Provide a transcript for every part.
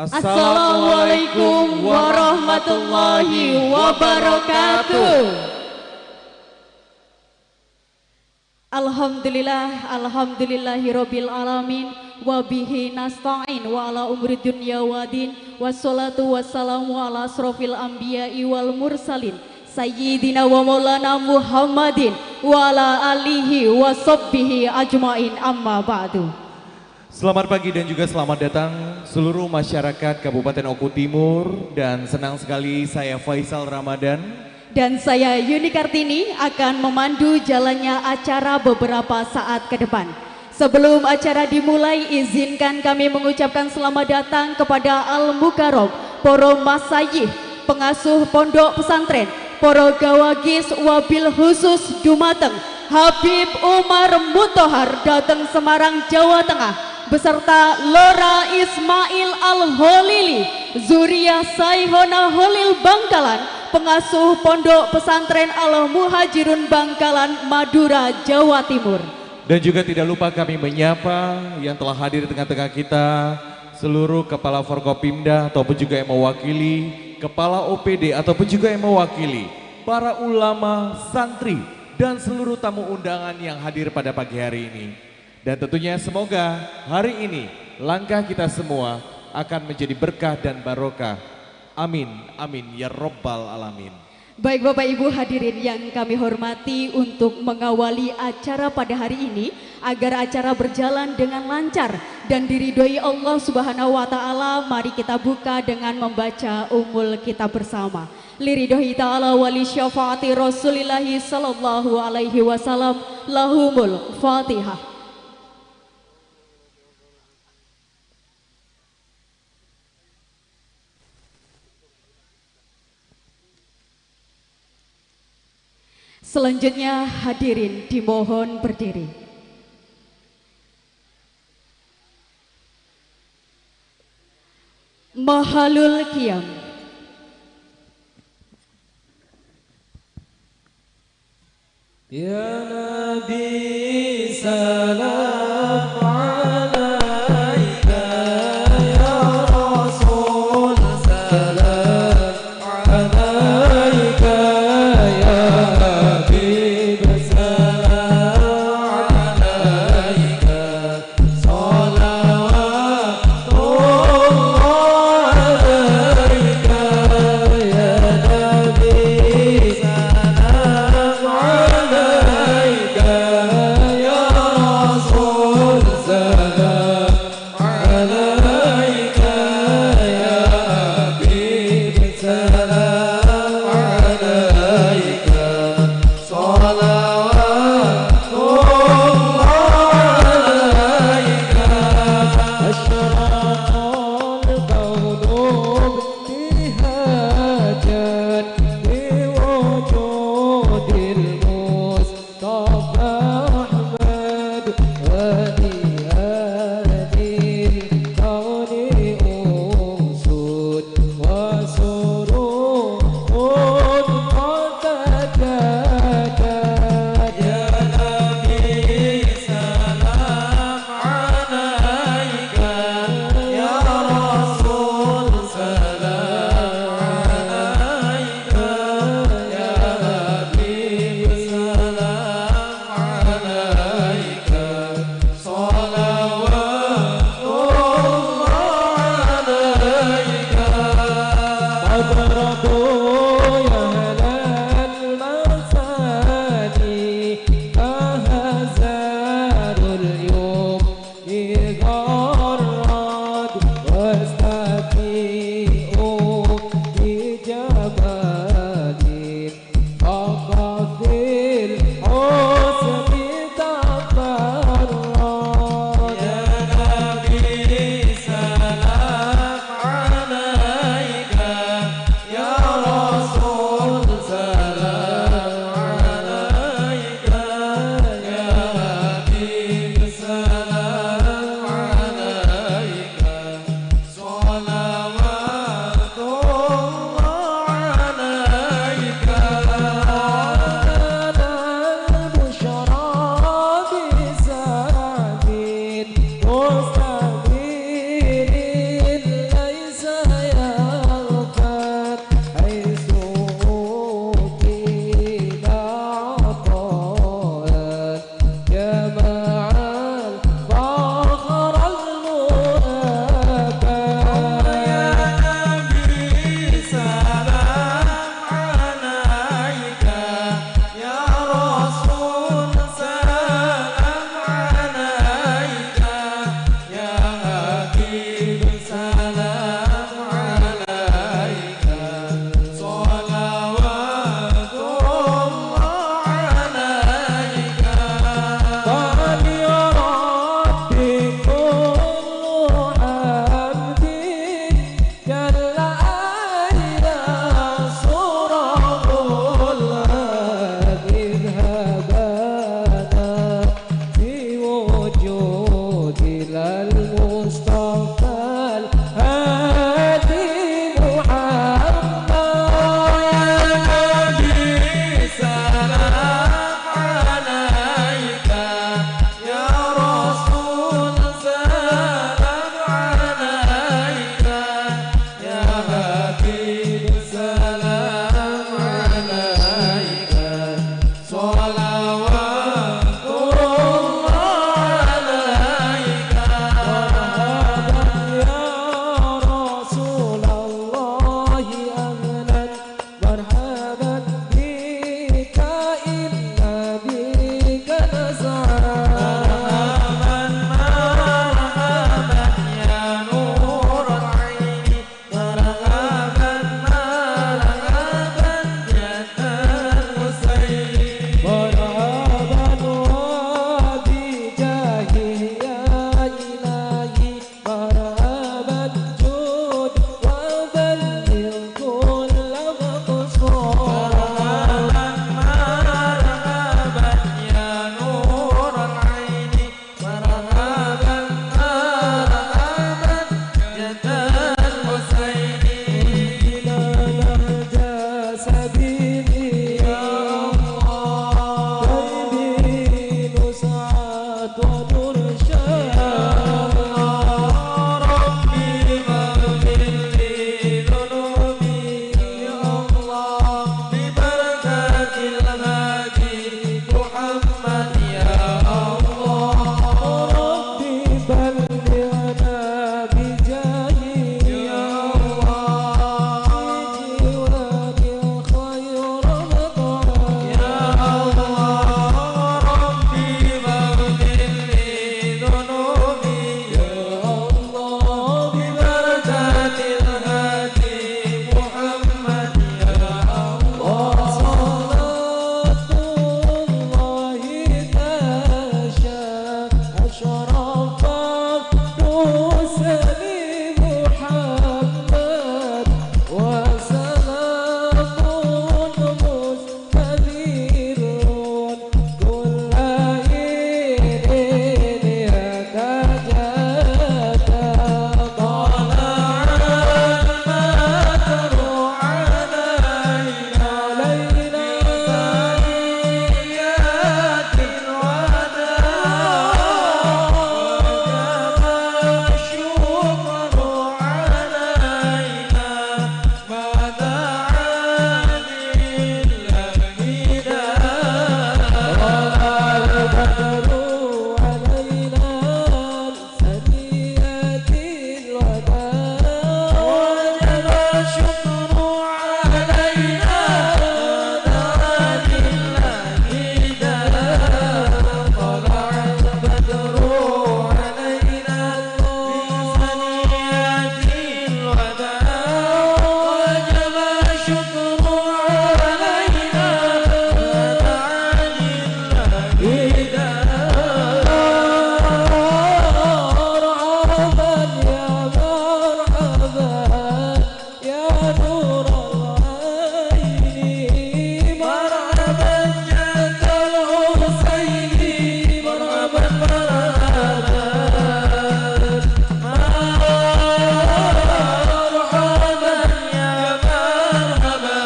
Assalamualaikum warahmatullahi wabarakatuh. Alhamdulillah, alhamdulillahirabbil alamin, wabihi nasta'in wa ala umri dunya wadin, wassalatu wassalamu ala asrofil anbiya'i wal mursalin, sayyidina wa maulana Muhammadin wa ala alihi wa sahbihi ajmain, amma ba'du. Selamat pagi dan juga selamat datang seluruh masyarakat Kabupaten Oku Timur, dan senang sekali saya Faisal Ramadan dan saya Yuni Kartini akan memandu jalannya acara beberapa saat ke depan. Sebelum acara dimulai, izinkan kami mengucapkan selamat datang kepada Al-Mukarram, Poro Masayih, pengasuh Pondok Pesantren, Poro Gawagis wabil khusus dumateng Habib Umar Mutohar datang Semarang, Jawa Tengah, beserta Lora Ismail Al-Holili, Zuria Saihona Holil Bangkalan, pengasuh Pondok Pesantren Al-Muhajirun Bangkalan, Madura, Jawa Timur. Dan juga tidak lupa kami menyapa yang telah hadir di tengah-tengah kita, seluruh kepala Forkopimda ataupun juga yang mewakili, kepala OPD ataupun juga yang mewakili, para ulama, santri, dan seluruh tamu undangan yang hadir pada pagi hari ini. Dan tentunya semoga hari ini langkah kita semua akan menjadi berkah dan barokah. Amin, amin, ya robbal alamin. Baik Bapak Ibu hadirin yang kami hormati, untuk mengawali acara pada hari ini agar acara berjalan dengan lancar dan diridhoi Allah Subhanahu wa taala, mari kita buka dengan membaca umul kita bersama. Liridhoi ta'ala wali syafaati Rasulillahi sallallahu alaihi wasallam, lahumul Fatihah. Selanjutnya hadirin dimohon berdiri. Mahalul Qiyam. Ya Nabi salam alaika, ya Rasul salam alaika, ya Habib salam alaika, salawatullah alaika, ya Nabi salam alaika, الوجود إلى المصطفى الهادي محمد. يا نبي سلام عليك، يا رسول سلام عليك، يا حبيب سلام عليك، صلوات الله عليك. مرحبا يا رسول الله، أهلا مرحبا بك، إنا بك نسعى. مرحبا مرحبا يا نور العين، مرحبا مرحبا يا الحسين. مرحبا وبجاهه يا إلهي، مرحبا جود وبلغ كل مقصود. مرحبا مرحبا يا نور العين، مرحبا مرحبا يا الحسين. إلى نهج سبيلي يا الله، كي نسعد ونرشد. يا الله ربي اغفر لي ذنوبي، يا الله ببركة الهادي محمد. يا الله ربي بلغنا بجاهه، يا الله بجوار خير مطعم. يا الله ربي اغفر لي ذنوبي، يا الله ببركة الهادي محمد. يا الله صلاة الله تشاء أشرف الرسل محمد، وسلام مستدير كل حين يتجدد. طلع البدر علينا علينا ثنيات الوداع، وجب الشكر علينا ما دعا لله طلع البدر علينا ثنيات الوداع، وجب الشكر علينا دعا لله طلع البدر علينا من ثنيات الوداع، وجب الشكر علينا دعا لله مرحبا يا مرحبا يا نور العين، مرحبا جد الحسين، مرحبا مرحبا مرحبا يا مرحبا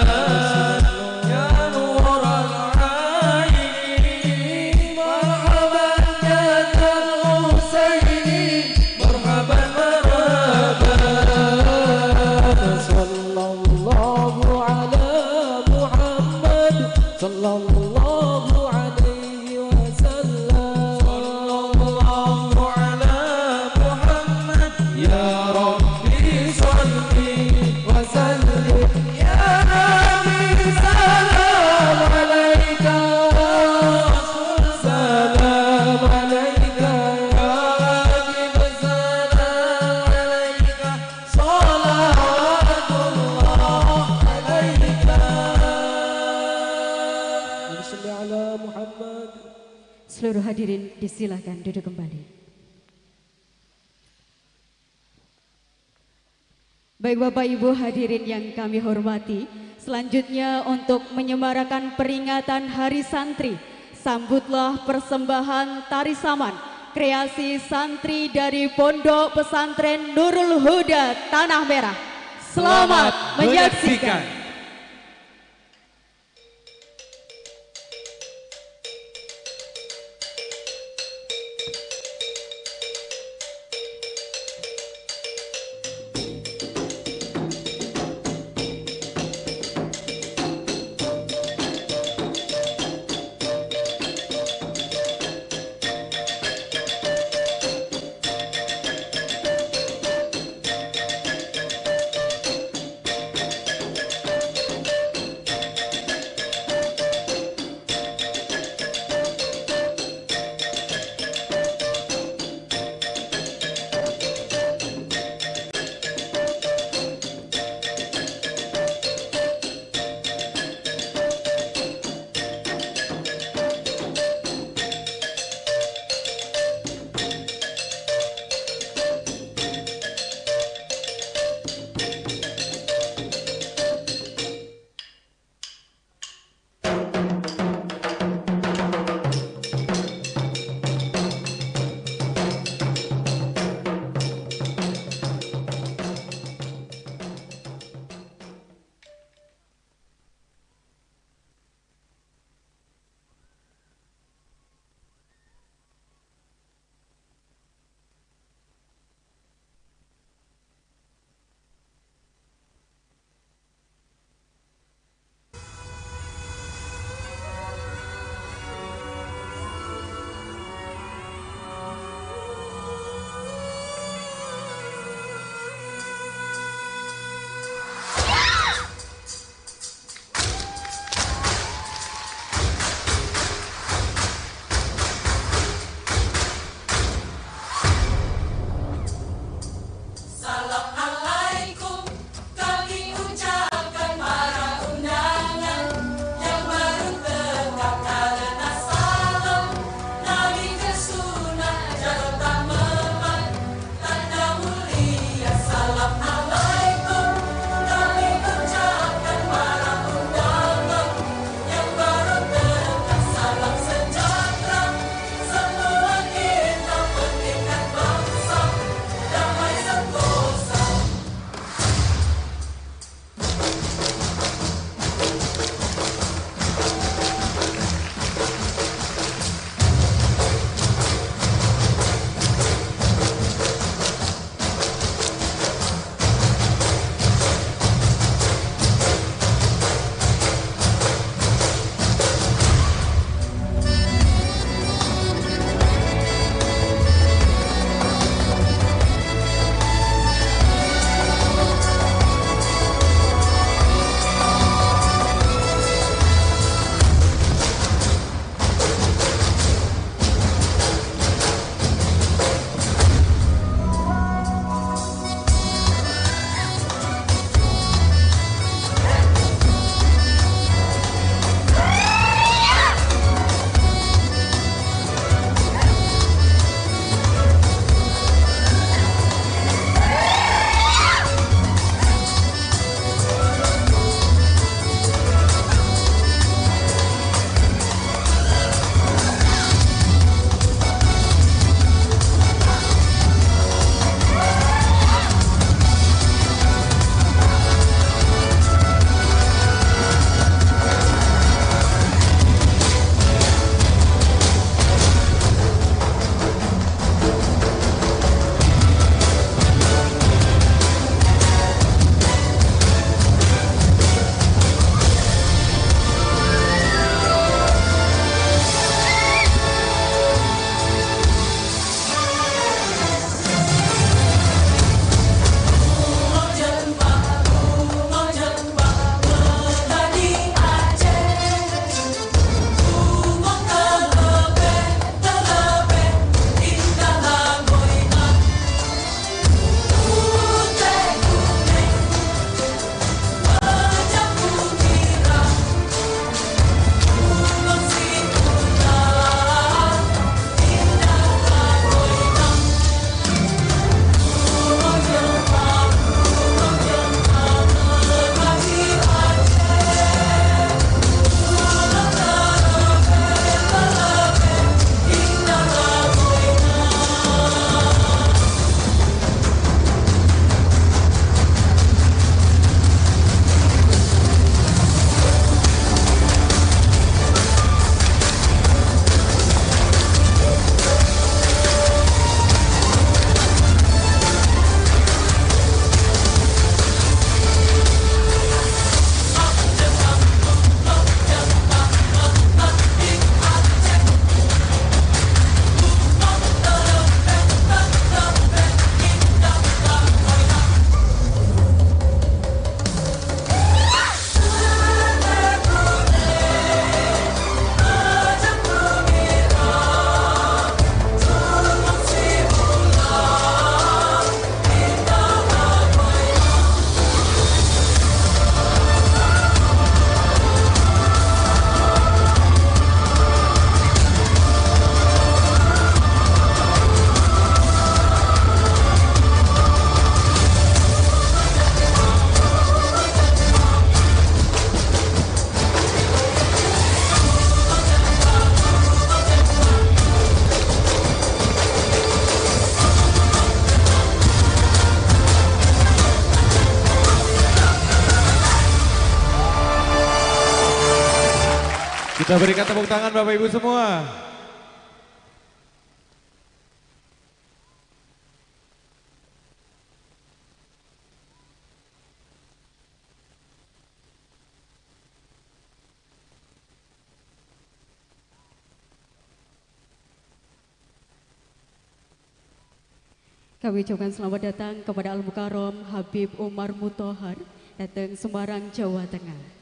يا نور العين، مرحبا جد الحسين، مرحبا مرحبا. صلى الله على محمد، صلى الله عليه وسلم. صلى الله على محمد، يا ربي صل وسلم. يا نبي سلام عليك، سلام عليك، يا حبيب سلام عليك، صلوات الله عليك. صل على محمد. Seluruh hadirin disilakan duduk kembali. Baik Bapak Ibu hadirin yang kami hormati, selanjutnya untuk menyemarakan peringatan Hari Santri, sambutlah persembahan tari saman kreasi santri dari Pondok Pesantren Nurul Huda Tanah Merah. Selamat menyaksikan. Kita berikan tepuk tangan Bapak Ibu semua. Kami ucapkan selamat datang kepada Al-Mukarram Habib Umar Mutohar datang Semarang, Jawa Tengah.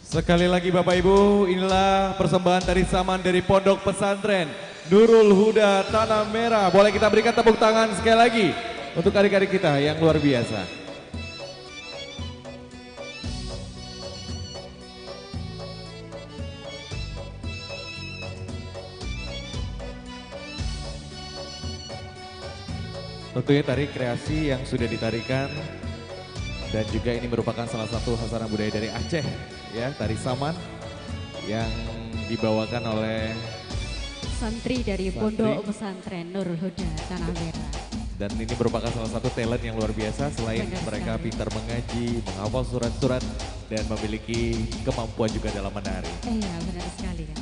Sekali lagi Bapak Ibu, inilah persembahan tari saman dari Pondok Pesantren Nurul Huda Tanah Merah. Boleh kita berikan tepuk tangan sekali lagi untuk adik-adik kita yang luar biasa. Tentunya tari kreasi yang sudah ditarikan dan juga ini merupakan salah satu khasanah budaya dari Aceh. Ya, tari saman yang dibawakan oleh santri dari Pondok Pesantren Nurul Huda Tanah Merah. Dan ini merupakan salah satu talent yang luar biasa. Selain benar mereka sekali pintar mengaji, menghafal surat-surat, dan memiliki kemampuan juga dalam menari. Iya, benar sekali ya.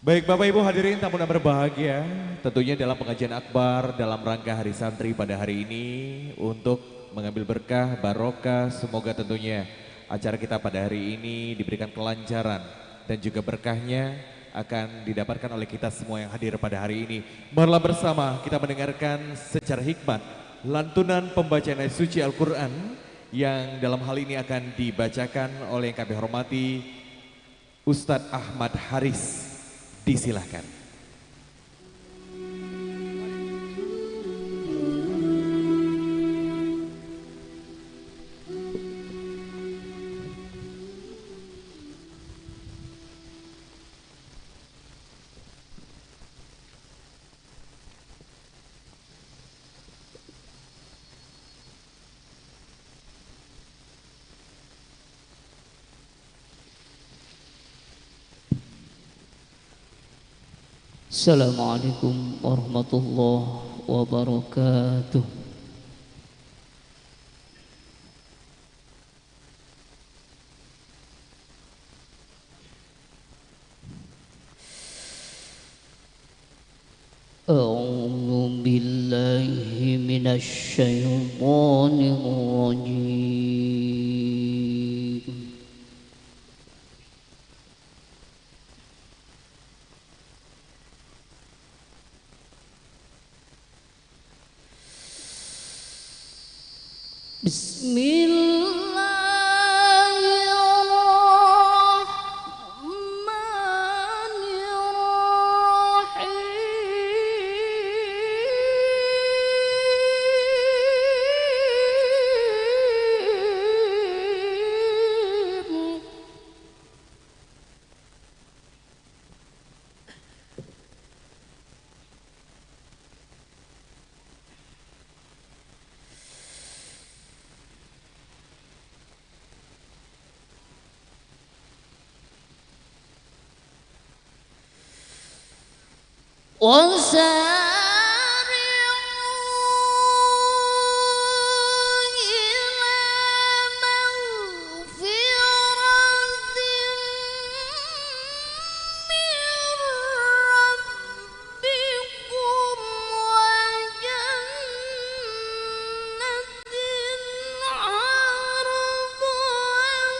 Baik Bapak Ibu hadirin tamu dan berbahagia, tentunya dalam pengajian akbar dalam rangka Hari Santri pada hari ini untuk mengambil berkah, barokah, semoga tentunya acara kita pada hari ini diberikan kelancaran dan juga berkahnya akan didapatkan oleh kita semua yang hadir pada hari ini. Marilah bersama kita mendengarkan secara hikmat lantunan pembacaan ayat suci Al-Quran yang dalam hal ini akan dibacakan oleh yang kami hormati Ustadz Ahmad Haris. Disilahkan. Assalamualaikum warahmatullahi wabarakatuh. A'udzu billahi minasy syaithanir rajim. Bismillahirrahmanirrahim. وسارعوا إلى مغفرة من ربكم وجنة عرضها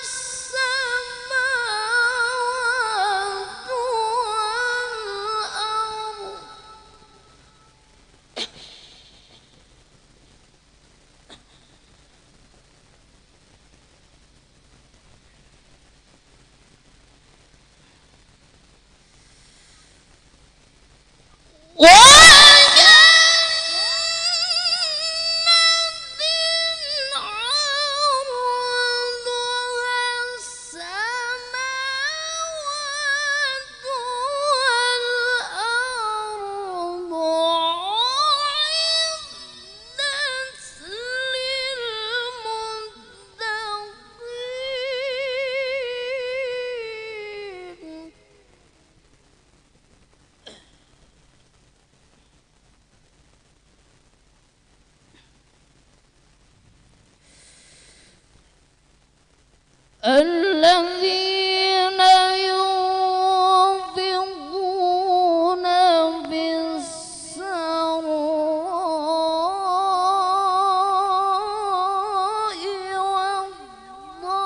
السماوات والأرض. الذين ينفقون في السراء والضراء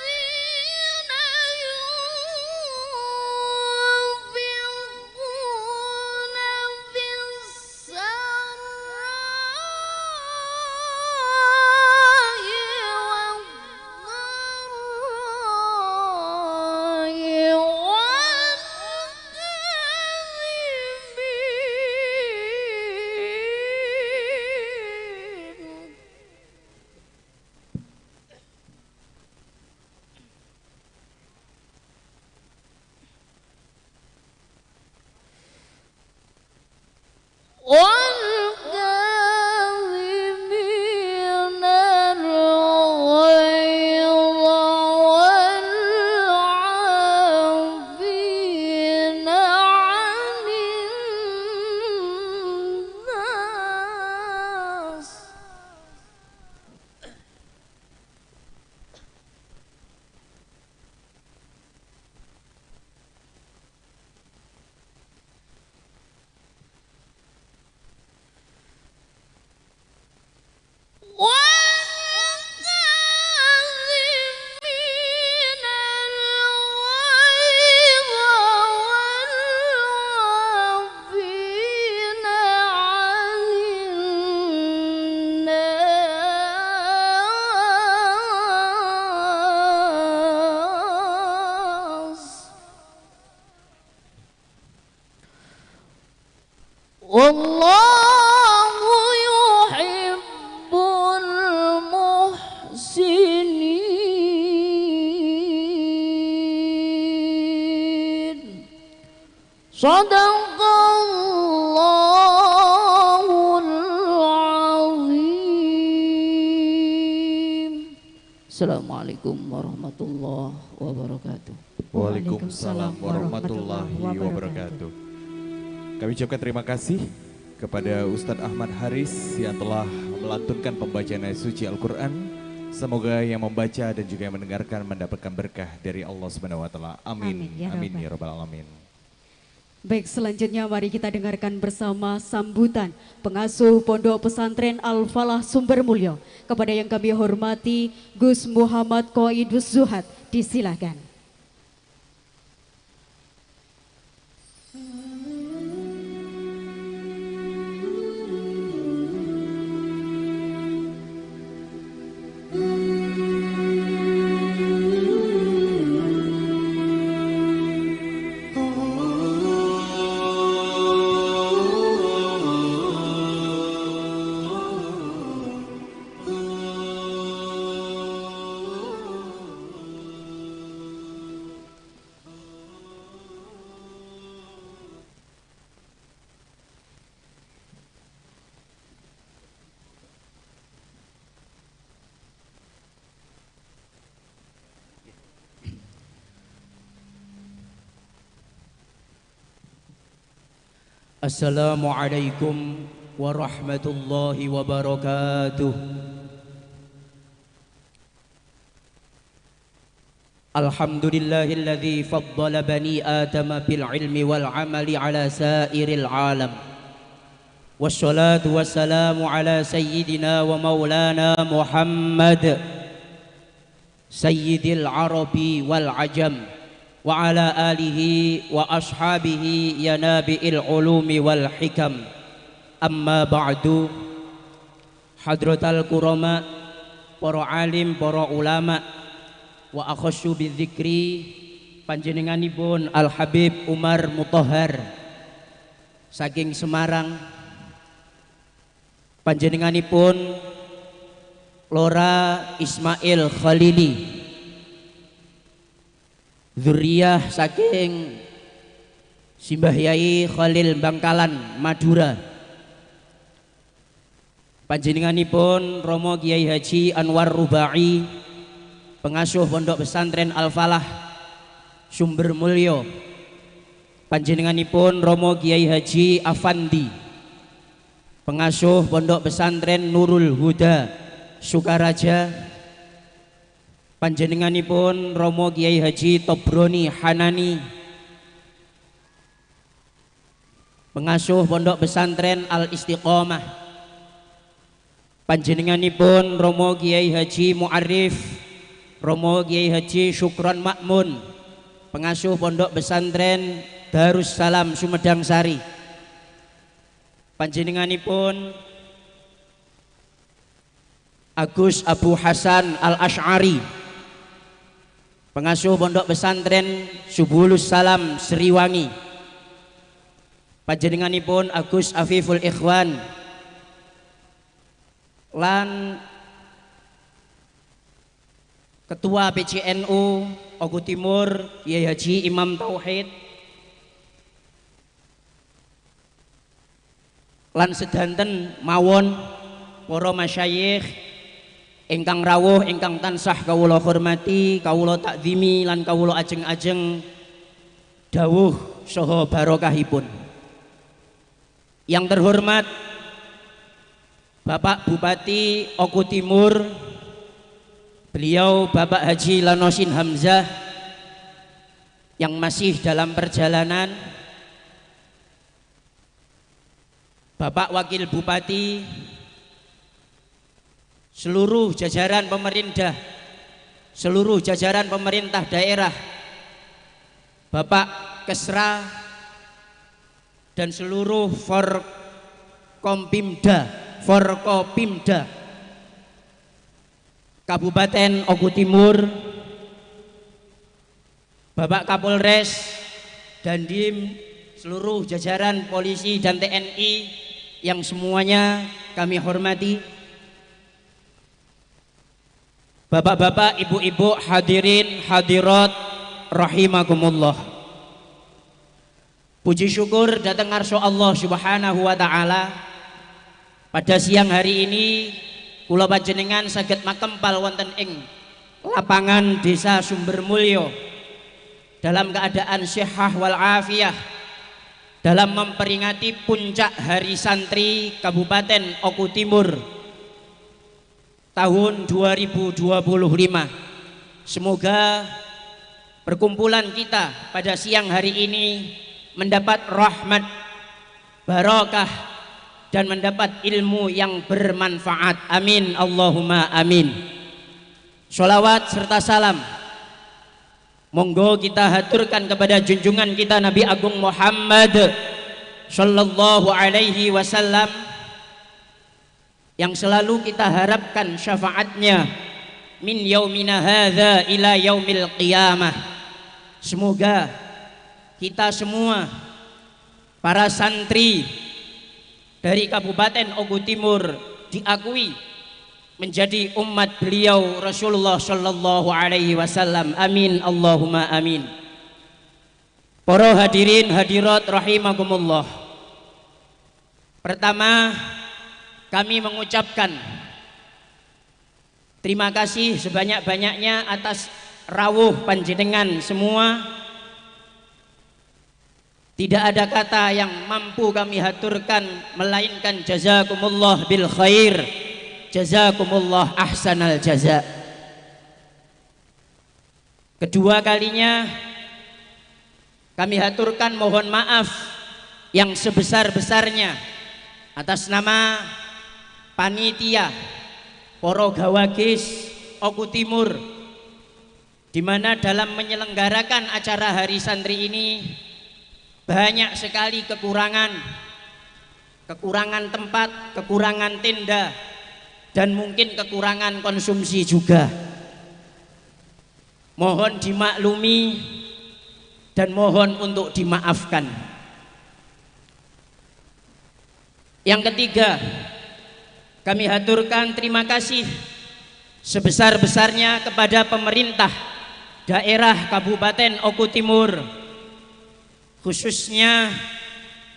الذين ينفقون في السراء والضراء والكاظمين والكاظمين الغيظ والعافين عن الناس. والكاظمين الغيظ والعافين عن الناس. والله يحب المحسنين. صدق الله العظيم. Assalamualaikum warahmatullahi wabarakatuh. Waalaikumsalam warahmatullahi wabarakatuh. Kami ucapkan terima kasih kepada Ustadz Ahmad Haris yang telah melantunkan pembacaan ayat suci Al-Quran. Semoga yang membaca dan juga yang mendengarkan mendapatkan berkah dari Allah Subhanahu wa Ta'ala. Amin. Amin ya Rabbal Alamin. Baik, selanjutnya mari kita dengarkan bersama sambutan pengasuh Pondok Pesantren Al-Falah Sumbermulyo. Kepada yang kami hormati Gus Muhammad Qaidus Zuhad, disilahkan. Assalamualaikum warahmatullahi wabarakatuh. Alhamdulillahilladzi faddala bani Adama bil ilmi wal amali ala sairil alam. Wassalatu wassalamu ala sayyidina wa maulana Muhammad sayyidil arabi wal ajam wa ala alihi wa ashabihi ya nabi'il ulumi wal hikam. Amma ba'du. Hadratal kurama, para alim, para ulama, wa akhassu bidzikri panjenenganipun Al Habib Umar Mutahhar saking Semarang, panjenenganipun Lora Ismail Khalili, zuriyah saking Simbah Yai Khalil Bangkalan Madura, panjenenganipun Romo Kiai Haji Anwar Rubai, pengasuh Pondok Pesantren Al-Falah Sumber Mulyo, panjenenganipun Romo Kiai Haji Afandi, pengasuh Pondok Pesantren Nurul Huda Sukaraja, panjenenganipun Romo Kiai Haji Tobroni Hanani, pengasuh Pondok Pesantren Al Istiqomah, panjenenganipun Romo Kiai Haji Mu'arif, Romo Kiai Haji Syukron Makmun, pengasuh Pondok Pesantren Darussalam Sumedang Sari, panjenenganipun Agus Abu Hasan Al-Ash'ari, pengasuh Pondok Pesantren Subulus Salam Sriwangi, panjenenganipun Agus Afiful Ikhwan, lan Ketua PCNU Oku Timur Kiai Haji Imam Tauhid, lan sedanten mawon para masyayikh ingkang rawuh ingkang tansah kawula hormati, kawula takzimi lan kawula ajeng-ajeng dawuh saha barokahipun. Yang terhormat Bapak Bupati Oku Timur, beliau Bapak Haji Lanosin Hamzah yang masih dalam perjalanan, Bapak Wakil Bupati, seluruh jajaran pemerintah, seluruh jajaran pemerintah daerah, Bapak Kesra, dan seluruh Forkopimda Kabupaten Oku Timur, Bapak Kapolres, Dandim, seluruh jajaran polisi dan TNI yang semuanya kami hormati, bapak-bapak, ibu-ibu, hadirin, hadirat, rahimakumullah. Puji syukur datang ngarso Allah Subhanahu wa taala. Pada siang hari ini kula panjenengan saged makempal wonten ing lapangan Desa Sumbermulyo dalam keadaan sihah wal afiyah dalam memperingati puncak Hari Santri Kabupaten Oku Timur tahun 2025. Semoga perkumpulan kita pada siang hari ini mendapat rahmat, barokah, dan mendapat ilmu yang bermanfaat. Amin Allahumma amin. Sholawat serta salam monggo kita haturkan kepada junjungan kita Nabi Agung Muhammad sallallahu alaihi wasallam yang selalu kita harapkan syafaatnya min yaumina hadza ila yaumil qiyamah. Semoga kita semua para santri dari Kabupaten Oku Timur diakui menjadi umat beliau Rasulullah sallallahu alaihi wasallam. Amin Allahumma amin. Para hadirin hadirat rahimakumullah. Pertama, kami mengucapkan terima kasih sebanyak-banyaknya atas rawuh panjenengan semua. Tidak ada kata yang mampu kami haturkan melainkan jazakumullah bil khair, jazakumullah ahsanal jaza. Kedua kalinya kami haturkan mohon maaf yang sebesar-besarnya atas nama panitia Poro Gawagis Oku Timur, di mana dalam menyelenggarakan acara Hari Santri ini banyak sekali kekurangan, kekurangan tempat, kekurangan tenda, dan mungkin kekurangan konsumsi juga. Mohon dimaklumi dan mohon untuk dimaafkan. Yang ketiga, kami haturkan terima kasih sebesar-besarnya kepada pemerintah daerah Kabupaten Oku Timur khususnya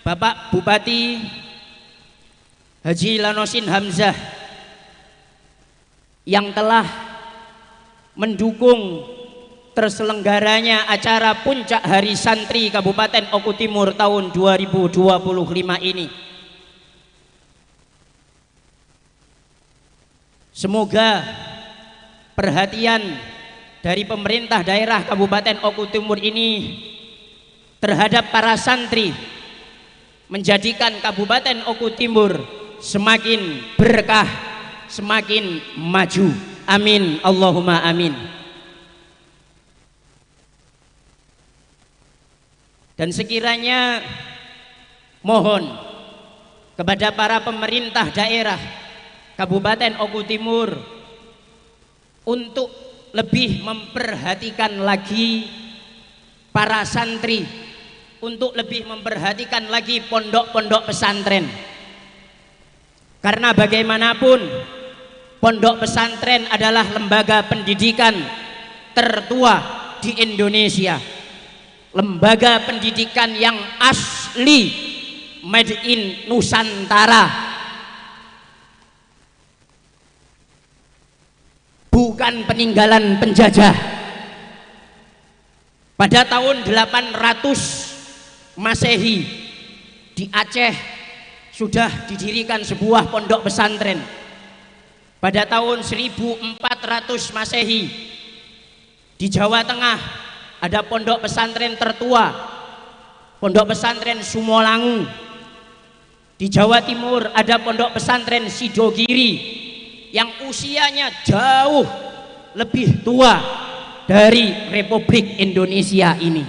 Bapak Bupati Haji Lanosin Hamzah yang telah mendukung terselenggaranya acara Puncak Hari Santri Kabupaten Oku Timur tahun 2025 ini. Semoga perhatian dari pemerintah daerah Kabupaten Oku Timur ini terhadap para santri menjadikan Kabupaten Oku Timur semakin berkah, semakin maju. Amin Allahumma amin. Dan sekiranya mohon kepada para pemerintah daerah Kabupaten Oku Timur untuk lebih memperhatikan lagi para santri, untuk lebih memperhatikan lagi pondok-pondok pesantren. Karena bagaimanapun pondok pesantren adalah lembaga pendidikan tertua di Indonesia, lembaga pendidikan yang asli made in Nusantara, bukan peninggalan penjajah. Pada tahun 800 Masehi di Aceh sudah didirikan sebuah pondok pesantren. Pada tahun 1400 Masehi di Jawa Tengah ada pondok pesantren tertua, pondok pesantren Sumolangu. Di Jawa Timur ada pondok pesantren Sidogiri yang usianya jauh lebih tua dari Republik Indonesia ini.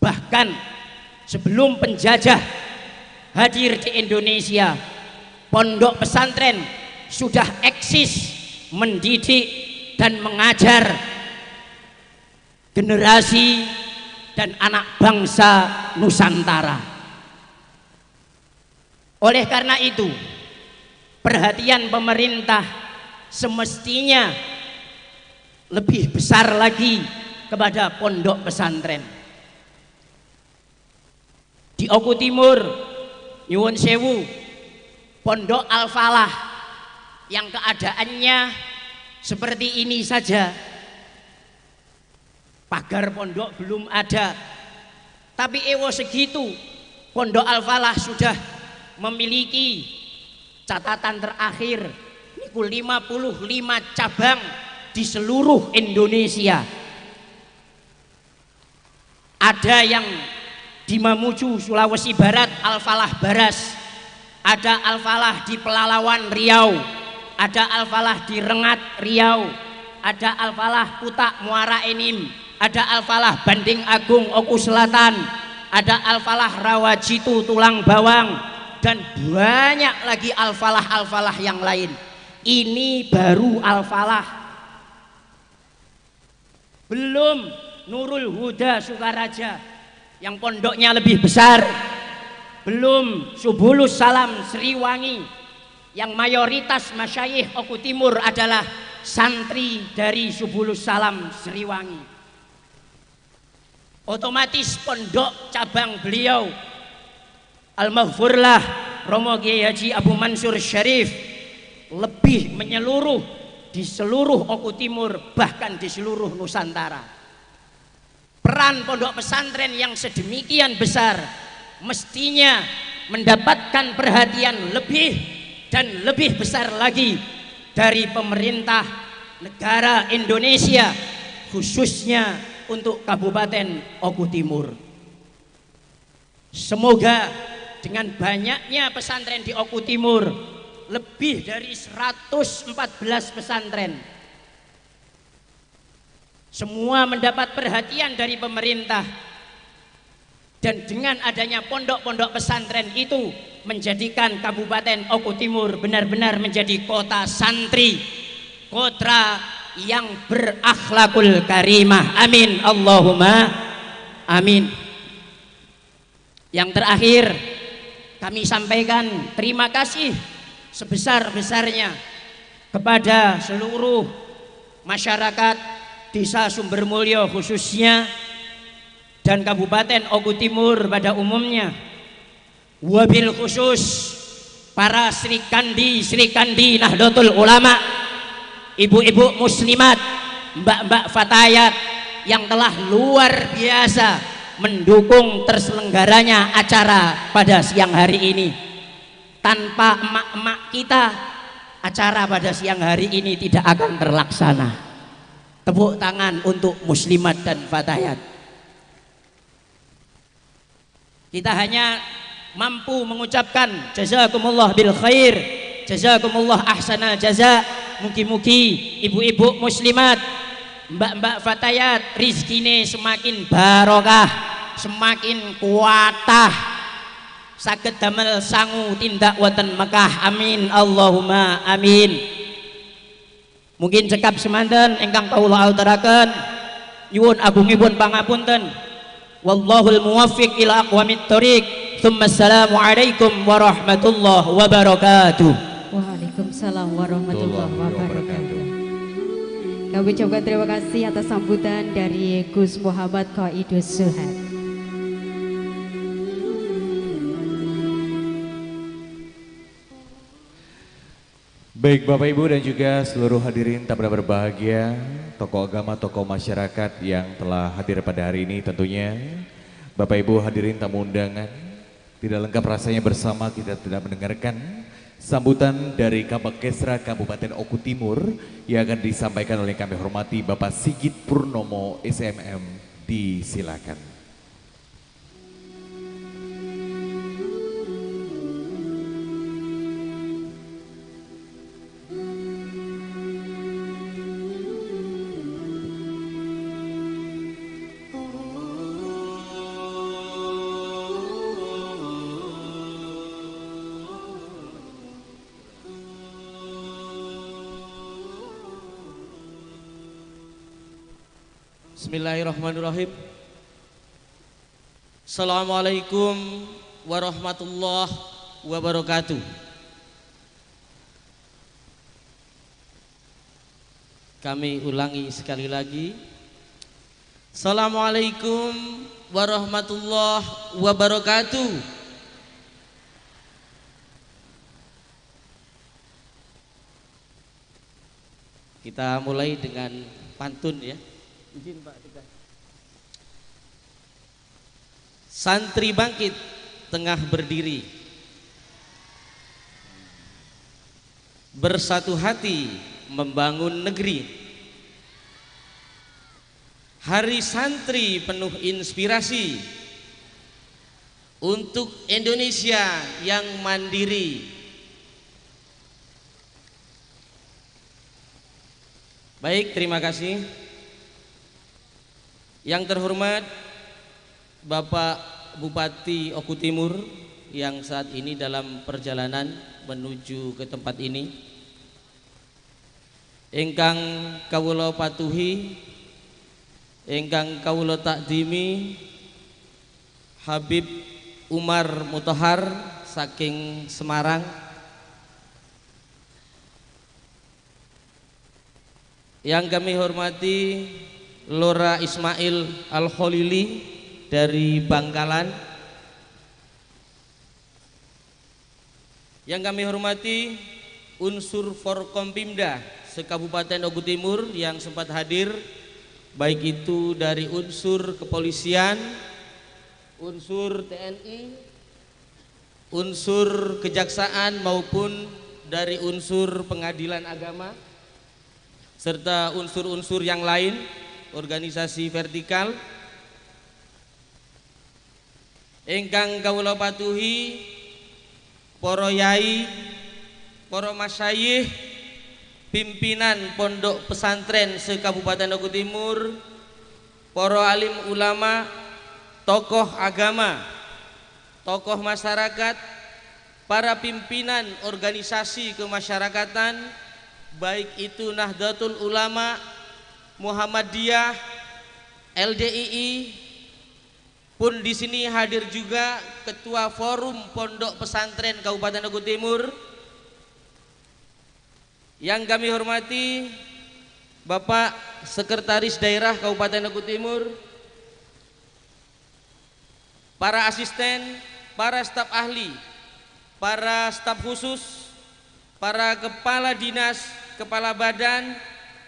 Bahkan sebelum penjajah hadir di Indonesia, pondok pesantren sudah eksis mendidik dan mengajar generasi dan anak bangsa Nusantara. Oleh karena itu, perhatian pemerintah semestinya lebih besar lagi kepada pondok pesantren. Di Oku Timur, nyuwun sewu, Pondok Al-Falah yang keadaannya seperti ini saja, pagar pondok belum ada, tapi ewo segitu Pondok Al-Falah sudah memiliki catatan terakhir niku 55 cabang di seluruh Indonesia. Ada yang di Mamuju, Sulawesi Barat, Al-Falah Baras, ada Al-Falah di Pelalawan Riau, ada Al-Falah di Rengat Riau, ada Al-Falah Putak Muara Enim, ada Al-Falah Banding Agung Oku Selatan, ada Al-Falah Rawajitu Tulang Bawang, dan banyak lagi Al-Falah-Al-Falah yang lain. Ini baru Al-Falah, belum Nurul Huda Sukaraja yang pondoknya lebih besar, belum Subulus Salam Sriwangi yang mayoritas masyayikh Oku Timur adalah santri dari Subulus Salam Sriwangi. Otomatis pondok cabang beliau Al-Maghfurlah Romo Kiai Haji Abu Mansur Syarif lebih menyeluruh di seluruh Oku Timur, bahkan di seluruh Nusantara. Peran pondok pesantren yang sedemikian besar mestinya mendapatkan perhatian lebih dan lebih besar lagi dari pemerintah negara Indonesia, khususnya untuk Kabupaten Oku Timur. Semoga dengan banyaknya pesantren di Oku Timur, lebih dari 114 pesantren, semua mendapat perhatian dari pemerintah. Dan dengan adanya pondok-pondok pesantren itu menjadikan Kabupaten Oku Timur benar-benar menjadi kota santri, kota yang berakhlakul karimah. Amin Allahumma amin. Yang terakhir kami sampaikan terima kasih sebesar-besarnya kepada seluruh masyarakat Desa Sumbermulyo, khususnya dan Kabupaten Oku Timur pada umumnya, wabil khusus para Srikandi Nahdlatul Ulama, ibu-ibu muslimat, mbak-mbak fatayat yang telah luar biasa mendukung terselenggaranya acara pada siang hari ini. Tanpa emak-emak kita, acara pada siang hari ini tidak akan terlaksana. Tepuk tangan untuk muslimat dan fatayat. Kita hanya mampu mengucapkan jazakumullah bil khair, jazakumullah ahsanal jaza. Mugi-mugi ibu-ibu muslimat, mbak-mbak fatayat, rizkine semakin barokah, semakin kuatah, saged damel sangu tindak wonten Mekah. Amin Allahumma amin. Mungkin cekap semanten ingkang kawula aturaken, nyuwun agungipun pangapunten. Wallahul muwaffiq ila aqwamit thoriq. Tsumma assalamu alaikum warahmatullahi wabarakatuh. Waalaikumsalam warahmatullahi wabarakatuh. Kami ucapkan terima kasih atas sambutan dari Gus Muhammad Qaidus Suhad. Baik Bapak Ibu dan juga seluruh hadirin tak berbahagia, tokoh agama, tokoh masyarakat yang telah hadir pada hari ini tentunya. Bapak Ibu hadirin tamu undangan, tidak lengkap rasanya bersama kita tidak mendengarkan sambutan dari Kabag Kesra Kabupaten Oku Timur yang akan disampaikan oleh kami hormati Bapak Sigit Purnomo SMM. Disilakan. Bismillahirrahmanirrahim. Assalamualaikum warahmatullahi wabarakatuh. Kami ulangi sekali lagi. Assalamualaikum warahmatullahi wabarakatuh. Kita mulai dengan pantun ya. Izin Pak Tegas. Santri bangkit tengah berdiri, bersatu hati membangun negeri. Hari santri penuh inspirasi untuk Indonesia yang mandiri. Baik, terima kasih. Yang terhormat Bapak Bupati Oku Timur yang saat ini dalam perjalanan menuju ke tempat ini. Ingkang kawula patuhi, ingkang kawula takdimi Habib Umar Mutahar saking Semarang. Yang kami hormati Lora Ismail Al-Kholili dari Bangkalan. Yang kami hormati unsur Forkompimda se-Kabupaten Oku Timur yang sempat hadir, baik itu dari unsur kepolisian, unsur TNI, unsur kejaksaan maupun dari unsur pengadilan agama, serta unsur-unsur yang lain, organisasi vertikal. Ingkang kawula patuhi para yai, para masyayikh, pimpinan pondok pesantren se-Kabupaten Oku Timur, para alim ulama, tokoh agama, tokoh masyarakat, para pimpinan organisasi kemasyarakatan, baik itu Nahdlatul Ulama, Muhammadiyah, LDII, pun di sini hadir juga Ketua Forum Pondok Pesantren Kabupaten Oku Timur. Yang kami hormati Bapak Sekretaris Daerah Kabupaten Oku Timur, para asisten, para staf ahli, para staf khusus, para kepala dinas, kepala badan,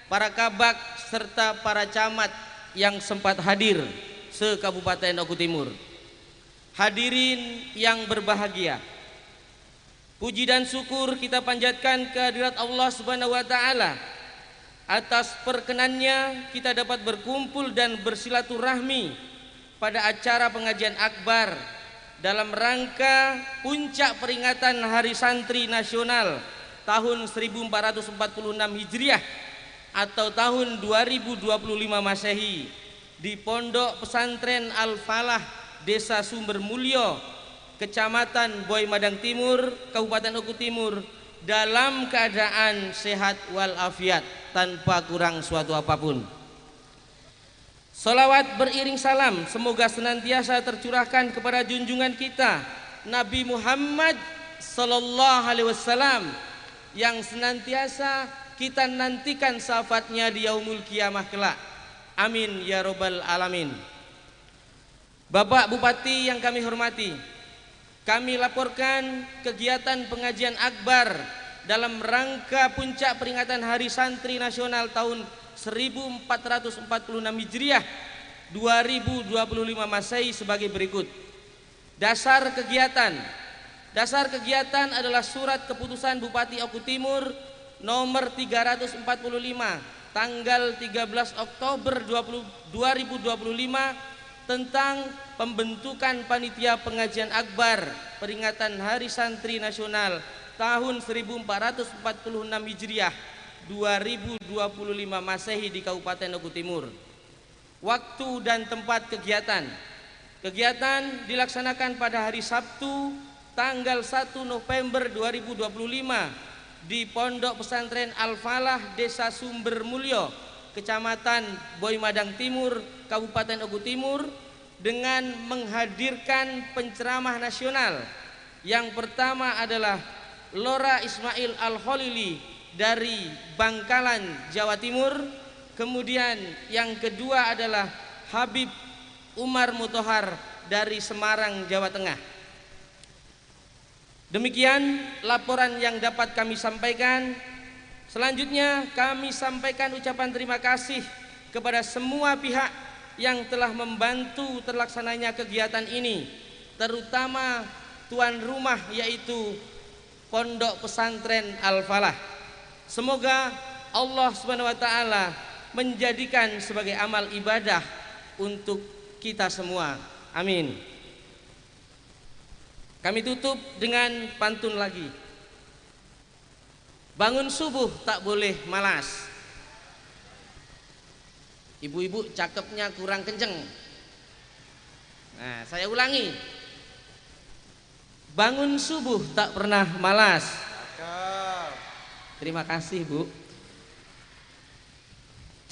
para kabak, serta para camat yang sempat hadir se-Kabupaten Oku Timur. Hadirin yang berbahagia, puji dan syukur kita panjatkan kehadirat Allah Subhanahu wa Ta'ala atas perkenannya kita dapat berkumpul dan bersilaturahmi pada acara pengajian akbar dalam rangka puncak peringatan Hari Santri Nasional tahun 1446 Hijriah atau tahun 2025 Masehi di Pondok Pesantren Al-Falah, Desa Sumbermulyo, Kecamatan Boy Madang Timur, Kabupaten Oku Timur, dalam keadaan sehat walafiat tanpa kurang suatu apapun. Salawat beriring salam semoga senantiasa tercurahkan kepada junjungan kita Nabi Muhammad sallallahu alaihi wasallam yang senantiasa kita nantikan syafaatnya di yaumul kiamah kelak. Amin ya robbal alamin. Bapak Bupati yang kami hormati, kami laporkan kegiatan pengajian akbar dalam rangka puncak peringatan Hari Santri Nasional tahun 1446 Hijriah 2025 Masehi sebagai berikut. Dasar kegiatan. Dasar kegiatan adalah surat keputusan Bupati Oku Timur nomor 345 tanggal 13 Oktober 2025 tentang pembentukan panitia pengajian akbar peringatan Hari Santri Nasional tahun 1446 Hijriah 2025 Masehi di Kabupaten Oku Timur. Waktu dan tempat kegiatan. Kegiatan dilaksanakan pada hari Sabtu tanggal 1 November 2025 di Pondok Pesantren Al-Falah, Desa Sumbermulyo, Kecamatan Boy Madang Timur, Kabupaten Oku Timur, dengan menghadirkan penceramah nasional. Yang pertama adalah Lora Ismail Al-Kholili dari Bangkalan, Jawa Timur. Kemudian yang kedua adalah Habib Umar Mutohar dari Semarang, Jawa Tengah. Demikian laporan yang dapat kami sampaikan. Selanjutnya kami sampaikan ucapan terima kasih kepada semua pihak yang telah membantu terlaksananya kegiatan ini, terutama tuan rumah yaitu Pondok Pesantren Al-Falah. Semoga Allah Subhanahu wa Ta'ala menjadikan sebagai amal ibadah untuk kita semua. Amin. Kami tutup dengan pantun lagi. Bangun subuh tak boleh malas. Ibu-ibu cakepnya kurang kenceng. Nah, saya ulangi. Bangun subuh tak pernah malas. Terima kasih, Bu.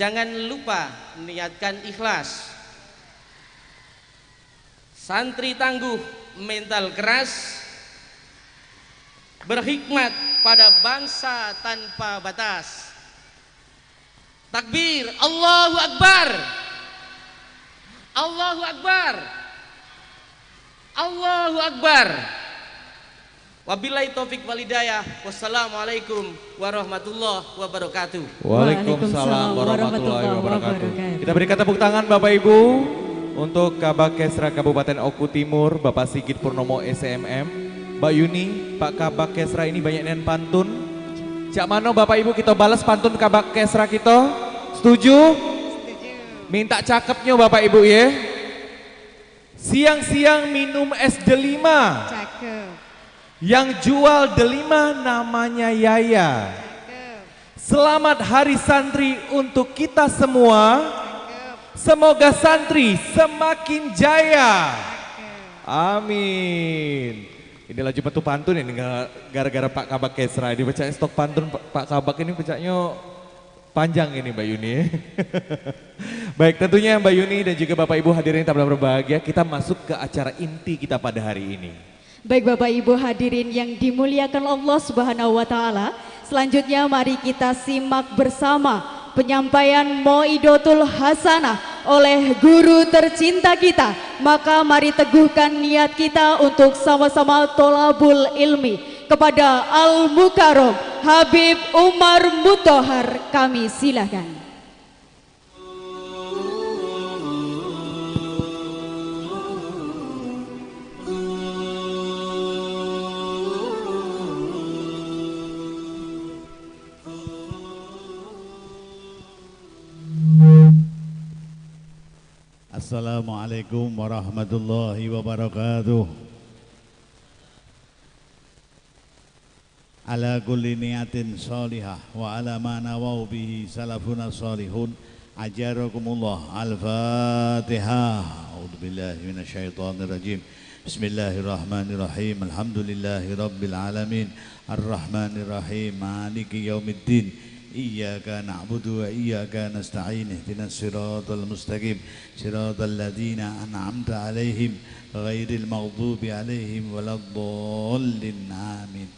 Jangan lupa niatkan ikhlas. Santri tangguh, mental keras, berhikmat pada bangsa tanpa batas. Takbir, Allahu Akbar, Allahu Akbar, Allahu Akbar. Wabillahi taufik walhidayah. Wassalamualaikum warahmatullahi wabarakatuh. Waalaikumsalam warahmatullahi wabarakatuh. Kita berikan tepuk tangan Bapak Ibu untuk Kabag Kesra Kabupaten Oku Timur, Bapak Sigit Purnomo SMM. Mbak Yuni, Pak Kabag Kesra ini banyak nian pantun. Cak mano Bapak Ibu kita balas pantun Kabag Kesra kita? Setuju? Setuju. Minta cakepnya Bapak Ibu ya. Siang-siang minum es delima. Cakep. Yang jual delima namanya Yaya. Cakep. Selamat Hari Santri untuk kita semua. Cakep. Semoga santri semakin jaya. Cakep. Amin. Ini laju metu pantun ini gara-gara Pak Kabag Kesra. Ini pecahnya stok pantun Pak Kabag ini pecahnya panjang ini Mbak Yuni. Baik, tentunya Mbak Yuni dan juga Bapak Ibu hadirin yang tak berbahagia, kita masuk ke acara inti kita pada hari ini. Baik Bapak Ibu hadirin yang dimuliakan Allah Subhanahu wa Ta'ala, selanjutnya mari kita simak bersama penyampaian Mauidotul Hasanah oleh guru tercinta kita. Maka mari teguhkan niat kita untuk sama-sama tolabul ilmi. Kepada Al-Mukarram Habib Umar Muthohar kami silakan. Assalamualaikum warahmatullahi wabarakatuh. Ala kulli niyatin sholihah wa ala ma nawau bihi salafuna sholihun. Ajarakumullah. Al-Fatihah. A'udzubillahi minasyaitonirrajim. Bismillahirrahmanirrahim. Alhamdulillahi rabbil alamin. Arrahmanirrahim. Maliki yaumiddin. Iyyaka na'budu wa iyyaka nasta'in. Ihdinas siratal mustaqim. Siratal ladzina an'amta 'alaihim ghairil maghdubi 'alaihim waladdallin. Amin.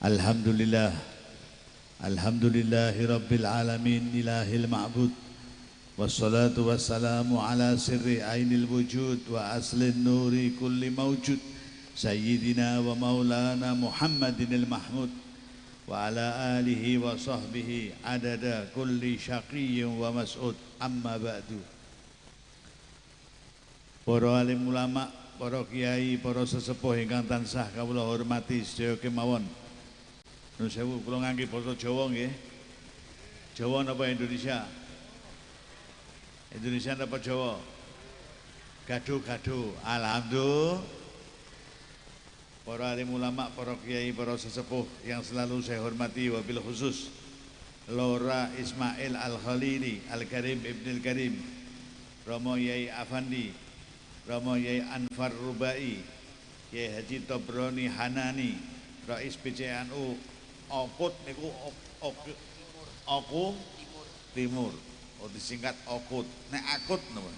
Alhamdulillah. Alhamdulillahi rabbil alamin ilahil ma'bud. Wassalatu wassalamu ala sirri ainil wujud wa aslin nuri kulli mawjud. Sayyidina wa maulana Muhammadinil mahmud wa ala alihi wa sahbihi adada kulli syaqiyyin wa mas'ud. Amma ba'du. Para alim ulama, para kiai, para sesepuh ingkang tansah kawula hormati sedaya kemawon. Nuwun sewu, kula ngangge basa Jawa nggih. Jawa napa Indonesia? Indonesia napa Jawa? Gado-gado. Alhamdulillah. Para alim ulama, para kiai, para sesepuh yang selalu saya hormati, wabil khusus Lora Ismail Al-Khalili Al-Karim Ibn Al-Karim, Romo Yai Afandi, Romo Yai Anfar Rubai, Yai Haji Tobroni Hanani, Rais PCNU Okut niku Oku Timur, oh disingkat Okut, nek akut napa?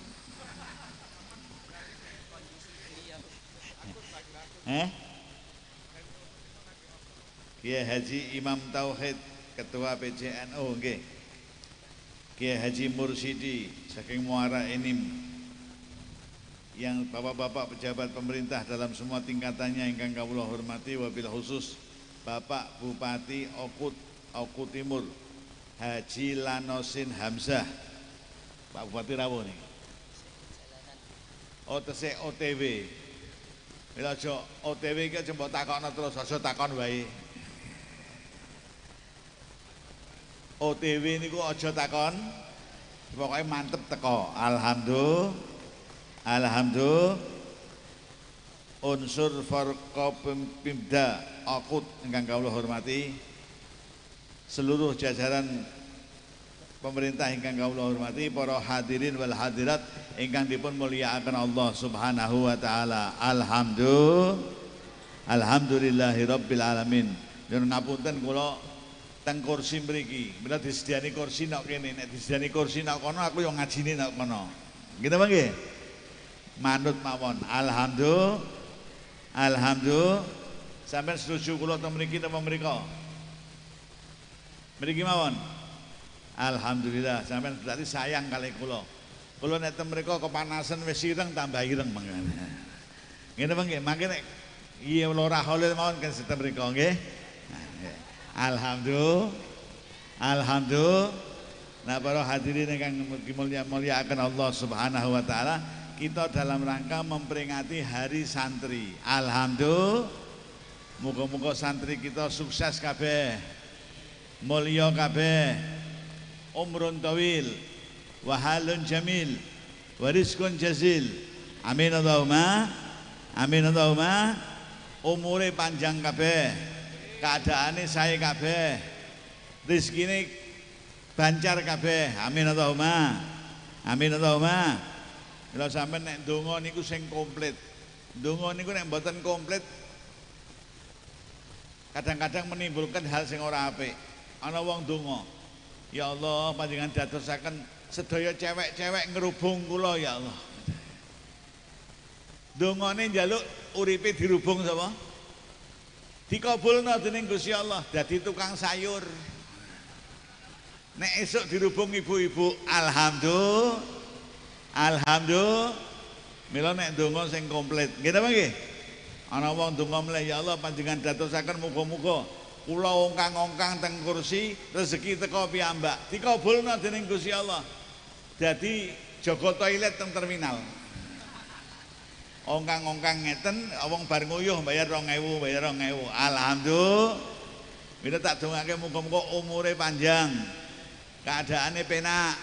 Kiai Haji Imam Tauhid, Ketua PCNU nggih. Kiai Haji Mursidi saking Muara Enim, yang bapak-bapak pejabat pemerintah dalam semua tingkatannya ingkang kawula hormati, wabil khusus Bapak Bupati Okut, Oku Timur, Haji Lanosin Hamzah. Pak Bupati rawuh niki. Oh tesih OTW. Mila aja OTW iki aja mbok takokno terus, aja takon wae. OTW niku aja takon, pokoknya mantep teko. Alhamdulillah. Alhamdulillah. Unsur Forkopimda Akut ingkang kawula hormati, seluruh jajaran pemerintah ingkang kawula hormati, para hadirin wal hadirat ingkang dipun mulyakaken Allah Subhanahu wa taala. Alhamdulillah. Alhamdulillahirabbil alamin. Nyuwun ngapunten kula teng kursi mriki. Mila disediani kursi nok kene, nek disediani kursi nok kono aku yo ngajine nok kono. Nggih ta nggih? Manut mawon. Alhamdulillah. Alhamdulillah. Sampeyan setuju kula teng mriki napa mriko? Mriki mawon. Alhamdulillah, sampeyan berarti sayang kalih kula. Kula nek teng mriko kepanasan wis ireng tambah ireng mangkane. Ngene apa nggih? Mangke nek iya Lurah Holil mawon kan teng mriko nggih. Alhamdulillah. Alhamdulillah. Nah, para hadirin ingkang mulyakaken Allah Subhanahu wa taala, kita dalam rangka memperingati Hari Santri. Alhamdulillah. Muga-muga santri kita sukses kabeh, mulya kabeh, umrun tawil, wa halun jamil, wa rizqun jazil. Amin Allahumma. Amin Allahumma. Umure panjang kabeh, keadaane sae kabeh, rezekine bancar kabeh. Amin Allahumma. Amin Allahumma. Kalau sampean nek ndonga niku sing komplit. Ndonga niku nek mboten komplit kadang-kadang menimbulkan hal sing ora apik. Ana wong ndonga, ya Allah panjenengan dadosaken sedaya cewek-cewek ngerubung kula ya Allah. Ndongane njaluk uripe dirubung sapa? Dikabulna dening Gusti Allah, dadi tukang sayur. Nek esuk dirubung ibu-ibu, alhamdulillah. Alhamdulillah. Mila nek ndonga sing komplit. Nggih ta nggih? Ana wong ndonga mleh, ya Allah panjenengan dadosaken muga-muga kula ongkang-ongkang teng kursi rezeki teko piyambak. Dikabulna dening Gusti Allah. Dadi jaga toilet teng terminal. Ongkang-ongkang ngeten wong bar nguyuh bayar 2000, bayar 2000. Alhamdulillah. Mila tak dongake muga-muga umure panjang. Keadaane penak,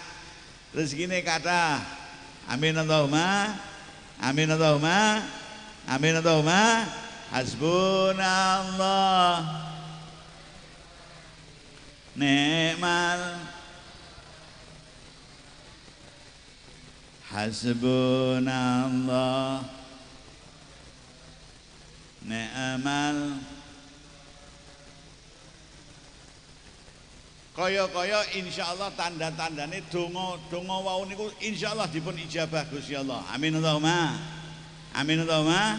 rezekine kathah. Amin Allahumma. Amin Allahumma. Amin Allahumma. Hasbunallah ni'mal hasbunallah ni'mal. Kaya-kaya insyaallah tanda-tandane donga-donga wau niku insyaallah dipun ijabah Gusti Allah. Amin Allahumma. Amin Allahumma.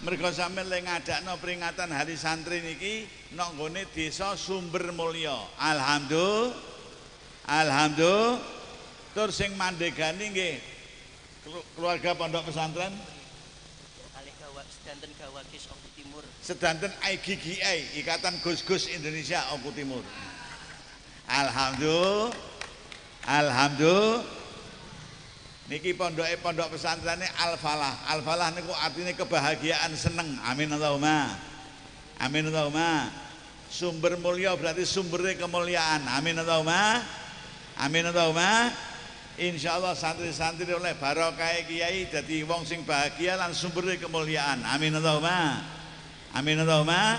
Mergo sampeyan le ngadakno peringatan Hari Santri niki nang nggone Desa Sumber Mulya. Alhamdulillah. Alhamdulillah. Tur sing mandegani nggih keluarga pondok pesantren kalih gawak sedanten Gawagis Oku Timur. Sedanten IGGI, Ikatan Gus-Gus Indonesia Oku Timur. Alhamdulillah. Alhamdulillah. Niki pondoke pondok pesantrene Al-Falah. Al-Falah niku artine kebahagiaan, seneng. Amin Allahumma. Amin Allahumma. Sumber mulya berarti sumbernya kemuliaan. Amin Allahumma. Amin Allahumma. Insyaallah santri-santri oleh barokah kiai dadi wong sing bahagia lan sumbernya kemuliaan. Amin Allahumma. Amin Allahumma.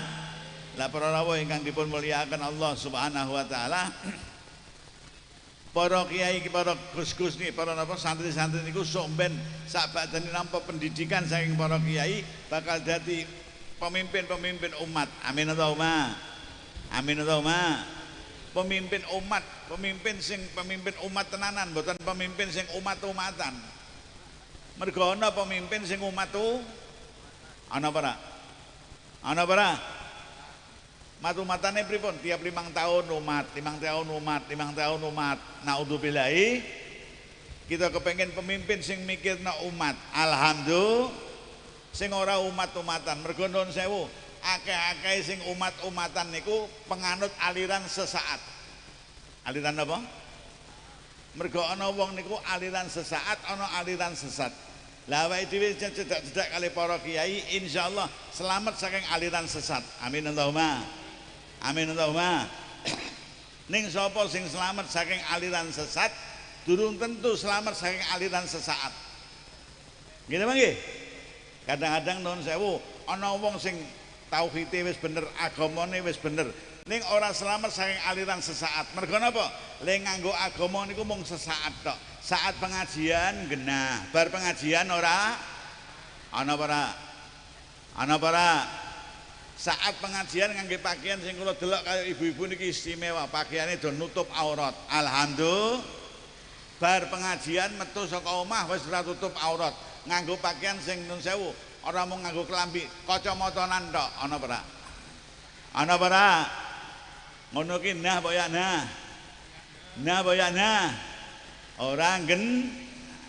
Lah para rawuh ingkang dipun mulyakaken Allah Subhanahu wa taala, para kiai, para gus-gus niki, para napa santri-santri niku sok ben sak bakdane nampa pendidikan saking para kiai bakal dadi pemimpin-pemimpin umat. Amin Allahumma. Amin Allahumma. Pemimpin umat, pemimpin sing pemimpin umat tenanan, mboten pemimpin sing umat-umatan. Mergo ana pemimpin sing umat tu ana apa ora? Ana apa ora? Mat-umatane pripun? Tiap 5 tahun umat, 5 tahun umat, 5 tahun umat. Naudzubillahi. Kita kepengen pemimpin sing mikirna umat. Alhamdulillah. Sing ora umat-umatan. Mergo nuwun sewu, akeh-akeh sing umat-umatan niku penganut aliran sesaat. Aliran apa? Mergo ana wong niku aliran sesaat, ana aliran sesat. Lah awake dhewe cedak-cedak kali para kiai insyaallah selamat saking aliran sesat. Amin Allahumma. Amin Allahumma. Ning sapa sing selamat saking aliran sesat, durung tentu selamat saking aliran sesaat. Nggih ta nggih? Kadang-kadang nuwun sewu, ana wong sing tauhide wis bener, agamane wis bener, ning ora selamat saking aliran sesaat. Mergo napa? Le nganggo agama niku mung sesaat tok. Saat pengajian genah, bar pengajian ora ana apa ora? Ana apa ora? Saat pengajian ngangge pakaian sing kula delok kaya ibu-ibu niki istimewa, pakaiane do nutup aurat. Alhamdulillah. Bar pengajian metu saka omah wis ora tutup aurat, nganggo pakaian sing nun sewu, ora mung nganggo klambi, kacamatanan tok. Ana apa ora? Ana apa ora? Ngono ki nah apa ya nah? Nah apa ya nah? Ora nggen.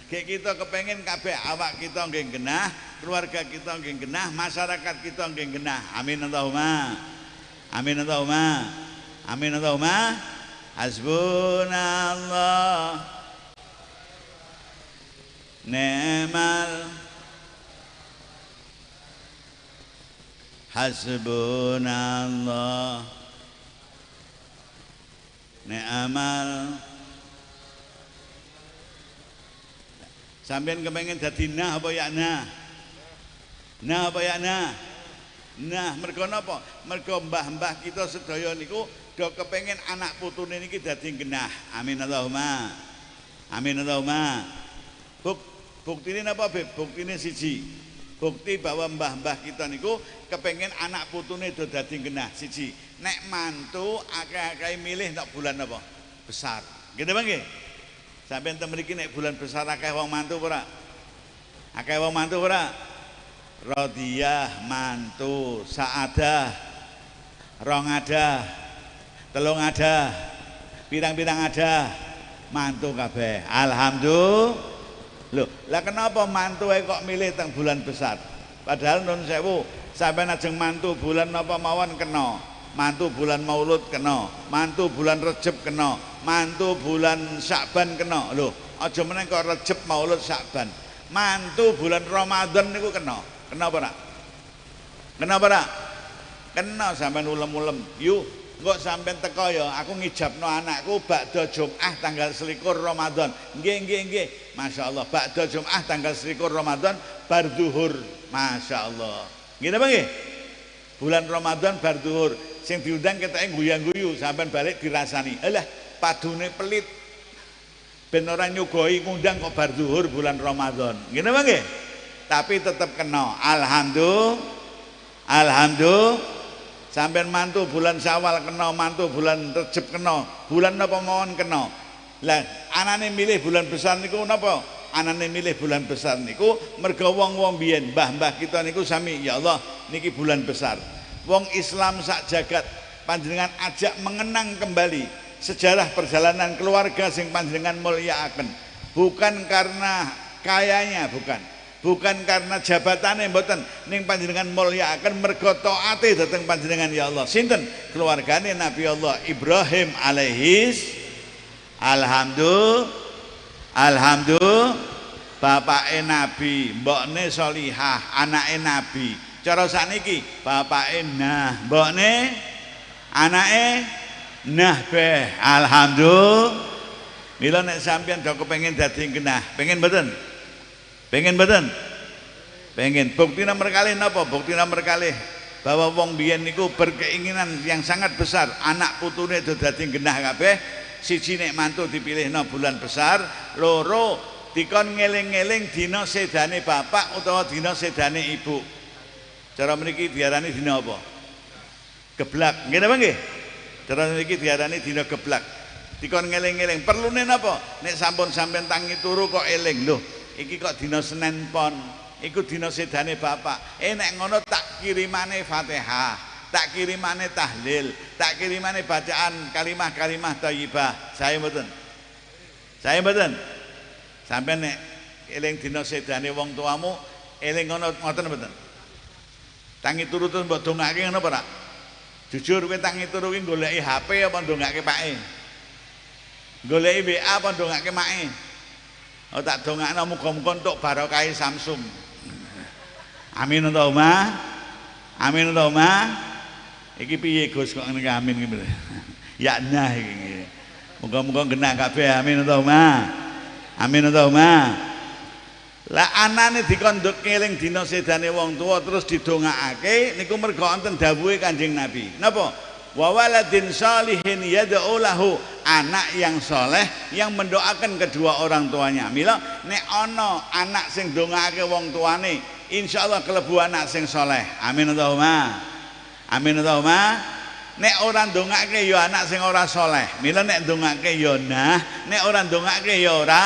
Gek kita kepengin kabeh awak kita nggih genah, keluarga kita nggih genah, masyarakat kita nggih genah. Amin Allahumma. Amin Allahumma. Amin Allahumma. Hasbunallah ni'mal hasbunallah ni'mal. Sampeyan kepengin dadi nah apa ya nah? Nah apa ya nah? Nah, mergo napa? Mergo mbah-mbah kita sedaya niku do kepengin anak putune niki dadi genah. Amin Allahumma. Amin Allahumma. Buktine napa, Beb? Buktine siji. Bukti bahwa mbah-mbah kita niku kepengin anak putune do dadi genah siji. Nek mantu akeh-akeh milih nek bulan apa? Besar. Nggih ta nggih? Sampeyan ten mriki nek bulan besar akeh wong mantu apa ora? Akeh wong mantu ora? Rodiyah mantu, saadah, rong adah, telung adah, Pirang-pirang ada mantu kabeh. Alhamdulillah. Loh, lah kenapa mantu kok milih teng bulan besar? Padahal nun sewu, sampeyan ajeng mantu bulan napa mawon kena. Mantu bulan Maulud kena, mantu bulan Rejeb kena, mantu bulan Sya'ban kena. Loh, aja meneh kok Rejeb, Maulud, Sya'ban. Mantu bulan Ramadan niku kena. Kena apa ora? Kena apa ora? Kena sampean ulem-ulem. Yuk, kok sampean teko ya, aku ngijabno anakku bakda Jumat tanggal 21 Ramadan. Nggih, nggih, nggih. Masya Allah, bakda Jumat tanggal 21 Ramadan bar zuhur. Masya Allah. Nggih napa nggih? Bulan Ramadan bar zuhur. Sing diundang ketoke guyang-guyu, sampean balik dirasani. Alah, padune pelit. Ben ora nyugoi ngundang kok bar zuhur bulan Ramadan. Nggih napa nggih? Tapi tetep kena. Alhamdulillah. Alhamdulillah. Sampean mantu bulan Syawal kena, mantu bulan Rejeb kena, bulan napa mawon kena. Lah anane milih bulan besar niku napa? Anane milih bulan besar niku mergo wong-wong biyen, mbah-mbah kita niku sami, ya Allah niki bulan besar. Wong Islam sak jagat panjenengan ajak mengenang kembali sejarah perjalanan keluarga sing panjenengan mulyakaken. Bukan karena kayanya, bukan. Bukan karena jabatane mboten, ning panjenengan mulyakaken mergo taate dhateng panjenengan ya Allah. Sinten? Keluargane Nabi Allah Ibrahim alaihis alhamdulillah. Alhamdulillah. Bapake Nabi, mbokne solihah, anake Nabi. Cara sakniki bapake nah, mbokne anake nah beh. Alhamdulillah. Mila nek sampeyan do kepengin dadi genah, pengen mboten? Pengen mboten? Pengen. Bukti nomor kalih napa? Bukti nomor kalih bahwa wong biyen niku berkeinginan yang sangat besar, anak putune do dadi genah kabeh. Siji nek mantu dipilihno bulan besar, loro dikon ngeling-ngeling dina sedane bapak utawa dina sedane ibu. Cara mriki diarani dina apa? Geblak. Nggih napa nggih? Cara mriki diarani dina geblak. Dikon ngeling-ngeling. Perlune napa? Nek sampun sampean tangi turu kok eling, lho, iki kok dina Senin pon, iku dina sedane bapak. Nek ngono tak kirimane Fatihah, tak kirimane tahlil, tak kirimane bacaan kalimah-kalimah thayyibah. Saya mboten. Saya mboten. Sampeyan nek eling dina sedane wong tuamu, eling ngono ngoten mboten? Tangi turu terus mbok dongake ngono apa ora? Jujur kowe tangi turu kuwi goleki HP apa ndongake pake? Goleki WA apa ndongake make? Oh tak dongakno muga-muga entuk barokah Samsung. Amin Allahumma. Amin Allahumma. Iki piye Gus kok ngene amin iki. Ya nah iki. Muga-muga genah kabeh amin Allahumma. Amin Allahumma. Lah anane dikon ngeling dina sedane wong tua terus didongakake niku mergo wonten dawuhe Kanjeng Nabi. Napa? Wa waladin shalihin yad'u lahu, anak yang soleh yang mendoakan kedua orang tuanya. Mila nek ana anak sing ndongakake wong tuane, insyaallah kelebu anak sing soleh. Amin Allahumma. Amin Allahumma. Nek ora ndongake ya anak sing ora soleh. Mila nek ndongake ya nah, nek ora ndongake ya ora.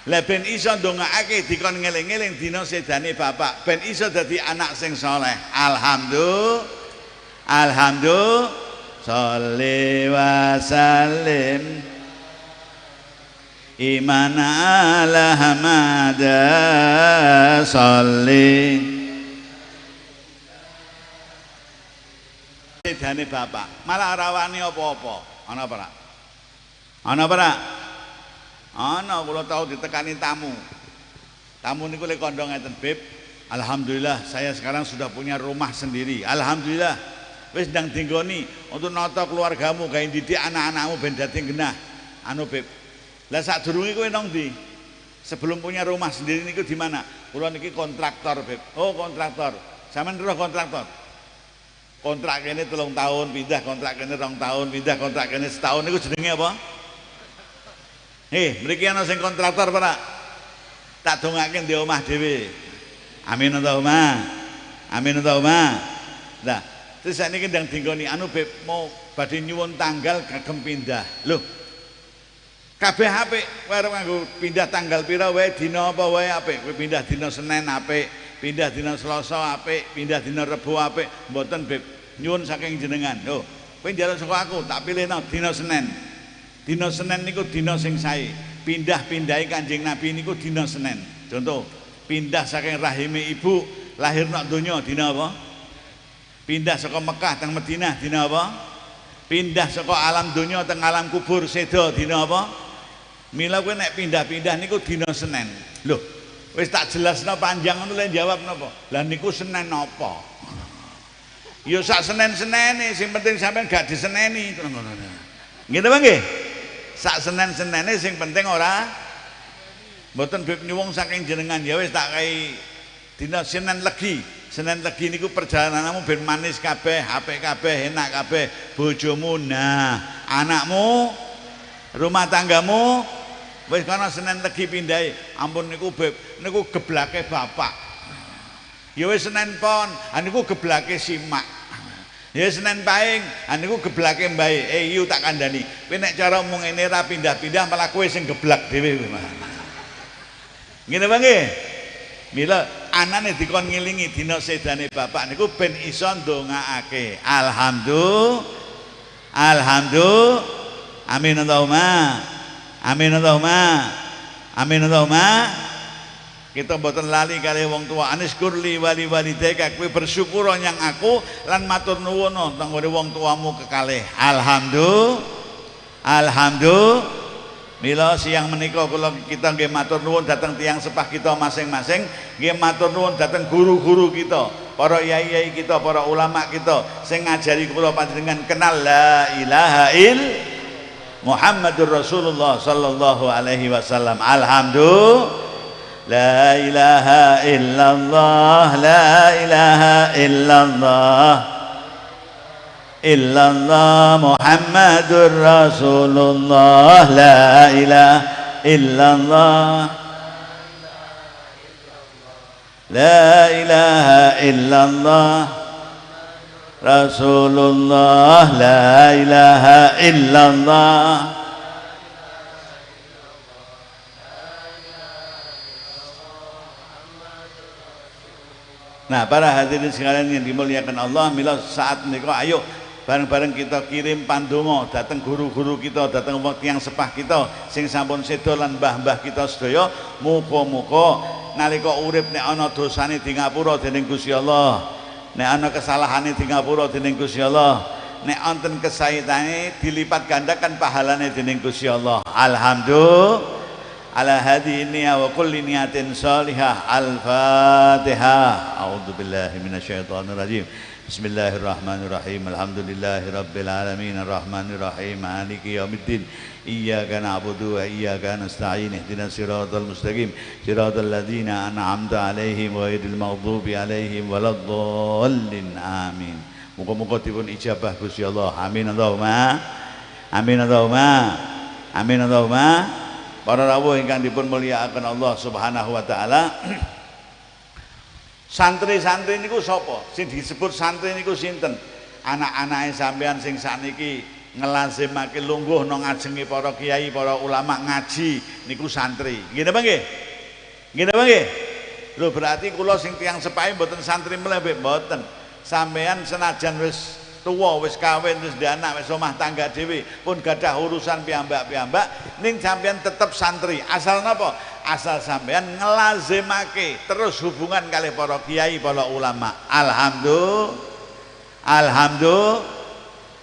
Lah ben iso ndongakake dikon ngeling-eling dina sedane bapak, ben iso dadi anak sing soleh. Alhamdulillah. Alhamdulillah. Sholli wa sallim iman ala hamada sholli. Sedane bapak malah rawani apa-apa. Ana apa ora? Ana apa ora? Ana, kula tau ditekani tamu. Tamu niku lek kandha ngeten, "Beb, alhamdulillah saya sekarang sudah punya rumah sendiri. Alhamdulillah. Wis ndang dinggoni untuk nata keluargamu, gawe didik anak-anakmu ben dadi genah." Anu, Beb. Lah sadurunge kowe nang ndi? Sebelum punya rumah sendiri niku di mana? Kula niki kontraktor, Beb. Oh, kontraktor. Sampeyan roh kontraktor? Kontrak kene 3 tahun, pindah kontrak kene 2 tahun, pindah kontrak kene setahun niku jenenge apa? Hei, mriki ana sing kontraktor apa ora? Tak dongake ndek omah dhewe. Amin Allahumma. Amin Allahumma. Lah, terus sakniki ndang dinggoni anu Beb, mau badhe nyuwun tanggal kagem pindah. Lho. Kabeh apik, kowe arep nganggo pindah tanggal pira wae, dina apa wae apik. Kowe pindah dina Senin apik, pindah dina Selasa apik, pindah dina Rebo apik. Mboten Beb, nyuwun saking jenengan. Lho, kowe njaluk saka aku, tak pilihno dina Senin. Dina Senin niku dina sing sae. Pindah-pindahe Kanjeng Nabi niku dina Senin. Contoh, pindah saking rahime ibu lahir nok donya dina apa? Pindah saka Mekah teng Madinah dina apa? Pindah saka alam donya teng alam kubur seda dina apa? Mila kowe nek pindah-pindah niku dina Senin. Lho, wis tak jelasno panjang ngono lek jawab napa? Lah niku Senin apa? Ya sak Senen-senene, sing penting sampean gak diseneni ngono. Nggih ta nggih? Sak Senen-senene sing penting ora mboten beb nyuwung saking jenengan ya wis tak kai dina Senin Legi. Senin Legi niku perjalananmu ben manis kabeh, apik kabeh, enak kabeh, bojomu nah, anakmu, rumah tanggamu wis kana Senin Legi pindahe. Ampun niku beb, niku geblake bapak. Ya wis Senin Pon, niku geblake simak. Ya Senin Paing, niku geblake mbae. Eh yu tak kandhani. Kowe nek cara mung ngene ra pindah-pindah malah kowe sing geblak dhewe. Ngene apa nggih? Mila anane dikon ngilingi dina sedane bapak niku ben iso ndongaake. Alhamdulillah. Alhamdulillah. Amin Allahumma. Amin Allahumma. Amin Allahumma. Kita mboten lali kali wong tua. Aniskurli wali walidayka, kowe bersyukur nyang aku lan matur nuwun teng nggone wong tuamu kekalih. Alhamdulillah. Alhamdulillah. Mila siang menika kula kita nggih matur nuwun dhateng tiyang sepah kita masing-masing, nggih matur nuwun dhateng guru-guru kita, para yai-yai kita, para ulama kita sing ngajari kula panjenengan kenal la ilaha ill Muhammadur Rasulullah sallallahu alaihi wasallam. Alhamdulillah. La ilaha illallah, la ilaha illallah, illallah Muhammadur Rasulullah, la ilaha illallah, la ilaha illallah Rasulullah, la ilaha illallah. Nah, para hadirin sekalian yang dimuliakan Allah, mila saat menika ayo bareng-bareng kita kirim pandonga dateng guru-guru kita, dateng wong tiyang sepah kita sing sampun seda lan mbah-mbah kita sedaya, muga-muga nalika urip nek ana dosane di ngapura dening Gusti Allah, nek ana kesalahane di ngapura dening Gusti Allah, nek wonten kesaitane dilipat gandakan pahalane dening Gusti Allah. Alhamdulillah. Ala hadhihi niyyah wa kulli niyatin salihah. Al-Fatihah. A'udzu billahi minasyaitonir rajim. Bismillahirrahmanirrahim. Alhamdulillahirabbil alamin arrahmanirrahim maliki yaumiddin. Iyyaka na'budu wa iyyaka nasta'in. Ihdinas siratal mustaqim. Siratal ladzina an'amta 'alaihim ghairil maghdubi 'alaihim waladdallin. Amin. Muga-muga dipun ijabah Gusti Allah. Amin Allahumma. Amin Allahumma. Amin Allahumma. Para rawuh ingkang dipun mulyakaken Allah Subhanahu wa taala. Santri-santri niku sapa? Sing disebut santri niku sinten? Anak-anake sampean sing sakniki ngelazimake lungguh nang ngajenge para kiai, para ulama ngaji niku santri. Nggih napa nggih? Nggih napa nggih? Lho berarti kula sing tiyang sepahe mboten santri meleh mboten. Sampean senajan wis tuwa, wis kawin, wis duwe anak, wis omah tangga dhewe, pun gadah urusan piyambak-piyambak, ning sampean tetep santri. Asal napa? Asal sampean ngelazimake terus hubungan kalih para kiai, para ulama. Alhamdulillah. Alhamdulillah.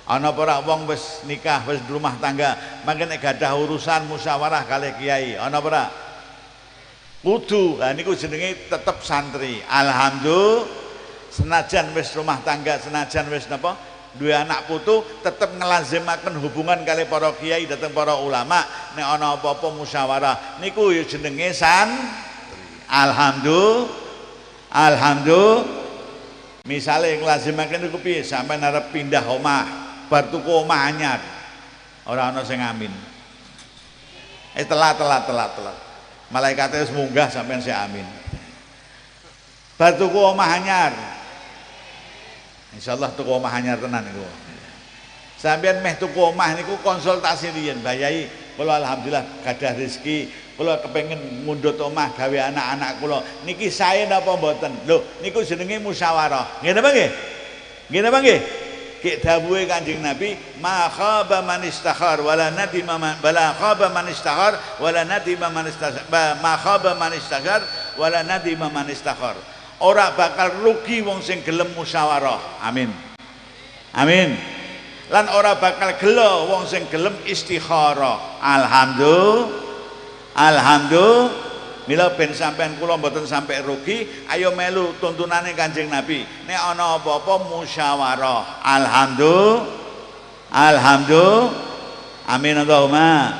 Ana para wong wis nikah, wis rumah tangga, mangke nek gadah urusan musyawarah kalih kiai, ana ora? Kudu. Lah niku jenenge tetep santri. Alhamdulillah. Senajan wis rumah tangga, senajan wis napa duwe anak putu, tetep ngelazimaken hubungan kali para kiai dateng para ulama, nek ana apa-apa musyawarah niku ya jenenge santri. Alhamdulillah. Alhamdulillah. Misale nglazimaken niku piye? Sampeyan arep pindah omah, bar tuku omah anyar. Ora ana sing amin. Telat telat telat telat. Malaikate wis munggah sampeyan sik amin. Bar tuku omah anyar. Insyaallah tuku omah anyar tenan niku. Sampeyan meh tuku omah niku konsultasi riyen, Mbah Yai, kula alhamdulillah gadah rezeki, kula kepengin ngundut omah gawe anak-anak kula. Niki sae napa mboten? Lho, niku jenenge musyawarah. Nggih napa nggih? Nggih napa nggih? Ki dawuhe Kanjeng Nabi, ma khaba man istakhar wala nadima wala khaba man istakhar wala nadima man istakhar, ma khaba man istakhar wala nadima man istakhar. Ora bakal rugi wong sing gelem musyawarah. Amin. Amin. Lan ora bakal gelo wong sing gelem istikharah. Alhamdulillah. Alhamdulillah. Mila ben sampean kula mboten sampe rugi, ayo melu tuntunane Kanjeng Nabi. Nek ana apa-apa musyawarah. Alhamdulillah. Alhamdulillah. Amin Allahumma.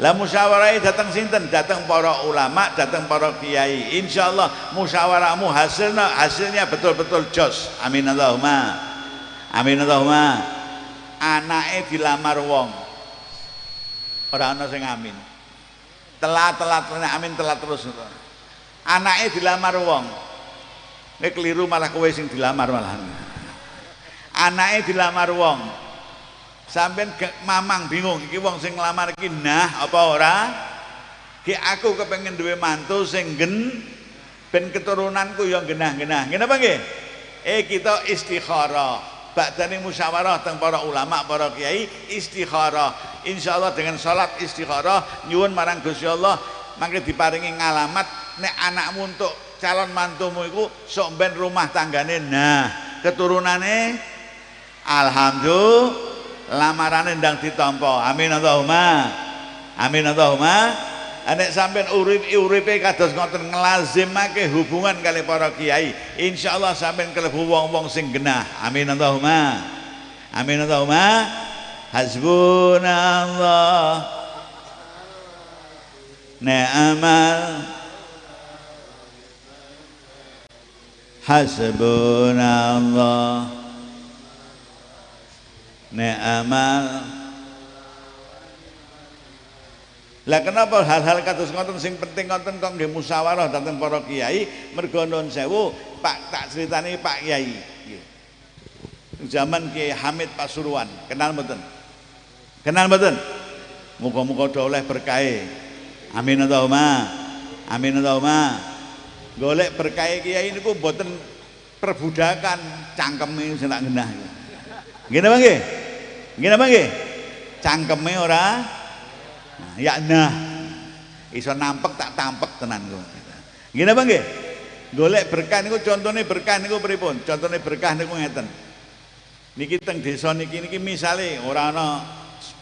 Lah musyawarahe dateng sinten? Dateng para ulama, dateng para kiai. Insyaallah musyawarahmu hasilnya betul-betul jos. Amin Allahumma. Amin Allahumma. Anake dilamar wong. Ora ana sing amin. Telat-telat amin telat terus. Anake dilamar wong. Nek keliru malah kowe sing dilamar malahan. Anake dilamar wong. Sampeyan mamang bingung iki wong sing nglamar iki nah apa ora? Ki aku kepengin duwe mantu sing ben keturunanku ya genah-genah. Ngene apa nggih? Kita istikharah. Bakdane musyawarah teng para ulama, para kiai, istikharah. Insyaallah dengan salat istikharah nyuwun marang Gusti Allah mangke diparingi ngalamat nek anakmu untuk calon mantumu iku sok ben rumah tanggane nah, keturunane alhamdulillah lamarane ndang ditampa. Amin Allahumma. Amin Allahumma. Nek sampean urip-uripe kados ngoten nglazimake hubungan kali para kiai, insyaallah sampean kelebu wong-wong sing genah. Amin Allahumma. Amin Allahumma. Hasbunallah ni'mal hasbunallah ni'mal. Lah kenapa hal-hal kados ngoten sing penting ngoten kok nggih musyawarah dhateng para kiai? Mergo nuwun sewu, Pak, tak critani Pak Kiai. Nggih. Zaman Kiai Hamid Pasuruan, kenal mboten? Kenal mboten? Muga-muga do oleh berkahe. Amin Allahumma. Amin Allahumma. Golek berkahe kiai niku mboten perbudakan, cangkeme sing tak genah. Nggih napa nggih? Nggih napa nggih? Cangkeme ora ya nah iso nampek tak tampek tenan kok. Nggih napa nggih? Golek berkah niku contone berkah niku pripun? Contone berkah niku ngeten. Niki teng desa niki niki misale ora ana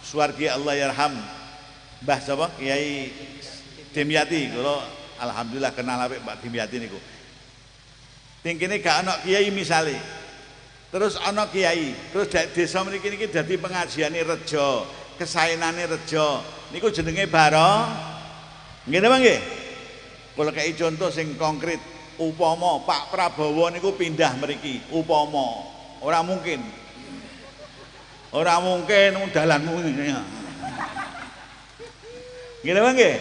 suwargi Allah yarham Mbah sapa? Kiai Dimyati. Kula alhamdulillah kenal apik Mbak Dimyati niku. Teng kene gak ana kiai misale. Terus ana kiai, terus desa mriki niki dadi pengajiane reja, kesaenane reja. Niku jenenge baro. Nggih napa nggih? Kula kei contoh sing konkret. Upama Pak Prabowo niku pindah mriki, upama ora mungkin. Ora mungkin dalanmu ngene. Nggih napa nggih?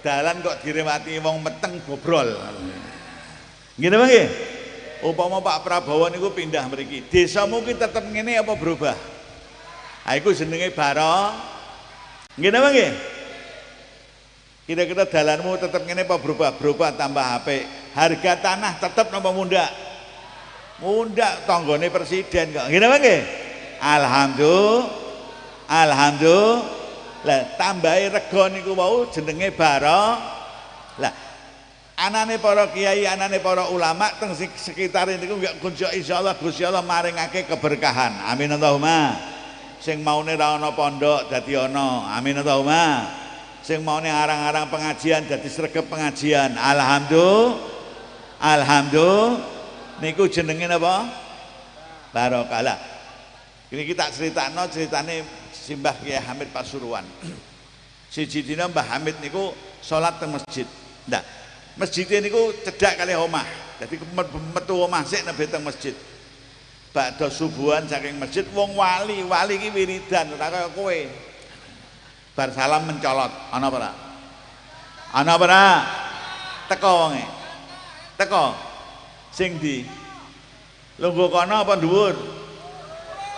Dalan kok direwati wong meteng bobrol. Nggih napa nggih? Upama Pak Prabowo niku pindah mriki, desamu ki tetep ngene apa berubah? Ha iku jenenge baro. Nggih napa nggih? Kira-kira dalanmu tetep ngene apa berubah? Berubah tambah apik. Harga tanah tetep napa mundak? Mundak tanggane presiden kok. Nggih napa nggih? Alhamdulillah. Alhamdulillah. Lah tambahi rega niku wau jenenge baro. Lah anane para kiai, anane para ulama teng sekitar niku insyaallah Gusti Allah maringake keberkahan. Amin Allahumma. Sing maune ra ana pondok dadi ana. Amin Allahumma. Sing maune arang-arang pengajian dadi sregep pengajian. Alhamdulillah. Alhamdulillah. Niku jenenge napa? Barokah. Lah niki tak critakno critane Simbah Kiai Hamid Pasuruan. Siji dina Mbah Hamid niku salat teng masjid. Nah, masjid niku cedhak kalih omah. Dadi metu omah sik nembe teng masjid. Bakda subuhan saking masjid wong wali, wali iki wiridan ora kaya kowe. Bar salam mencolot, ana apa ora? Ana apa ora? Teko wonge. Teko. Sing ndi? Lungguh kono apa dhuwur?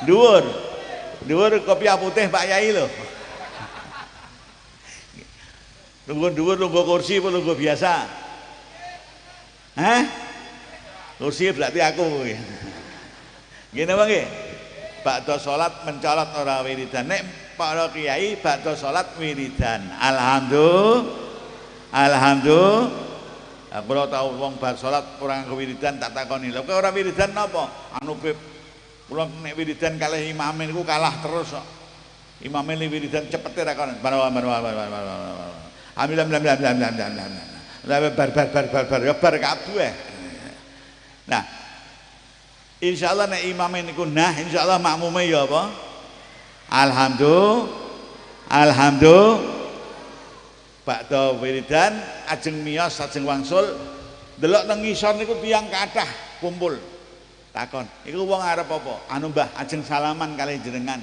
Dhuwur. Dhuwur kopiah putih Pak Yai lho. Lungguh dhuwur lungguh kursi apa lungguh biasa? Hah? Kursi berarti aku. Nggih napa nggih? Bakda salat mencolot ora wiridan. Nek para kiai bakda salat wiridan. Alhamdulillah. Alhamdulillah. Kula tau wong bar salat ora nganggo wiridan tak takoni. Lha kok ora wiridan napa? Anu Beb, kula nek wiridan kalih imame niku kalah terus kok. Imame wiridan cepete ra kon. Bar bar bar bar bar. Amin amin amin amin amin amin. Lah bar bar bar bar bar ya bar kabeh. Nah, insyaallah nek imame niku nah insyaallah makmume ya apa? Alhamdulillah. Alhamdulillah. Bakda wiridan ajeng miyos ajeng wangsul delok nang ngisor niku tiyang kathah kumpul. Takon, iku wong arep apa? Anu Mbah, ajeng salaman kalih jenengan.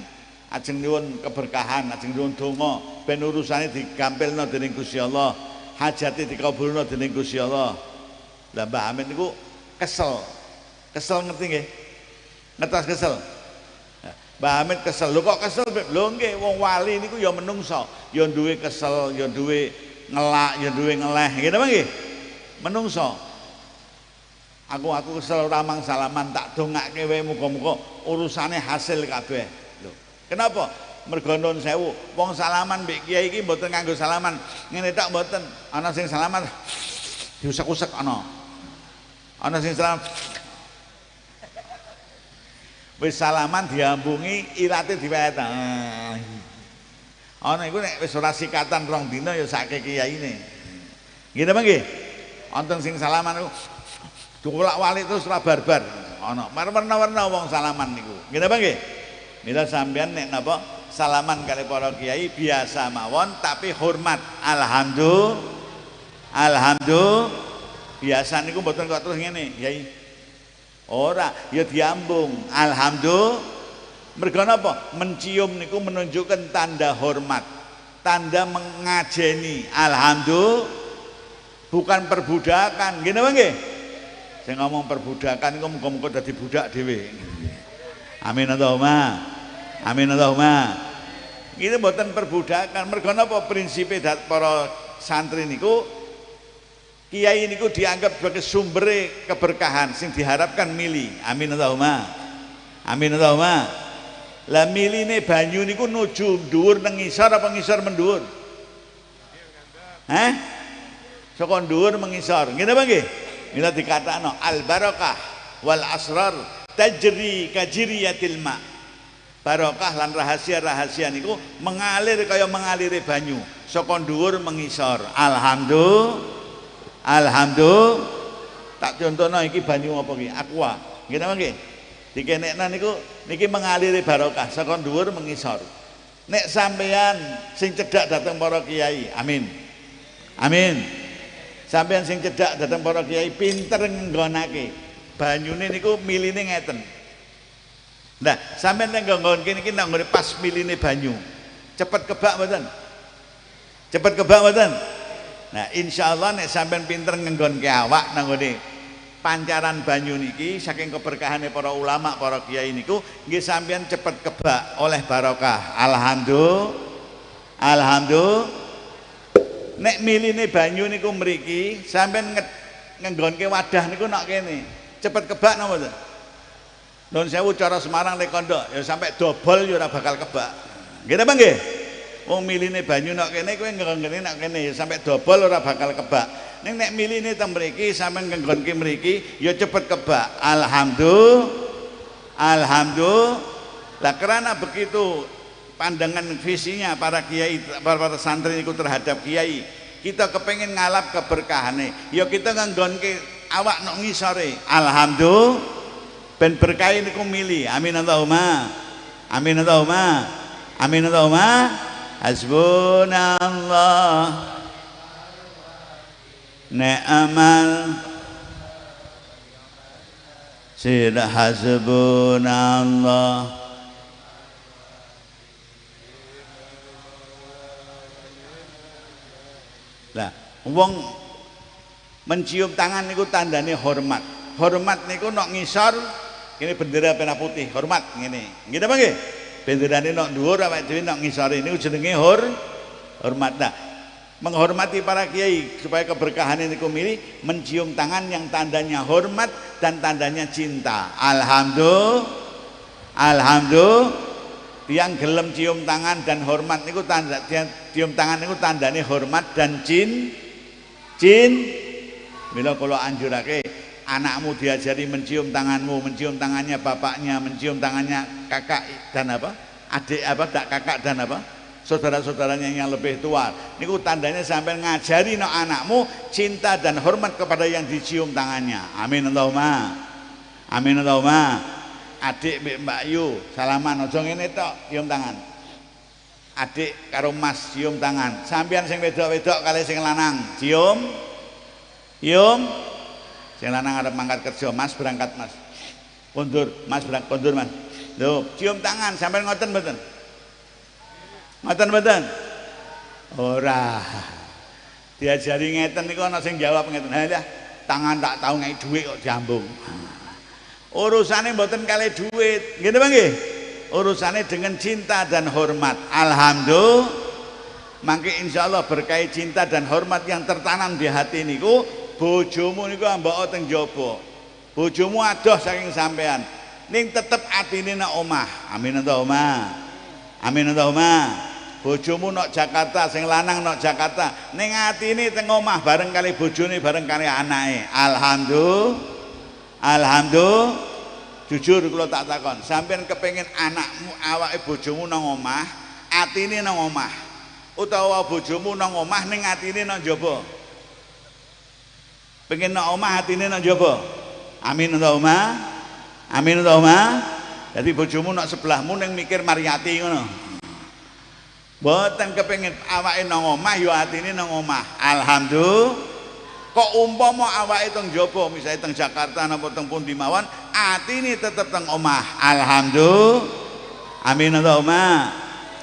Ajeng nyuwun keberkahan, ajeng nyuwun donga ben urusane digampilno dening Gusti Allah, hajate dikabulno dening Gusti Allah. Lah Mbah Amin niku kesel. Kesel ngerti nggih? Ngertos kesel? Mbah Hamid kesel. Lho kok kesel, Beb? Lho nggih, wong wali niku ya menungso, ya duwe kesel, ya duwe ngelak, ya duwe ngeleh. Nggih napa nggih? Menungso. Aku kesel ora mang salaman, tak dongake wae muga-muga urusane hasil kabeh. Lho, kenapa? Mergo nun sewu, wong salaman mbek kiai iki mboten nganggo salaman. Ngene tok mboten. Ana sing salaman diusek-usek ana. Ana sing salaman wis salaman diambungi ilate diwet. Ana iku nek wis ora sikatan rong dina ya sake kiyaine. Nggih ta nggih? Wonten sing salaman iku diwolak-walik terus ora barbar. Ana warna-warna wong salaman niku. Nggih ta nggih? Mila sampeyan nek napa salaman kali para kiai biasa mawon tapi hormat. Alhamdulillah. Alhamdulillah. Biasa niku mboten kok terus ngene, Yai. Ora, ya diambung. Alhamdulillah. Mergo napa? Mencium niku menunjukkan tanda hormat, tanda mengajeni. Alhamdulillah. Bukan perbudakan. Nggih napa nggih? Sing ngomong perbudakan iku muga-muga dadi budak dhewe. Amin Allahumma. Amin Allahumma. Iki mboten perbudakan. Mergo napa prinsipe para santri niku kiai niku dianggap sebagai sumber keberkahan sing diharapkan mili. Amin Allahumma. Amin Allahumma. Lah miline banyu niku nuju dhuwur nang ngisor apa ngisor mendhuwur? Hah? Saka dhuwur mengisor. Nggih napa nggih? Mila dikatakno al barakah wal asrar tajri kajriyatil ma. Barokah lan rahasia-rahasia niku mengalir kaya mengalire banyu saka dhuwur mengisor. Alhamdulillah. Alhamdulillah. Tak contohno iki banyu apa iki? Aqua. Nggih napa nggih? Dikenekno niku niki mengaliri barokah saka dhuwur mengisor. Nek sampean sing cedhak dateng para kiai, amin. Amin. Sampean sing cedhak dateng para kiai pinter nggonake. Banyune niku miline ngeten. Nah, sampean nek nggon kene iki nang nggone pas miline banyu. Cepet kebak mboten? Cepet kebak mboten? Nah, insyaallah nek sampean pinter ngenggonke awak nang nggone pancaran banyu niki saking keberkahane para ulama, para kiai niku nggih sampean cepet kebak oleh barokah. Alhamdulillah. Alhamdulillah. Nek miline banyu niku mriki sampean ngenggonke wadah niku nok kene. Cepet kebak napa mboten? Nuwun sewu cara Semarang lek kandha ya sampe dobol ya ora bakal kebak. Nggih napa nggih? Wong miline banyu nok kene kowe nggonke nok kene ya sampe dobol ora bakal kebak. Ning nek miline teng mriki sampean ngenggonke mriki ya cepet kebak. Alhamdulillah. Alhamdulillah. Lah karena begitu pandangan visinya para kiai, para santri niku terhadap kiai, kita kepengen ngalap keberkahane. Ya kita ngenggonke awak nok ngisore. Alhamdulillah. Ben berkah niku mili. Amin Allahumma. Amin Allahumma. Amin Allahumma. Hasbunallah ni'mal sir. Hasbunallah. Lah wong mencium tangan niku tandane hormat. Hormat niku nok ngisor kene bendera merah putih, hormat ngene. Nggih napa nggih? Benderane nok dhuwur awake dhewe nok ngisore niku jenenge hormat. Nah, menghormati para kiai supaya keberkahan niku milih mencium tangan yang tandanya hormat dan tandanya cinta. Alhamdulillah. Alhamdulillah. Tiang gelem cium tangan dan hormat niku tanda, tiang cium tangan niku tandane hormat dan cin cin. Mila kula anjurake anakmu diajari mencium tanganmu, mencium tangannya bapaknya, mencium tangannya kakak dan apa? Adik apa? Tak kakak dan apa? Saudara-saudaranya yang lebih tua. Niku tandanya sampai ngajari no anakmu cinta dan hormat kepada yang dicium tangannya. Amin Allahumma. Amin Allahumma. Adik mbek Mbak Yu salaman aja ngene tok, cium tangan. Adik karo Mas cium tangan. Sampeyan sing wedok-wedok kali sing lanang cium. Cium. Sing lanang arep mangkat kerja, Mas berangkat Mas. Kondur, Mas berangkat kondur Mas. Lho, cium tangan sampeyan ngoten mboten? Ngoten mboten? Ora. Diajari ngeten niku ana sing jawab ngeten. Halah, tangan tak tau ngeki dhuwit kok diambung. Urusane mboten kalih dhuwit. Nggih napa nggih? Urusane dengan cinta dan hormat. Alhamdulillah. Mangke insyaallah berkah cinta dan hormat yang tertanam di hati niku, bojomu niku ambaka teng jaba. Bojomu adoh saking sampean. Ning tetep atine nang omah. Amin Allahumma. Amin Allahumma. Bojomu nok Jakarta, sing lanang nok Jakarta, ning atine teng omah bareng kali bojone, bareng kali anake. Alhamdulillah. Alhamdulillah. Jujur kula tak takon, sampean kepengin anakmu awake bojomu nang omah, atine nang omah, utawa bojomu nang omah ning atine nang jaba? Pengen nang omah atine nang jaba? Amin Allahumma. Amin Allahumma. Dadi bojomu nang sebelahmu ning mikir Mariati ngono. Mboten kepengin awake nang omah ya atine nang omah. Alhamdulillah. Kok umpama awake teng jaba, misalnya teng Jakarta napa teng pundi mawon, atine tetep teng omah. Alhamdulillah. Amin Allahumma.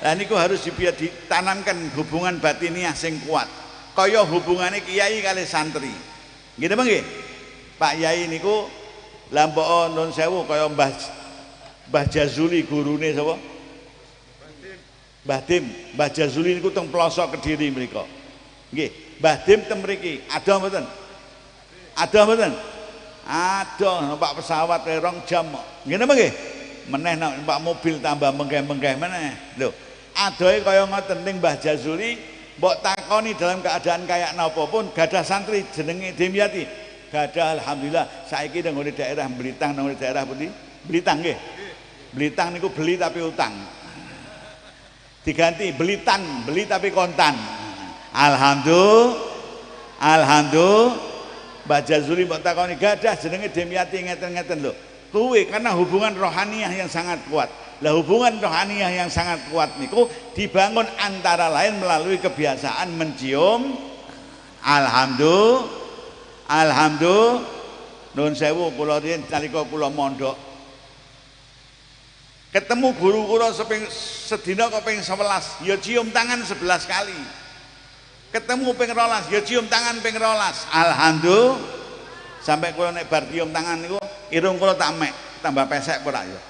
Lah niku harus ditanamkan hubungan batiniah sing kuat. Kaya hubungane kiai kali santri. Nggih napa nggih? Pak Yai niku lampok nun sewu kaya Mbah Jazuli gurune sapa? Mbah Dim. Mbah Jazuli niku teng pelosok Kediri mriku. Nggih, Mbah Dim teng mriki. Adoh mboten? Adoh mboten? Adoh numpak pesawat 2 jam kok. Nggih napa nggih? Meneh numpak mobil tambah mengkeh-mengkeh meneh. Lho, adohe kaya ngoten ning Mbah Jazuli mbok takoni dalam keadaan kayak napa pun gadah santri jenenge Dimyati. Gadah alhamdulillah saiki nang ngene daerah Blitang, nang daerah pundi? Blitang nggih. Blitang niku beli tapi utang. Diganti Belitan, beli tapi kontan. Alhamdulillah. Alhamdulillah. Mbah Jazuli mbok takoni gadah jenenge Dimyati ngeten-ngeten lho. Kuwi karena hubungan rohaniah yang sangat kuat. Lah hubungan rohaniah yang sangat kuat niku dibangun antara lain melalui kebiasaan mencium. Alhamdulillah. Alhamdulillah. Nun sewu kula riyen nalika kula mondok ketemu guru kula seping sedina kok ping 11 ya cium tangan 11 kali. Ketemu ping 12 ya cium tangan ping 12. Alhamdulillah. Sampai kula nek bar cium tangan niku irung kula tak mek, tambah pesek ora ya.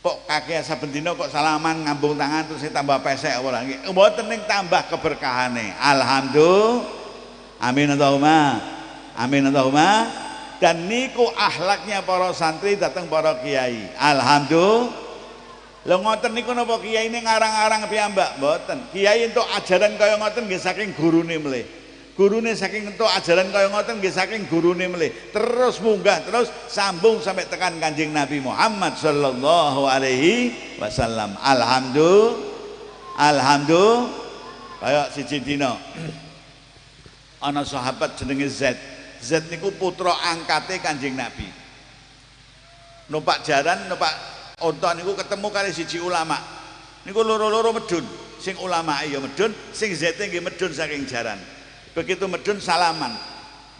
Kok kakek saben dina kok salaman ngambung tangan terus tambah pesek ora nggih. Mboten ning tambah keberkahane. Alhamdulillah. Amin Allahumma. Amin Allahumma. Dan niku akhlaknya para santri dateng para kiai. Alhamdulillah. Lho ngoten niku napa kiai ini ngarang-arang piyambak? Mboten. Kiai entuk ajaran kaya ngoten nggih saking gurune melih. Gurune saking entuk ajaran kaya ngoten nggih saking gurune melih. Terus munggah terus sambung sampai tekan Kanjeng Nabi Muhammad sallallahu alaihi wasallam. Alhamdulillah. Alhamdulillah. Kaya siji dina ana sahabat jenenge Zaid. Zaid niku putra angkate Kanjeng Nabi. Numpak jaran, numpak unta niku ketemu kali siji ulama. Niku loro-loro medun. Sing ulama ya medun, sing Zaid nggih medun saking jaran. Begitu medun salaman.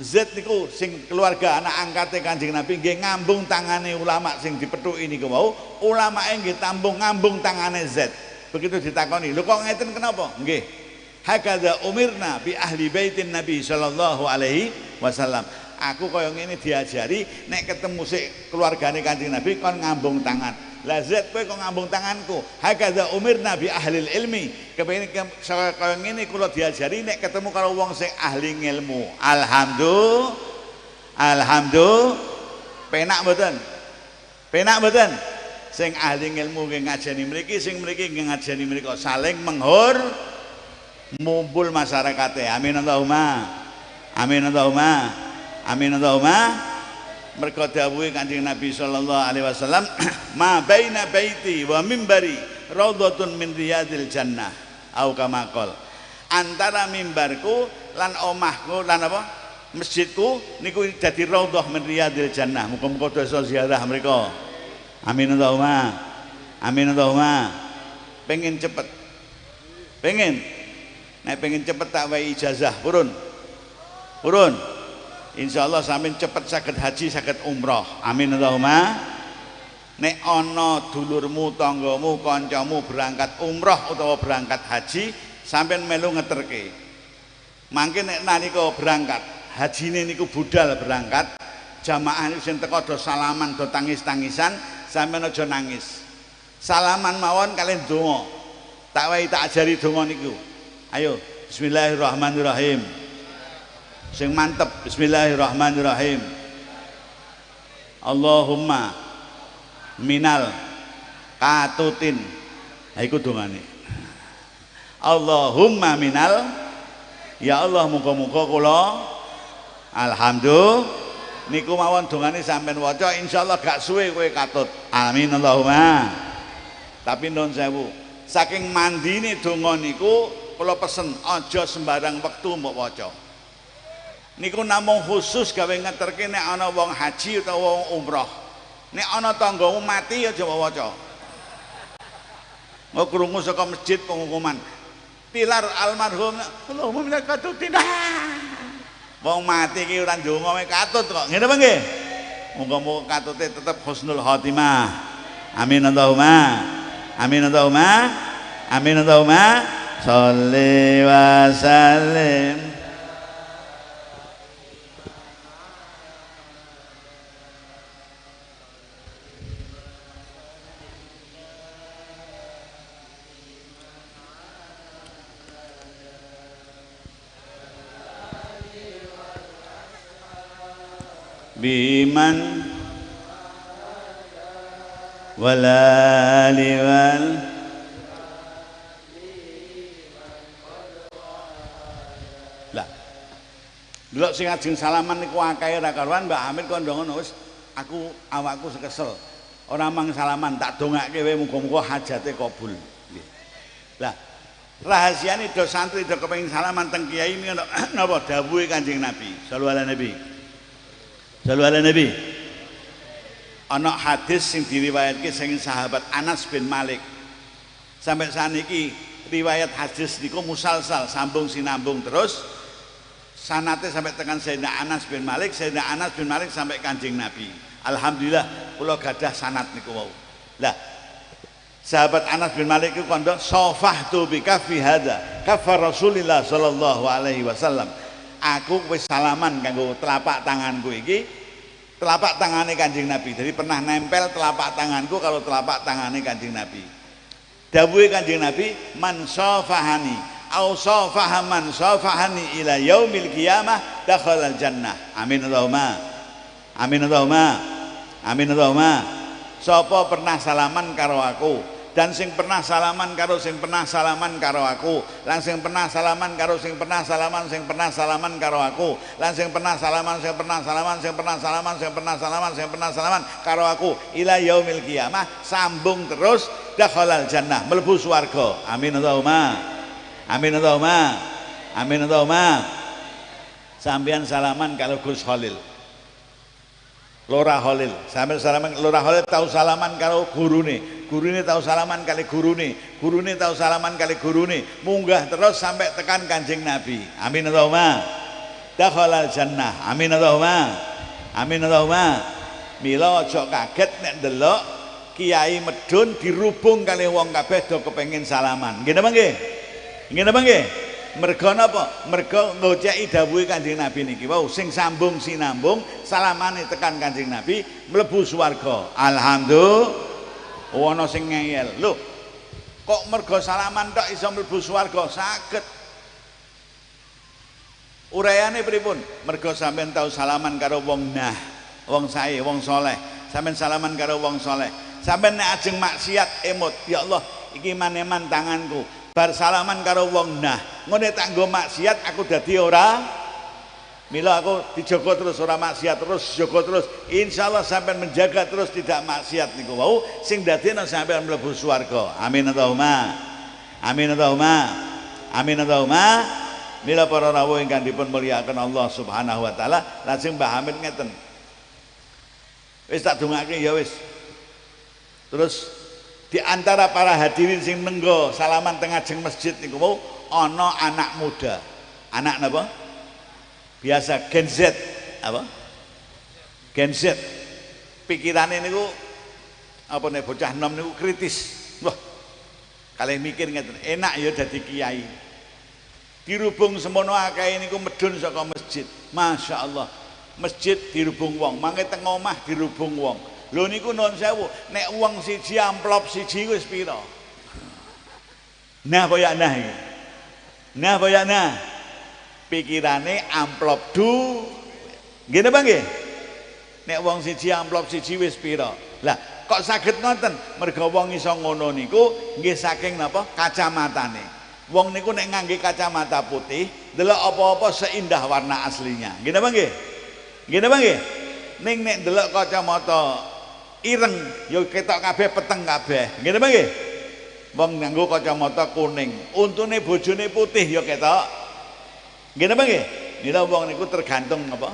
Zaid niku sing keluarga anak angkate Kanjeng Nabi nggih ngambung tangane ulama sing dipethuki niku wau, ulamake nggih tambung ngambung tangane Zaid. Begitu ditakoni, "Lho kok ngeten kenapa?" Nggih. Hakadha umirna bi ahli baitin Nabi sallallahu alaihi wasallam. Aku kaya ngene diajari nek ketemu sik keluargane Kanjeng Nabi kon ngambung tangan. Lah Zaid kowe kok ngambung tanganku? Hakadha umirna bi ahli ilmi. Kepengin kaya ngene kula diajari nek ketemu karo wong sing ahli ngilmu. Alhamdulillah. Alhamdulillah. Penak mboten? Penak mboten? Sing ahli ilmu nggih ngajeni mriki, sing mriki nggih ngajeni mriko, saling menghor mumpul masyarakate. Amin Allahumma. Amin Allahumma. Amin Allahumma. Mergo dawuhe Kanjeng Nabi sallallahu alaihi wasallam, ma baina baiti wa mimbari raudhatun min riyadil jannah au kama qol. Antara mimbarku lan omahku lan apa? Masjidku niku dadi raudhah min riyadil jannah. Muga-muga dosa ziarah mriko. Amin Allahumma. Amin Allahumma. Pengen cepet. Pengen. Nek pengen cepet tak wae ijazah purun. Purun. Insyaallah sampeyan cepet saged haji, saged umroh. Amin Allahumma. Nek ana dulurmu, tanggamu, kancamu berangkat umroh utawa berangkat haji, sampeyan melu ngeterke. Mangke nek nalika berangkat, hajine niku budal berangkat, jamaah niku sing teko do salaman, do tangis-tangisan, sampeyan aja nangis. Salaman mawon kalian donga. Tak wae tak ajari donga niku. Ayo, bismillahirrahmanirrahim. Sing mantep, bismillahirrahmanirrahim. Allahumma minal katutin. Ha iku dongane. Allahumma minal, ya Allah muga-muga kula alhamdulillah niku mawon dongane sampean waca, insyaallah gak suwe kowe katut. Amin Allahumma. Tapi nun sewu, saking mandine donga niku kula pesen aja sembarang wektu mbok waca. Niku namung khusus gawe ngeterke nek ana wong haji utawa wong umroh. Nek ana tanggamu mati aja mbok waca. Engko krungu saka masjid pengumuman. Pilar almarhum Allahumma minal katutin. Wong mati iki ora ndonga wae katut kok. Ngene apa nggih? Muga-muga katute tetep husnul khotimah. Amin Allahumma. Amin Allahumma. Amin Allahumma. Sholli wa sallim. Biman wala liwal lah delok sing ajeng salaman niku akeh ora karuan. Mbak Hamid kondo ngono, wis aku awakku sekesel ora mang salaman tak dongake wae muga-muga hajate kabul. Nggih. Lah rahasiane do santri do kepengin salaman teng kiai napa dawuhe Kanjeng Nabi sallallahu alaihi nabi. Sallu ala Nabi. Ana hadis sing diriwayatke sing sahabat Anas bin Malik. Sampai saniki riwayat hadis niku musalsal sambung sinambung terus sanate sampai tekan Sayyidina Anas bin Malik, Sayyidina Anas bin Malik sampai Kanjeng Nabi. Alhamdulillah kula gadah sanad niku wau. Lah sahabat Anas bin Malik iku kandha safahtu bi kafi hadza kafa Rasulillah sallallahu alaihi wasallam. Aku wis salaman kanggo telapak tanganku iki, telapak tangane Kanjeng Nabi. Jadi pernah nempel telapak tanganku kalau telapak tangane Kanjeng Nabi. Dawuhe Kanjeng Nabi, man safahani au safaha man safahani ila yaumil qiyamah dakhalal jannah. Amin Allahumma. Amin Allahumma. Amin Allahumma. Sapa pernah salaman karo aku dan sing pernah salaman karo sing pernah salaman karo aku, lan sing pernah salaman karo sing pernah salaman sing pernah salaman karo aku, lan sing pernah salaman sing pernah salaman sing pernah salaman sing pernah salaman sing pernah salaman karo aku ila yaumil qiyamah sambung terus dakhalal jannah, mlebu swarga. Amin Allahumma. Amin Allahumma. Amin Allahumma. Sampeyan salaman kalau Gus Khalil, Lora Khalil, sampeyan salaman Lora Khalil tau salaman karo gurune, gurune tau salaman kali gurune, gurune tau salaman kali gurune, munggah terus sampai tekan Kanjeng Nabi. Amin Allahumma. Dakhalal jannah. Amin Allahumma. Amin Allahumma. Mila aja kaget nek ndelok kiai medun dirubung kali wong kabeh do kepengin salaman. Nggih napa nggih? Nggih napa nggih? Mergo napa? Mergo ngoceki dawuhe Kanjeng Nabi niki wau sing sambung sinambung salamane tekan Kanjeng Nabi mlebu swarga. Alhamdulillah. Ana sing ngeyel. Lho, kok mergo salaman tok iso mlebu swarga? Saged. Urayane pripun? Mergo sampean tau salaman karo wong nah, wong sae, wong soleh. Sampean salaman karo wong soleh. Sampeyan nek ajeng maksiat emut, ya Allah, iki maneman tanganku. Bar salaman karo wong nah, ngene tak nggo maksiat aku dadi ora. Mila aku dijogo terus ora maksiat terus, dijogo terus. Insyaallah sampeyan menjaga terus tidak maksiat niku wau sing dadekno sampeyan mlebu swarga. Amin Allahumma. Amin Allahumma. Amin Allahumma. Mila para rawuh ingkang dipun mulyakaken Allah Subhanahu wa taala, lajeng Mbah Hamid ngeten. Wis tak dongake ya wis. Terus di antara para hadirin sing nenggo salaman teng ajeng masjid niku wau ana anak muda. Anak napa? Biasa Gen Z apa? Gen Z. Pikirane niku apa nek bocah nom niku kritis. Wah. Kalih mikir ngeten, enak ya dadi kiai. Dirubung semono akeh niku medhun saka masjid. Masya Allah. Masjid dirubung wong, mangke teng omah dirubung wong. Lho niku nun sewu, nek wong siji amplop siji wis pira? Nah kaya nah iki. Nah kaya nah. Pikirane amplop du. Nggih napa nggih? Nek wong siji amplop siji wis pira? Lah kok saged ngoten? Mergo wong iso ngono niku nggih saking napa? Kacamatane. Wong niku nek ngangge kacamata putih, ndelok apa-apa seindah warna aslinya. Nggih napa nggih? Nggih napa nggih? Ning nek ndelok kacamata ireng ya ketok kabeh peteng kabeh. Nggih napa nggih? Wong nganggo kacamata kuning, untune bojone putih ya ketok. Nggih napa nggih? Mila wong niku tergantung apa?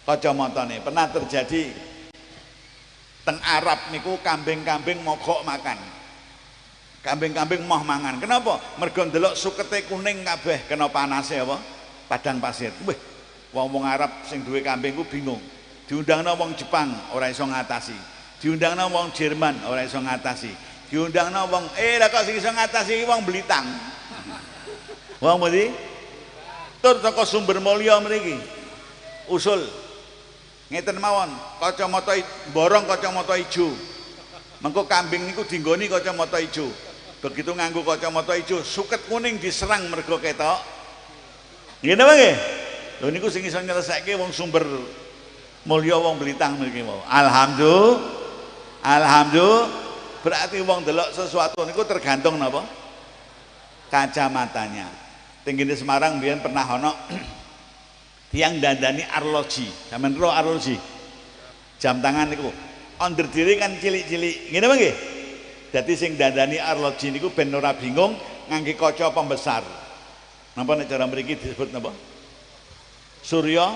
Kacamatane. Pernah terjadi teng Arab niku kambing-kambing mogok makan. Kambing-kambing moh mangan. Kenapa? Mergo ndelok sukete kuning kabeh kena panase apa? Padang pasir. Wih, wong-wong Arab sing duwe kambing ku bingung. Diundangno wong Jepang ora iso ngatasi. Diundangno wong Jerman ora iso ngatasi. Diundangno wong lah kok sing iso ngatasi iki wong Blitang. Wong pundi? Tur saka Sumber Mulya mriki. Usul ngeten mawon, kacamata borong kacamata ijo. Mengko kambing niku dinggoni kacamata ijo. Begitu nganggo kacamata ijo, suket kuning diserang mergo ketok. Nggih napa nggih? Lho niku sing iso nyelesaike wong Sumber Mulya wong Blitang mriki wau. Alhamdulillah. Alhamdulillah. Berarti wong delok sesuatu niku tergantung napa? Kacamatanya. Teng ngene Semarang mbiyen pernah ana tiyang dandani arloji. Sampeyan ro arloji? Jam tangan niku. Onderdile kan cilik-cilik. Ngene apa nggih? Dadi sing dandani arloji niku ben ora bingung ngangge kaca pembesar. Napa nek cara mriki disebut napa? Surya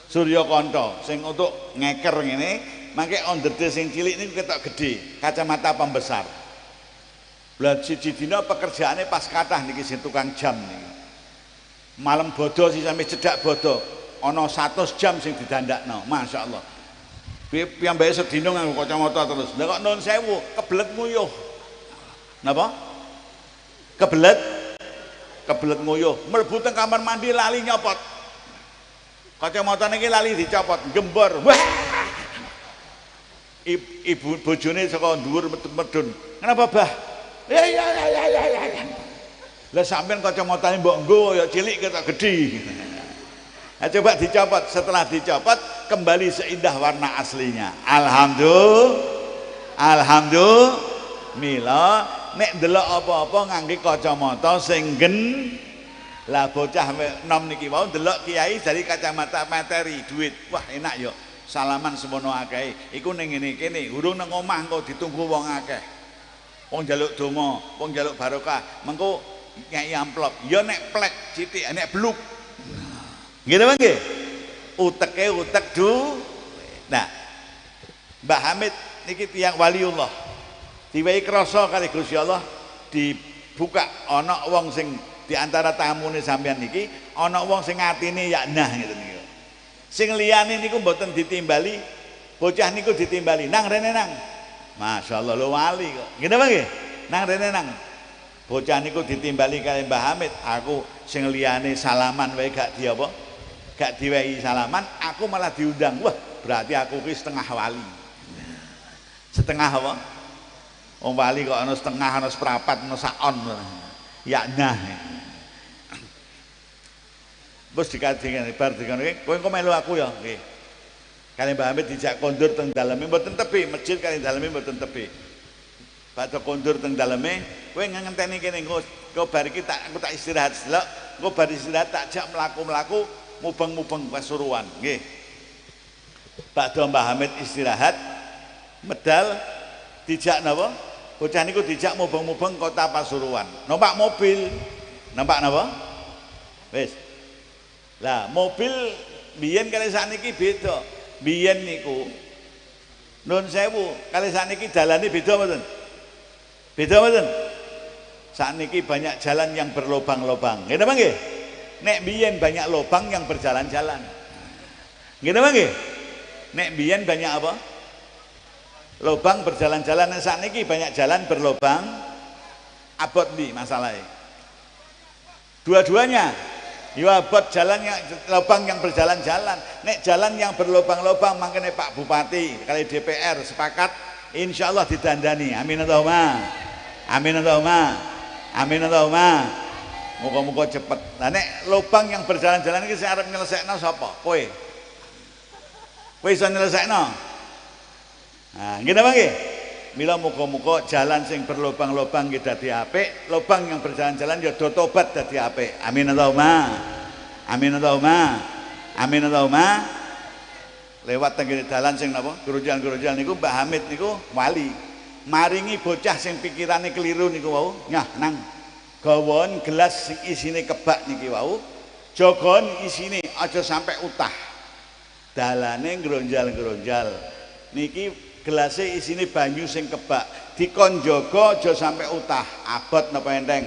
Surya Kanca sing untuk ngeker ngene, mangke onderdil sing cilik niku ketok gedhe, kacamata pembesar. Lah siji dina pekerjaane pas kathah niki sing tukang jam niki. Malam bodho sih sampe cedak bodho, ana 100 jam sing didandakno, masyaallah. Piyambake sedina nganggo kacamata terus. Lah kok nun sewu, kebelet nguyuh. Napa? Kebelet kebelet nguyuh, mlebu teng kamar mandi lali nyopot. Kacamata niki lali dicopot, gembor. Wah. Ibu bojone saka dhuwur medun. Kenapa, Bah? Ya ya ya ya ya ya. Lah sampean kacamatane mbok nggo ya cilik ketok gedhi. Nah, coba dicopot, setelah dicopot kembali seindah warna aslinya. Alhamdulillah. Alhamdulillah. Mila nek ndelok apa-apa ngangge kacamata sing gen. Lah bocah nom niki wau ndelok kiai dari kacamata materi duit. Wah enak ya. Salaman semono akeh. Iku ning ngene kene, urung nang omah engko ditunggu wong akeh. Wong njaluk donga, wong njaluk barokah, mengko ngeki amplop. Ya nek plek sithik, nek bluk. Nggih napa nggih? Uteke utek du. Nah, Mbah Hamid niki tiyang waliullah. Diwehi krasa kali Gusti Allah dibuka ana wong sing di antara tamune sampean niki ana wong sing atine ya nah ngeten niku. Sing liyane niku mboten ditimbali, bocah niku ditimbali nang rene nang. Masyaallah lho wali kok. Nggih napa nggih? Nang rene nang. Bocah niku ditimbali kali Mbah Hamid, aku sing liyane salaman wae gak di apa? Gak diwehi salaman, aku malah diundang. Wah, berarti aku ki setengah wali. Setengah apa? Wong wali kok ana setengah, ana seprapat, ana saon. Ya nah. Wis dikadhengane bar dikene, kowe engko melu aku ya, nggih. Kali Mbah Hamid dijak kondur teng daleme mboten tebi, masjid kali daleme mboten tebi. Badhe kondur teng daleme, kowe ngenteni kene engko bar iki tak aku tak istirahat selok, engko bar istirahat tak jak mlaku-mlaku mubeng-mubeng Pasuruan, nggih. Badhe Mbah Hamid istirahat medal dijak napa? Bocah niku dijak mubeng-mubeng kota Pasuruan. Numpak mobil. Numpak napa? Wis. Lah, mobil biyen kali sakniki beda. Biyen niku nun sewu, kali sakniki dalane beda mboten? Beda mboten? Sakniki banyak jalan yang berlobang-lobang. Nggih napa nggih? Nek biyen banyak lobang yang berjalan-jalan. Nggih napa nggih? Nek biyen banyak apa? Lobang berjalan-jalan. Nek sakniki banyak jalan berlobang. Abot ndi masalahe? Dua-duanya. Ya abot jalan yang lobang yang berjalan-jalan. Nek jalan yang berlobang-lobang mangkene Pak Bupati kali DPR sepakat insyaallah didandani. Amin Allahumma. Amin Allahumma. Amin Allahumma. Muga-muga cepet. Lah nek lobang yang berjalan-jalan iki sing arep nyelesekno sapa? Kowe. Kowe iso nyelesekno? Nah, nggih napa nggih? Mila muga-muga jalan sing berlobang-lobang nggih dadi apik, lobang yang berjalan-jalan ya do tobat dadi apik. Amin Allahumma. Amin Allahumma. Amin Allahumma. Lewat teng dalan sing napa? Gerojal-gerojal niku Mbah Hamid niku wali. Maringi bocah sing pikirane keliru niku wau, nyah nang gawon gelas sing isine kebak niki wau, jagon isine aja sampai utah. Dalane ngronjal-ngronjal. Niki gelase isine banyu sing kebak, dikon jaga aja sampai utah. Abot napa enteng?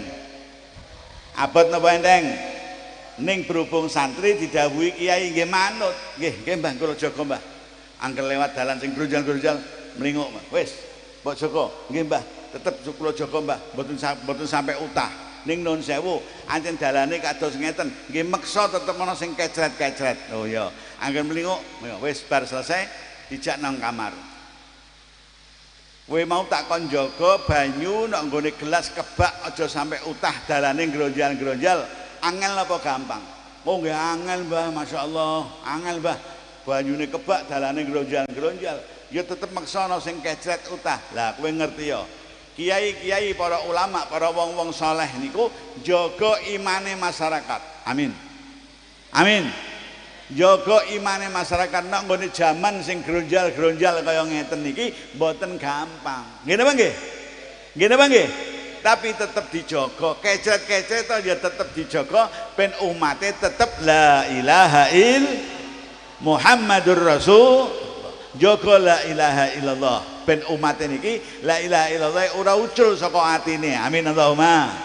Abot napa enteng? Ning berhubung santri didhawuhi kiai nggih manut. Nggih, nggih Mbah kula jaga Mbah. Angger lewat dalan sing grunjal-grunjal mlinguk Mbah. Wis, mbok jaga. Nggih Mbah, tetep kula jaga Mbah, mboten sampai utah. Ning nun sewu, ancen dalane kados ngeten, nggih meksa tetep ana sing kecret-kecret. Oh iya, angger mlinguk, wis bar selesai dijak nang kamar. Kowe mau tak kon jaga banyu nek nggone gelas kebak aja sampai utah dalane ngronjal-ngronjal. Angel apa gampang? Oh nggih angel Mbah, masyaallah, angel Mbah. Banyune kebak dalane ngronjal-ngronjal. Ya tetep meksa ana sing kecret utah. Lah kowe ngerti ya. Kiai-kiai, para ulama, para wong-wong saleh niku jaga imane masyarakat. Amin. Amin. Jaga imane masyarakat nek nggone jaman sing gronjal-gronjal kaya ngeten niki mboten gampang. Nggih napa nggih? Nggih napa nggih? Tapi tetep dijaga, kecret-kecret ya tetep dijaga ben umate tetep la ilaha ill Muhammadur Rasul. Jaga la ilaha illallah ben umate niki la ilaha illallah ora ucul saka atine. Amin Allahumma.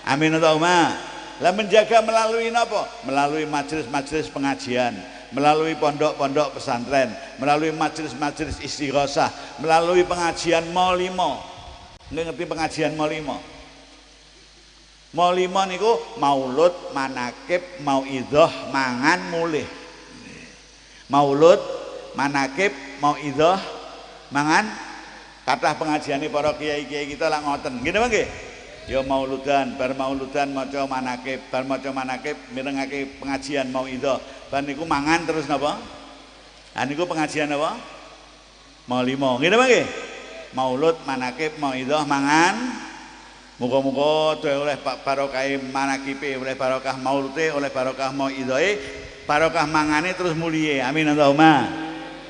Amin Allahumma. Lah menjaga melalui napa? Melalui majelis-majelis pengajian, melalui pondok-pondok pesantren, melalui majelis-majelis istighosah, melalui pengajian Molimo. Ngerti pengajian Molimo? Molimo niku maulud, manakib, mauidhoh, mangan, mulih. Maulud, manakib, mauidhoh, mangan. Kathah pengajiane para kiai-kiai kita lak ngoten. Nggih napa nggih? Ya mauludan, bar mauludan maca manakib, bar maca manakib mirengake pengajian mauidhoh. Bar niku mangan terus napa? Ha niku pengajian napa? Molimo. Nggih napa nggih? Maulud, manakib, mauidhoh, mangan. Muga-muga oleh barokah manakibe, oleh barokah maulude, oleh barokah mauidhohe, barokah mangane terus muliye. Amin Allahumma.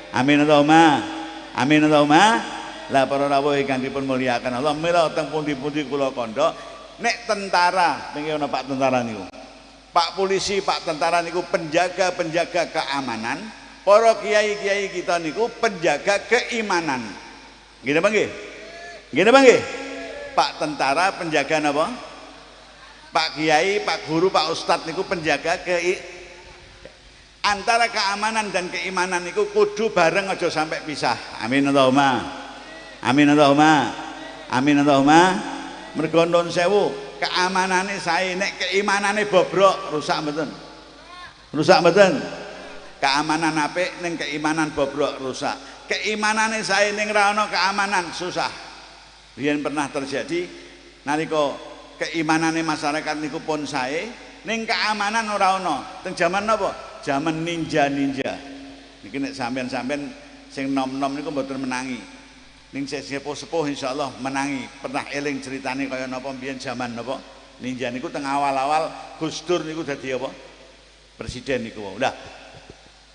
Amin Allahumma. Amin Allahumma. Lah para rawuh ingkang dipun mulyakaken Allah, mila teng pundi-pundi kula kandha nek tentara, niki ana Pak tentara niku. Pak polisi, Pak tentara niku penjaga-penjaga keamanan, para kiai-kiai kita niku penjaga keimanan. Nggih napa nggih? Nggih napa nggih? Pak tentara penjaga napa? Pak kiai, Pak guru, Pak ustadz niku penjaga antara keamanan dan keimanan niku kudu bareng aja sampai pisah. Amin Allahumma. Amin Allahumma. Amin Allahumma. Mergo nun sewu, keamanane sae nek keimanane bobrok rusak mboten? Rusak mboten? Keamanan apik ning keimanan bobrok rusak. Keimanane sae ning ra ono keamanan susah. Riyen pernah terjadi nalika keimanane masyarakat niku pun sae ning keamanan ora ono. Teng jaman napa? Jaman ninja-ninja. Niki nek sampean-sampean sing nom-nom niku mboten menangi. Ning sing sepuh-sepuh insyaallah menangi. Pernah eling ceritane kaya napa mbiyen jaman napa? Ninja niku teng awal-awal Gus Dur niku dadi apa? Presiden niku wau. Lah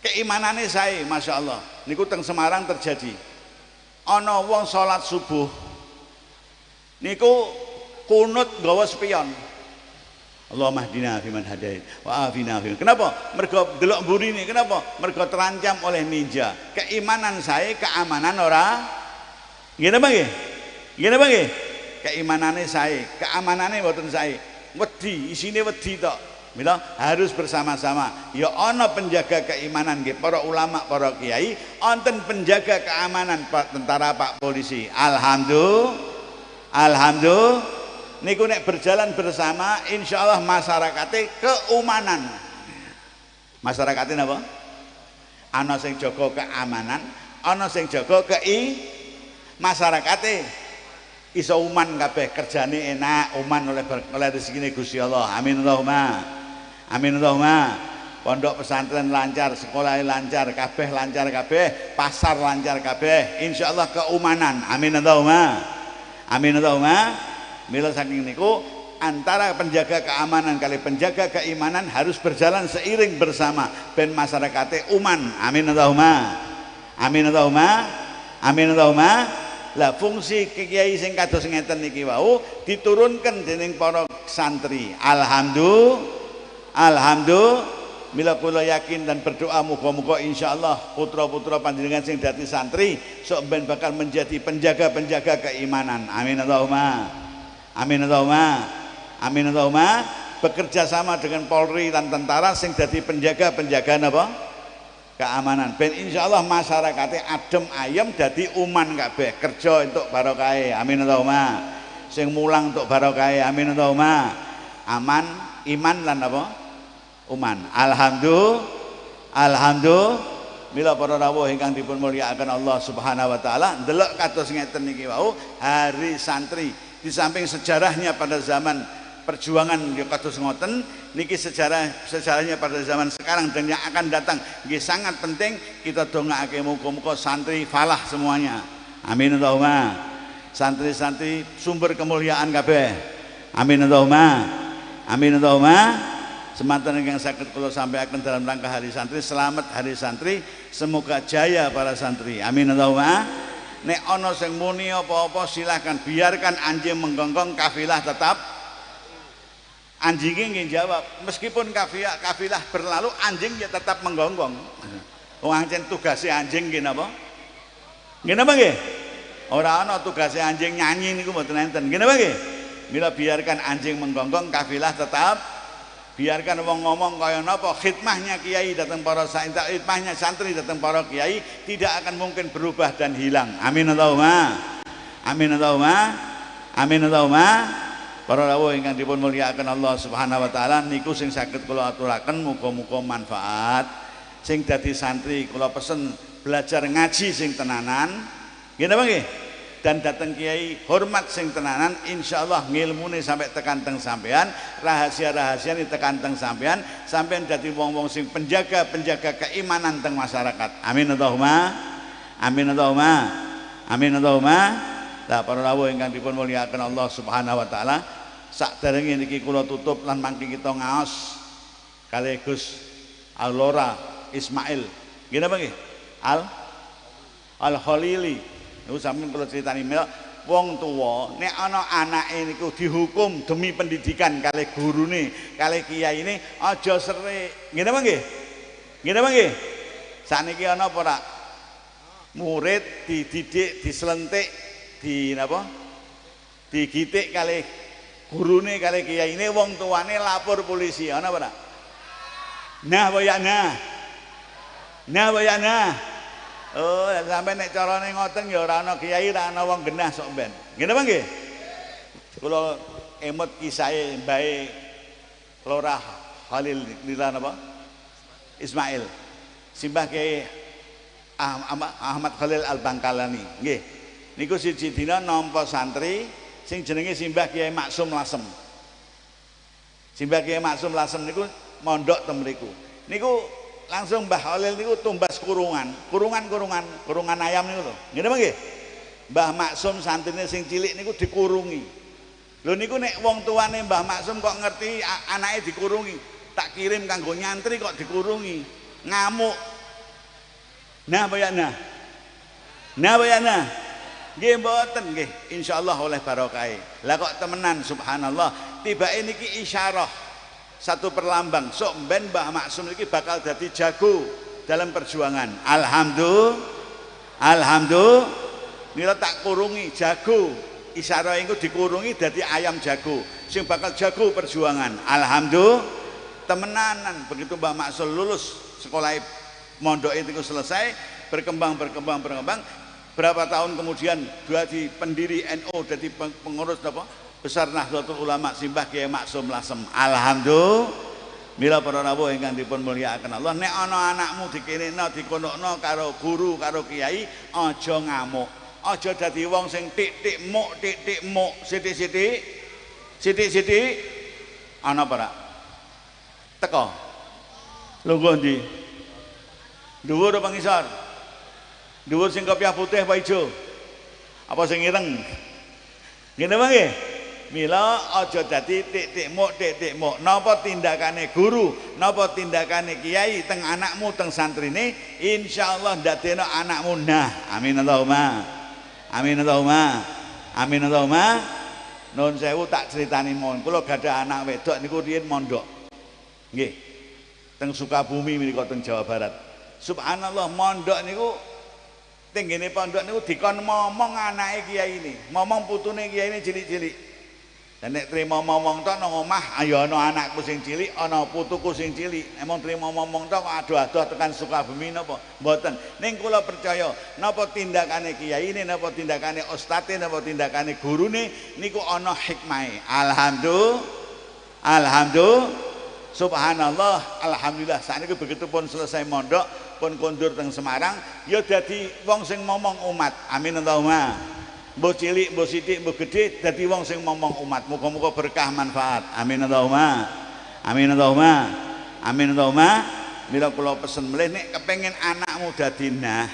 keimanane sae masyaallah. Niku teng Semarang terjadi. Ana wong salat subuh niku kunut nggawa spion. Allahumma hdina fiman hadait wa afina fiman. Kenapa? Mergo delok mburine. Kenapa? Mergo terancam oleh ninja. Keimanan sae, keamanan ora. Nggih napa nggih? Nggih napa nggih? Keimanane sae, keamanane mboten sae. Wedi, isine wedi tok. Mila harus bersama-sama. Ya ana penjaga keimanan nggih para ulama, para kiai, wonten penjaga keamanan Pak tentara, Pak polisi. Alhamdulillah. Alhamdulillah. Niku nek berjalan bersama insyaallah masyarakate keumanan. Masyarakate napa? Ana sing jaga keamanan, ana sing jaga masyarakate iso uman kabeh, kerjane enak, uman oleh oleh rezekine Gusti Allah. Amin Allahumma. Amin Allahumma. Pondok pesantren lancar, sekolah lancar, kabeh lancar kabeh, pasar lancar kabeh. Insyaallah keumanan. Amin Allahumma. Amin Allahumma. Mila saking niku antara penjaga keamanan kali penjaga keimanan harus berjalan seiring bersama ben masyarakate uman. Amin Allahumma. Amin Allahumma. Amin Allahumma. Lah fungsi kiai sing kados ngeten niki wau diturunkan dening para santri. Alhamdulillah. Alhamdulillah. Mila kula yakin dan berdoa muga-muga insyaallah putra-putra panjenengan sing dadi santri sok ben bakal menjadi penjaga-penjaga keimanan. Amin Allahumma. Amin Allahumma. Amin Allahumma. Bekerja sama dengan Polri dan tentara sing dadi penjaga-penjaga napa? Keamanan. Ben insyaallah masyarakate adem ayem dadi uman kabeh, kerja entuk barokahe. Amin Allahumma. Sing mulang entuk barokahe. Amin Allahumma. Aman, iman lan apa? Uman. Alhamdulillah. Alhamdulillah. Mila para rawuh ingkang dipun mulyakaken Allah Subhanahu wa taala, ndelok kados ngeten niki wau hari santri. Di samping sejarahnya pada zaman perjuangan ya kados ngoten niki sejarahnya pada zaman sekarang dan yang akan datang nggih sangat penting kita dongakake muga-muga santri falah semuanya. Amin Allahumma. Santri-santri sumber kemuliaan kabeh. Amin Allahumma. Amin Allahumma. Semanten ingkang saged kula sampaikan dalam rangka hari santri, selamat hari santri, semoga jaya para santri. Amin Allahumma. Nek ana sing muni apa-apa silahkan, biarkan anjing menggonggong, kafilah tetap. Anjingnya nggih jawab, meskipun kafilah berlalu, anjing ya tetap menggonggong. Wong ancen tugase anjing nggih napa? Nggih napa nggih? Ora ana tugase anjing nyanyi niku mboten enten. Nggih napa nggih? Mila biarkan anjing menggonggong, kafilah tetap. Biarkan wong ngomong kaya napa, khidmahnya kiai datang para khidmahnya santri datang para kiai tidak akan mungkin berubah dan hilang. Amin Allahumma. Amin Allahumma. Amin Allahumma. Para rawuh ingkang dipun mulyakaken Allah Subhanahu wa taala niku sing saged kula aturaken muga-muga manfaat. Sing dadi santri kula pesen belajar ngaji sing tenanan. Nggih napa nggih? Dan dateng kiai hormat sing tenanan, insyaallah ngilmune sampai tekan teng sampean, rahasia-rahasiane tekan teng sampean, sampean dadi wong-wong sing penjaga-penjaga keimanan teng masyarakat. Amin Allahumma. Amin Allahumma. Amin Allahumma. Lah para rawuh ingkang dipun mulyakaken Allah Subhanahu wa taala, sakderenge niki kula tutup lan mangke kita ngaos kalih Gus Alora Ismail. Nggih napa nggih? Al Khalili. Niku sampeyan kula critani mila wong tuwa nek ana anake niku dihukum demi pendidikan kalih gurune, kalih kiyaine aja serik. Nggih napa nggih? Nggih napa nggih? Sakniki ana apa ora? Murid dididik, diselentik, di napa? Digitik kalih gurune kalih kiyaine, wong tuane lapor polisi, ana apa ora? Nah, apa ya nah? Nah, apa ya nah? Oh, sampe nek carane ngoten ya ora ana kiai, ora ana wong genah sok ben. Nggih napa nggih? Kula emut kisahe mbae Lurah Khalil nila napa? Ismail. Simbah Kiai Ahmad Khalil Al-Bangkalani. Nggih. Niku siji dina nampa santri sing jenenge Simbah Kiai Maksum Lasem. Simbah Kiai Maksum Lasem niku mondok teng mriku. Niku langsung Mbah Khalil niku tumbas kurungan, kurungan ayam niku lho. Ngene apa nggih? Mbah Maksum santrine sing cilik niku dikurungi. Lho niku nek wong tuane Mbah Maksum kok ngerti anake dikurungi, tak kirim kanggo nyantri kok dikurungi, ngamuk. Nah apa ya nah? Nah apa ya nah? Nggih mboten nggih, insyaallah oleh barokah. Lah kok temenan subhanallah, tibake niki isyarah satu perlambang sok ben Mbah Maksum iki bakal dadi jago dalam perjuangan. Alhamdulillah. Alhamdulillah. Nira tak kurungi jago. Isyarah iku dikurungi dadi ayam jago sing bakal jago perjuangan. Alhamdulillah. Temenanan begitu Mbah Maksum lulus sekolah mondok itu selesai, berkembang. Berapa tahun kemudian dua di pendiri NU, jadi pengurus apa besar Nahdlatul Ulama simbah Kiai Maksum Lasem. Alhamdulillah. Mila para rawuh ingkang dipun mulyakaken Allah, nek ana anakmu dikenekno dikonokno karo guru karo kiai, aja ngamuk, aja dadi wong sing tik-tik muk tik-tik muk sithik-sithik sithik-sithik ana apa ora teko lungguh ndi dhuwur apa ngisor? Dhuwur sing kopiah putih apa ijo? Apa sing ireng? Ngene apa nggih? Mila aja dadi tik-tik muk tik-tik muk. Napa tindakane guru, napa tindakane kiai teng anakmu teng santrine, insyaallah ndadekno anakmu nah. Amin Allahumma. Amin Allahumma. Amin Allahumma. Nun sewu tak critani mawon. Kula gadah anak wedok niku riyin mondok. Nggih. Teng Sukabumi menika teng Jawa Barat. Subhanallah mondok niku tenggene pondok niku dikon momong anake kiai ini, momong putune kiai ini cilik-cilik. Dan nek trimo momong tok nang omah, ayo ana anakku sing cilik, ana putuku sing cilik. Emang trimo momong tok kok adoh-adoh tekan Sukabumi napa? Mboten. Ning kula percaya napa tindakane kiai ini, napa tindakane ustate, napa tindakane gurune niku ana hikmahe. Alhamdulillah. Alhamdulillah. Subhanallah, alhamdulillah. Sakniki begitu pun selesai mondok, pun kondur teng Semarang, ya dadi wong sing momong umat. Amin Allahumma. Mbok cilik, mbok sithik, mbok gedhe dadi wong sing momong umat. Muga-muga berkah manfaat. Amin Allahumma. Amin Allahumma. Amin Allahumma. Mila kula pesen melih nek kepengin anakmu dadi nah,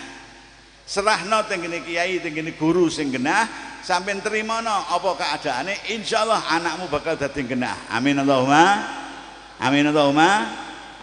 serahno teng ngene kiai, teng ngene guru sing genah, sampeyan trimono apa keadaane, insyaallah anakmu bakal dadi genah. Amin Allahumma. Amin Allahumma.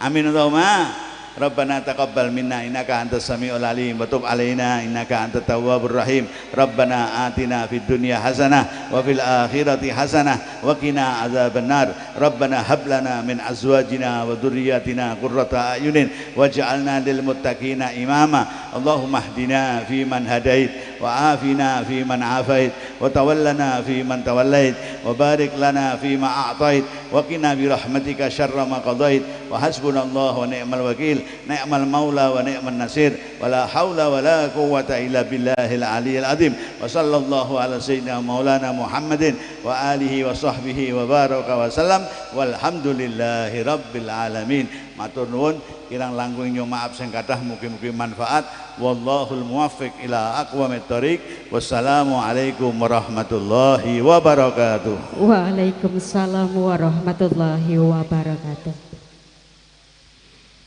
Amin Allahumma. Rabbana taqabbal minna innaka antas samiul alim wa tub alaina innaka antat tawwabur rahim. Rabbana atina fid dunya hasanah wa fil akhirati hasanah wa qina adzabannar. Rabbana hab lana min azwajina wa dhurriyyatina qurrata a'yunin waj'alna lil muttaqina imama. Allahumma ihdina fi man hadait wa afina fi man afait wa tawallana fi man tawallait wa barik lana fi ma a'tait wa qina bi rahmatika syarra ma qadait wa hasbunallahu wa ni'mal wakil. Ni'mal maula wa ni'man nasir wa la haula wa la quwwata illa billahil aliyil azim. Wa sallallahu ala sayyidina maulana Muhammadin wa alihi wa sahbihi wa baraka wa sallam walhamdulillahi rabbil alamin. Matur nuwun kirang langkung nyuwun maaf sing kathah, mugi-mugi manfaat. Wallahul muwaffiq ila aqwamit thoriq. Wassalamu alaikum warahmatullahi wabarakatuh. Waalaikumsalam warahmatullahi wabarakatuh.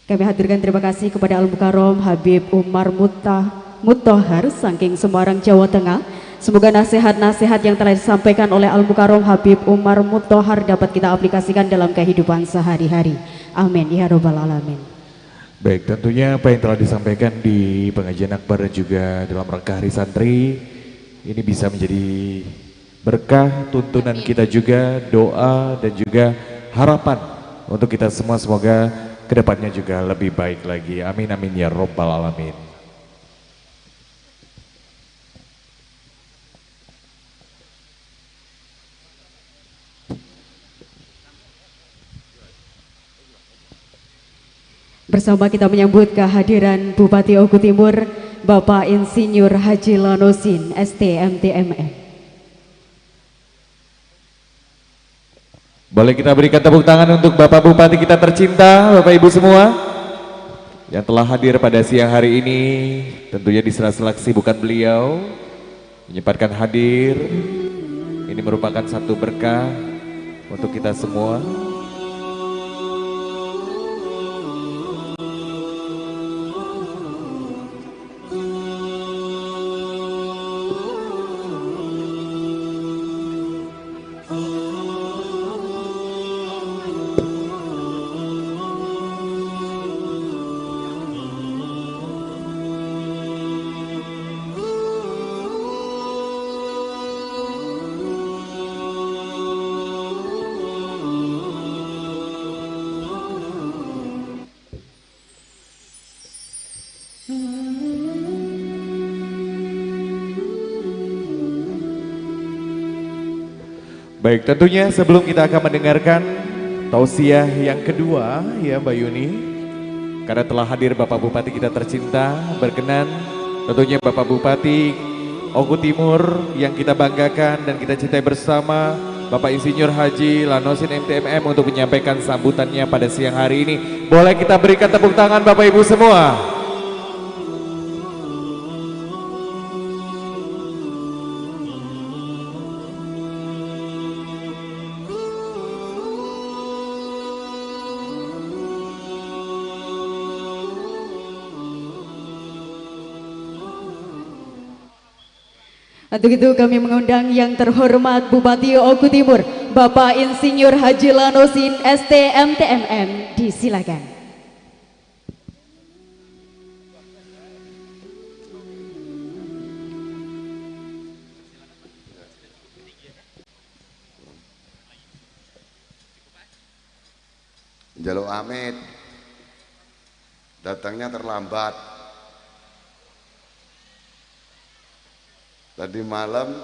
Kami haturkan terima kasih kepada Al-Mukarram Habib Umar Muthohar saking Semarang, Jawa Tengah. Semoga nasihat-nasihat yang telah disampaikan oleh Al-Mukarram Habib Umar Muthohar dapat kita aplikasikan dalam kehidupan sehari-hari. Amin ya robbal alamin. Baik, tentunya apa yang telah disampaikan di pengajian akbar dan juga dalam rangka Hari Santri ini bisa menjadi berkah tuntunan kita juga, doa dan juga harapan untuk kita semua, semoga kedepannya juga lebih baik lagi. Amin amin ya robbal alamin. Bersama kita menyambut kehadiran Bupati Oku Timur, Bapak Insinyur Haji Lanosin, STMTMM. Boleh kita berikan tepuk tangan untuk Bapak Bupati kita tercinta, Bapak Ibu semua yang telah hadir pada siang hari ini, tentunya di sela-sela kesibukan beliau menyempatkan hadir. Ini merupakan satu berkah untuk kita semua. Baik, tentunya sebelum kita akan mendengarkan tausiah yang kedua ya Mbak Yuni, karena telah hadir Bapak Bupati kita tercinta, berkenan tentunya Bapak Bupati Oku Timur yang kita banggakan dan kita cintai bersama, Bapak Insinyur Haji Lanosin MTMM untuk menyampaikan sambutannya pada siang hari ini. Boleh kita berikan tepuk tangan Bapak Ibu semua. Untuk itu kami mengundang yang terhormat Bupati Oku Timur, Bapak Insinyur Haji Lanosin ST MTMM, disilakan. Jaluk amit, datangnya terlambat. Tadi malam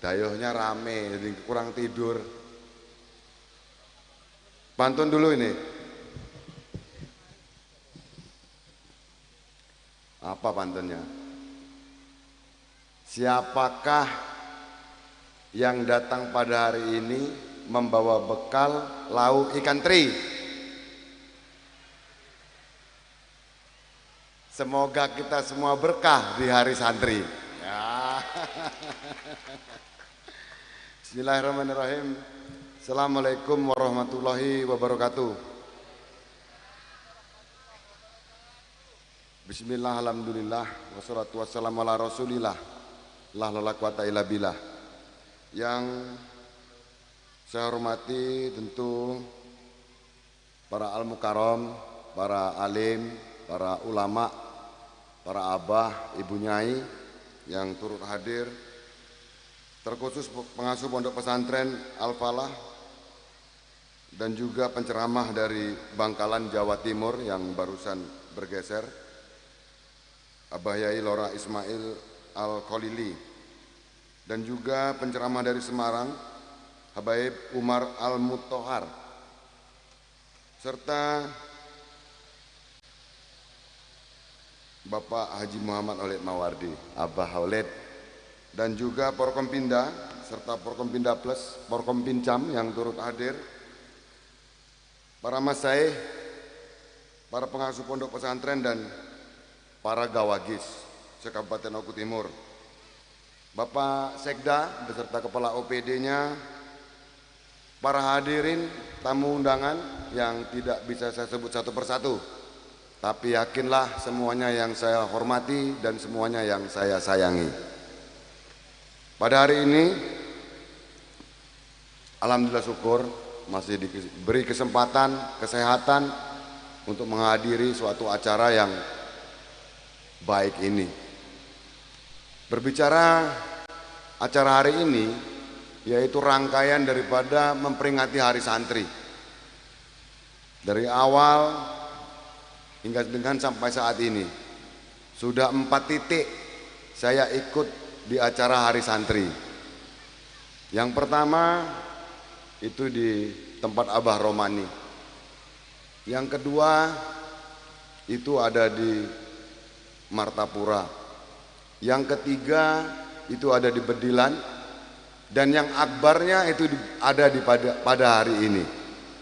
dayohnya rame, jadi kurang tidur. Pantun dulu ini. Apa pantunnya? Siapakah yang datang pada hari ini membawa bekal lauk ikan teri? Semoga kita semua berkah di hari santri. Ya. Bismillahirrahmanirrahim. Assalamualaikum warahmatullahi wabarakatuh. Bismillah, alhamdulillah, wassalatu wassalamu ala rasulillah, la haula wala quwata illa billah. Yang saya hormati tentu para al-mukarram, para alim, para ulama, para abah, ibu nyai yang turut hadir, terkhusus pengasuh pondok pesantren Al-Falah dan juga penceramah dari Bangkalan, Jawa Timur yang barusan bergeser, Abah Yai Lora Ismail Al-Kholili, dan juga penceramah dari Semarang, Habaib Umar Al-Mutohar, serta Bapak Haji Muhammad Oled Mawardi, Abah Oled, dan juga Porkompinda serta Porkompinda Plus, Porkompincam yang turut hadir, para masaih, para pengasuh pondok pesantren dan para gawagis se-Kabupaten Oku Timur, Bapak Sekda beserta kepala OPD-nya, para hadirin tamu undangan yang tidak bisa saya sebut satu persatu, tapi yakinlah semuanya yang saya hormati dan semuanya yang saya sayangi. Pada hari ini, alhamdulillah syukur masih diberi kesempatan, kesehatan untuk menghadiri suatu acara yang baik ini. Berbicara acara hari ini, yaitu rangkaian daripada memperingati Hari Santri. Dari awal hingga dengan sampai saat ini, sudah 4 titik saya ikut di acara Hari Santri. Yang pertama itu di tempat Abah Romani. Yang kedua itu ada di Martapura. Yang ketiga itu ada di Bedilan. Dan yang akbarnya itu ada di pada hari ini.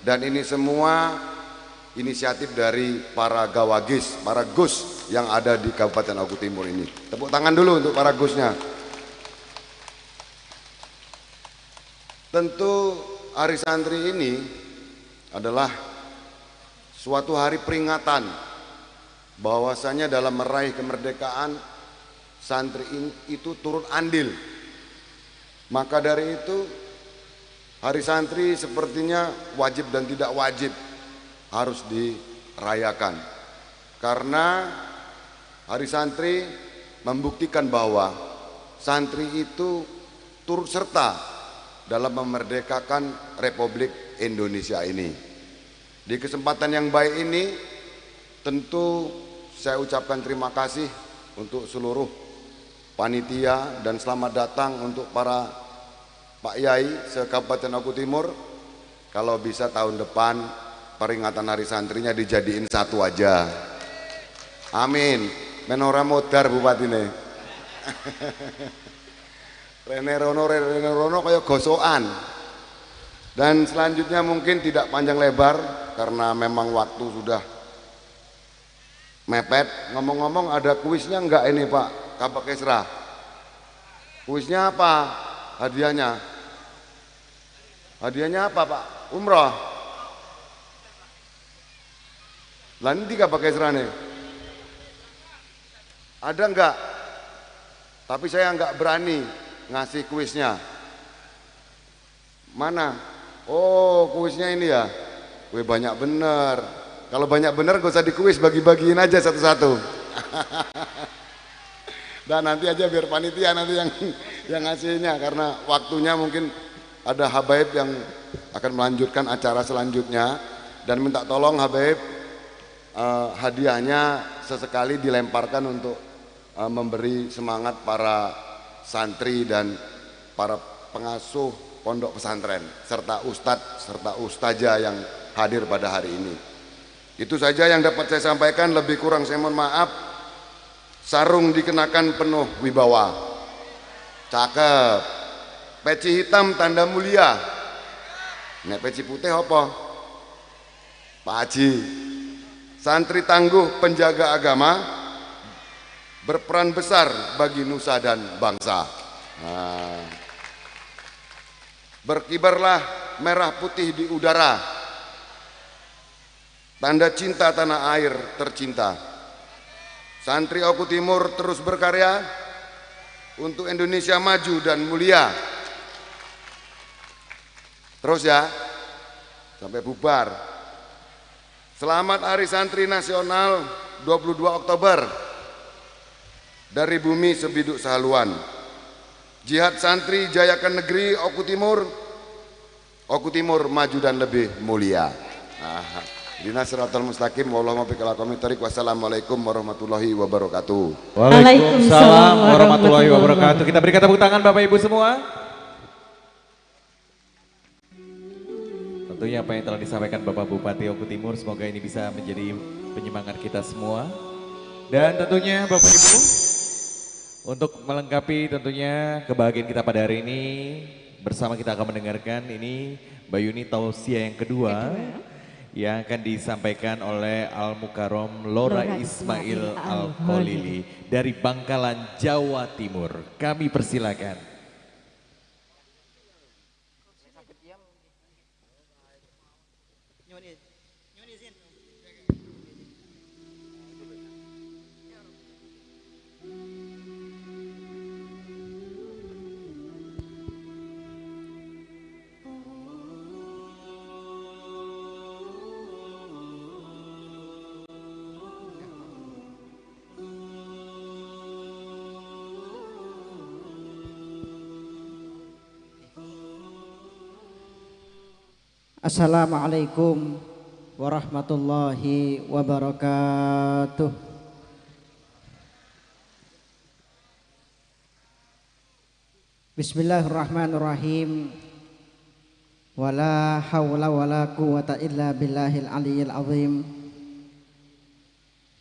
Dan ini semua inisiatif dari para gawagis, para gus yang ada di Kabupaten Oku Timur ini. Tepuk tangan dulu untuk para gusnya. Tentu Hari Santri ini adalah suatu hari peringatan bahwasanya dalam meraih kemerdekaan santri itu turut andil. Maka dari itu Hari Santri sepertinya wajib dan tidak wajib harus dirayakan, karena Hari Santri membuktikan bahwa santri itu turut serta dalam memerdekakan Republik Indonesia ini. Di kesempatan yang baik ini tentu saya ucapkan terima kasih untuk seluruh panitia dan selamat datang untuk para Pak Yai se-Kabupaten Oku Timur, kalau bisa tahun depan peringatan Hari Santrinya dijadiin satu aja. Amin. Menora modar bupatine. Rene Rono, Rene Rono kaya gosokan. Dan selanjutnya mungkin tidak panjang lebar karena memang waktu sudah mepet. Ngomong-ngomong ada kuisnya enggak ini Pak Kabak Kesra? Kuisnya apa? Hadiahnya? Hadiahnya apa Pak? Umroh. Lah ini Kabak Kesra nih. Ada enggak? Tapi saya enggak berani ngasih kuisnya. Mana? Oh, kuisnya ini ya. Wih, banyak bener. Kalau banyak bener gak usah dikuis, bagi-bagiin aja satu-satu. Dan nanti aja biar panitia nanti yang ngasihnya, karena waktunya mungkin ada habaib yang akan melanjutkan acara selanjutnya. Dan minta tolong habaib, hadiahnya sesekali dilemparkan untuk memberi semangat para santri dan para pengasuh pondok pesantren serta ustadz serta ustazah yang hadir pada hari ini. Itu saja yang dapat saya sampaikan, lebih kurang saya mohon maaf. Sarung dikenakan penuh wibawa, cakep. Peci hitam tanda mulia. Nek peci putih apa? Pak Haji. Santri tangguh penjaga agama, berperan besar bagi nusa dan bangsa. Nah. Berkibarlah merah putih di udara, tanda cinta tanah air tercinta. Santri Oku Timur terus berkarya untuk Indonesia maju dan mulia. Terus ya, sampai bubar. Selamat Hari Santri Nasional 22 Oktober dari bumi Sebiduk Sahaluan. Jihad santri jayakan negeri Oku Timur, Oku Timur maju dan lebih mulia. Dinas Siratal Mustaqim, wallahu muwaffiq ila aqwamit thoriq. Wassalamualaikum warahmatullahi wabarakatuh. Waalaikumsalam warahmatullahi wabarakatuh. Kita berikan tepuk tangan Bapak Ibu semua. Tentunya apa yang telah disampaikan Bapak Bupati Oku Timur, semoga ini bisa menjadi penyemangat kita semua. Dan tentunya Bapak Ibu, untuk melengkapi tentunya kebahagiaan kita pada hari ini, bersama kita akan mendengarkan ini Mbak Yuni tausiah yang kedua yang akan disampaikan oleh Al-Mukarram Lora Ismail Al-Kholili dari Bangkalan, Jawa Timur. Kami persilakan. Assalamualaikum warahmatullahi wabarakatuh. Bismillahirrahmanirrahim. Wala hawla wala quwata illa billahil aliyyil azim.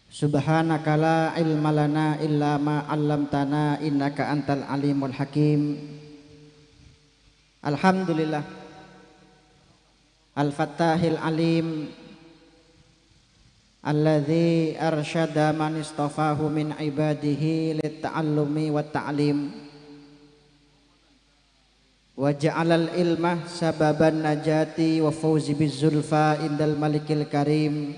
Subhanaka la ilma lana illa ma 'allamtana innaka antal alimul hakim. Alhamdulillah Al-Fattahil Alim alladzi arsyada man istafahu min ibadihi lit-ta'allumi wat-ta'lim wa ja'alal ilma sababan najati wa fawzi biz-zulfa indal malikil karim.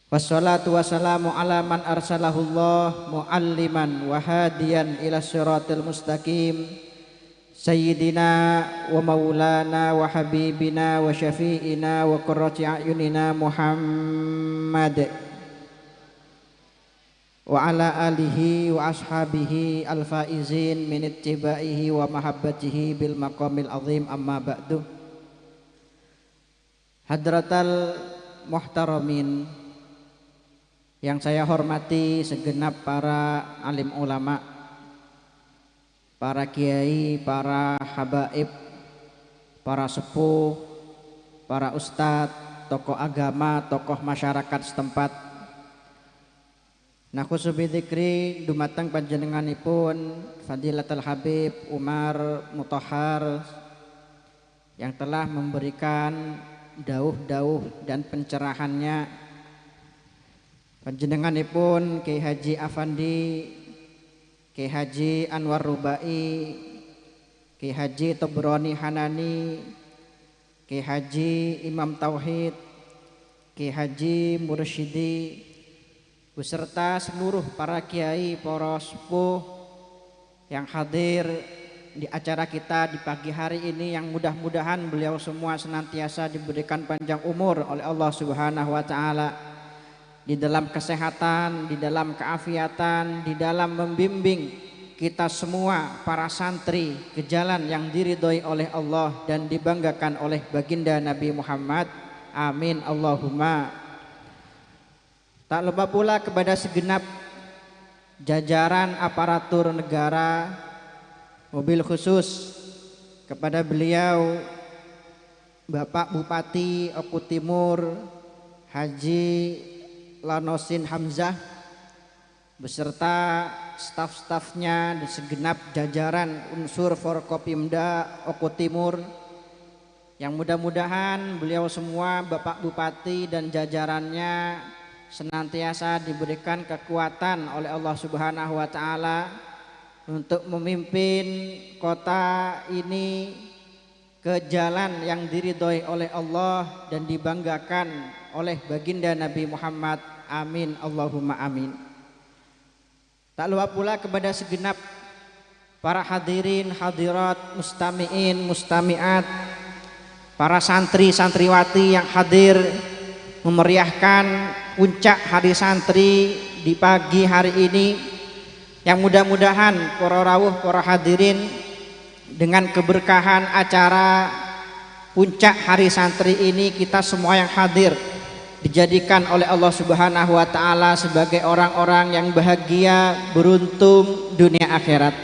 Wassalatu wassalamu ala man arsalahullah mualliman wa hadiyan ila siratil mustaqim. Sayyidina wa maulana wa habibina wa syafi'ina wa qurrati a'yunina Muhammad wa ala alihi wa ashabihi al-faizin min ittiba'ihi wa mahabbatihi bil maqamil azim, amma ba'du. Hadratal muhtaramin, yang saya hormati segenap para alim ulama, para kiai, para habaib, para sepuh, para ustadz, tokoh agama, tokoh masyarakat setempat. Nah khusus dzikri dumateng panjenenganipun Fadilatul Habib Umar Mutahhar yang telah memberikan dauh-dauh dan pencerahannya. Panjenenganipun Kiai Haji Afandi, Kiai Haji Anwar Rubai, Kiai Haji Tobroni Hanani, Kiai Haji Imam Tauhid, Kiai Haji Mursyidi, beserta seluruh para kiai, para sepuh yang hadir di acara kita di pagi hari ini, yang mudah-mudahan beliau semua senantiasa diberikan panjang umur oleh Allah Subhanahu wa taala, di dalam kesehatan, di dalam keafiatan, di dalam membimbing kita semua para santri ke jalan yang diridhoi oleh Allah dan dibanggakan oleh baginda Nabi Muhammad. Amin Allahumma. Tak lupa pula kepada segenap jajaran aparatur negara, mobil khusus kepada beliau Bapak Bupati Oku Timur Haji Lanosin Hamzah beserta staf-stafnya dan segenap jajaran unsur Forkopimda Oku Timur, yang mudah-mudahan beliau semua Bapak Bupati dan jajarannya senantiasa diberikan kekuatan oleh Allah Subhanahu wa taala untuk memimpin kota ini ke jalan yang diridhoi oleh Allah dan dibanggakan oleh baginda Nabi Muhammad. Amin Allahumma amin. Tak lupa pula kepada segenap para hadirin, hadirat, mustami'in, mustami'at, para santri, santriwati yang hadir memeriahkan puncak hari santri di pagi hari ini, yang mudah-mudahan para rawuh, para hadirin dengan keberkahan acara puncak hari santri ini, kita semua yang hadir dijadikan oleh Allah Subhanahu wa taala sebagai orang-orang yang bahagia, beruntung dunia akhirat,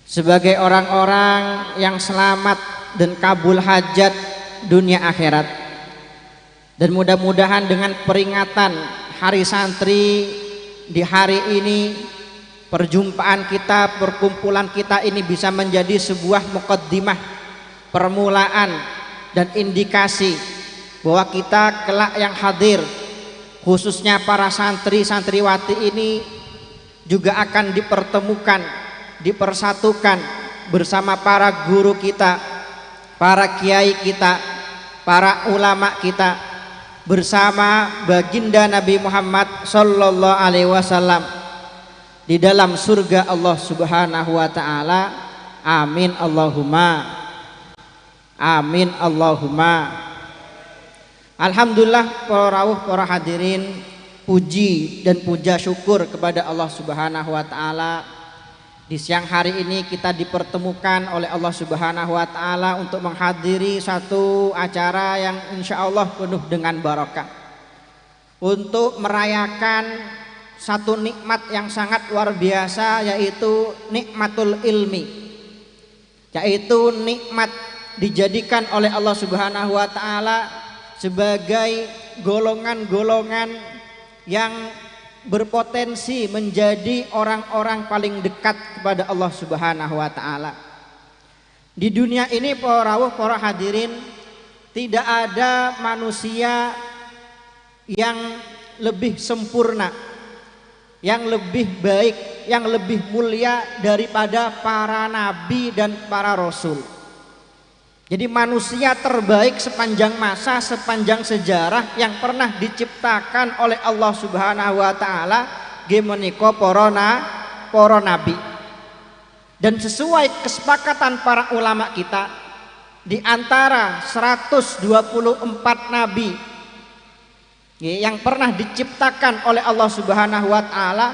sebagai orang-orang yang selamat dan kabul hajat dunia akhirat. Dan mudah-mudahan dengan peringatan hari santri di hari ini, perjumpaan kita, perkumpulan kita ini bisa menjadi sebuah muqaddimah, permulaan dan indikasi bahwa kita kelak yang hadir, khususnya para santri santriwati ini juga akan dipertemukan, dipersatukan bersama para guru kita, para kiai kita, para ulama kita, bersama baginda Nabi Muhammad sallallahu alaihi wasallam di dalam surga Allah Subhanahu wa taala. Amin Allahumma. Amin Allahumma. Alhamdulillah para rawuh, para hadirin, puji dan puja syukur kepada Allah Subhanahu wa taala. Di siang hari ini kita dipertemukan oleh Allah Subhanahu wa taala untuk menghadiri satu acara yang insya Allah penuh dengan barokah, untuk merayakan satu nikmat yang sangat luar biasa, yaitu nikmatul ilmi, yaitu nikmat dijadikan oleh Allah Subhanahu wa taala sebagai golongan-golongan yang berpotensi menjadi orang-orang paling dekat kepada Allah Subhanahu wa taala. Di dunia ini para rawuh, para hadirin, tidak ada manusia yang lebih sempurna, yang lebih baik, yang lebih mulia daripada para nabi dan para rasul. Jadi manusia terbaik sepanjang masa, sepanjang sejarah yang pernah diciptakan oleh Allah Subhanahu wa taala nggih menika para nabi. Dan sesuai kesepakatan para ulama kita, di antara 124 nabi yang pernah diciptakan oleh Allah Subhanahu wa taala,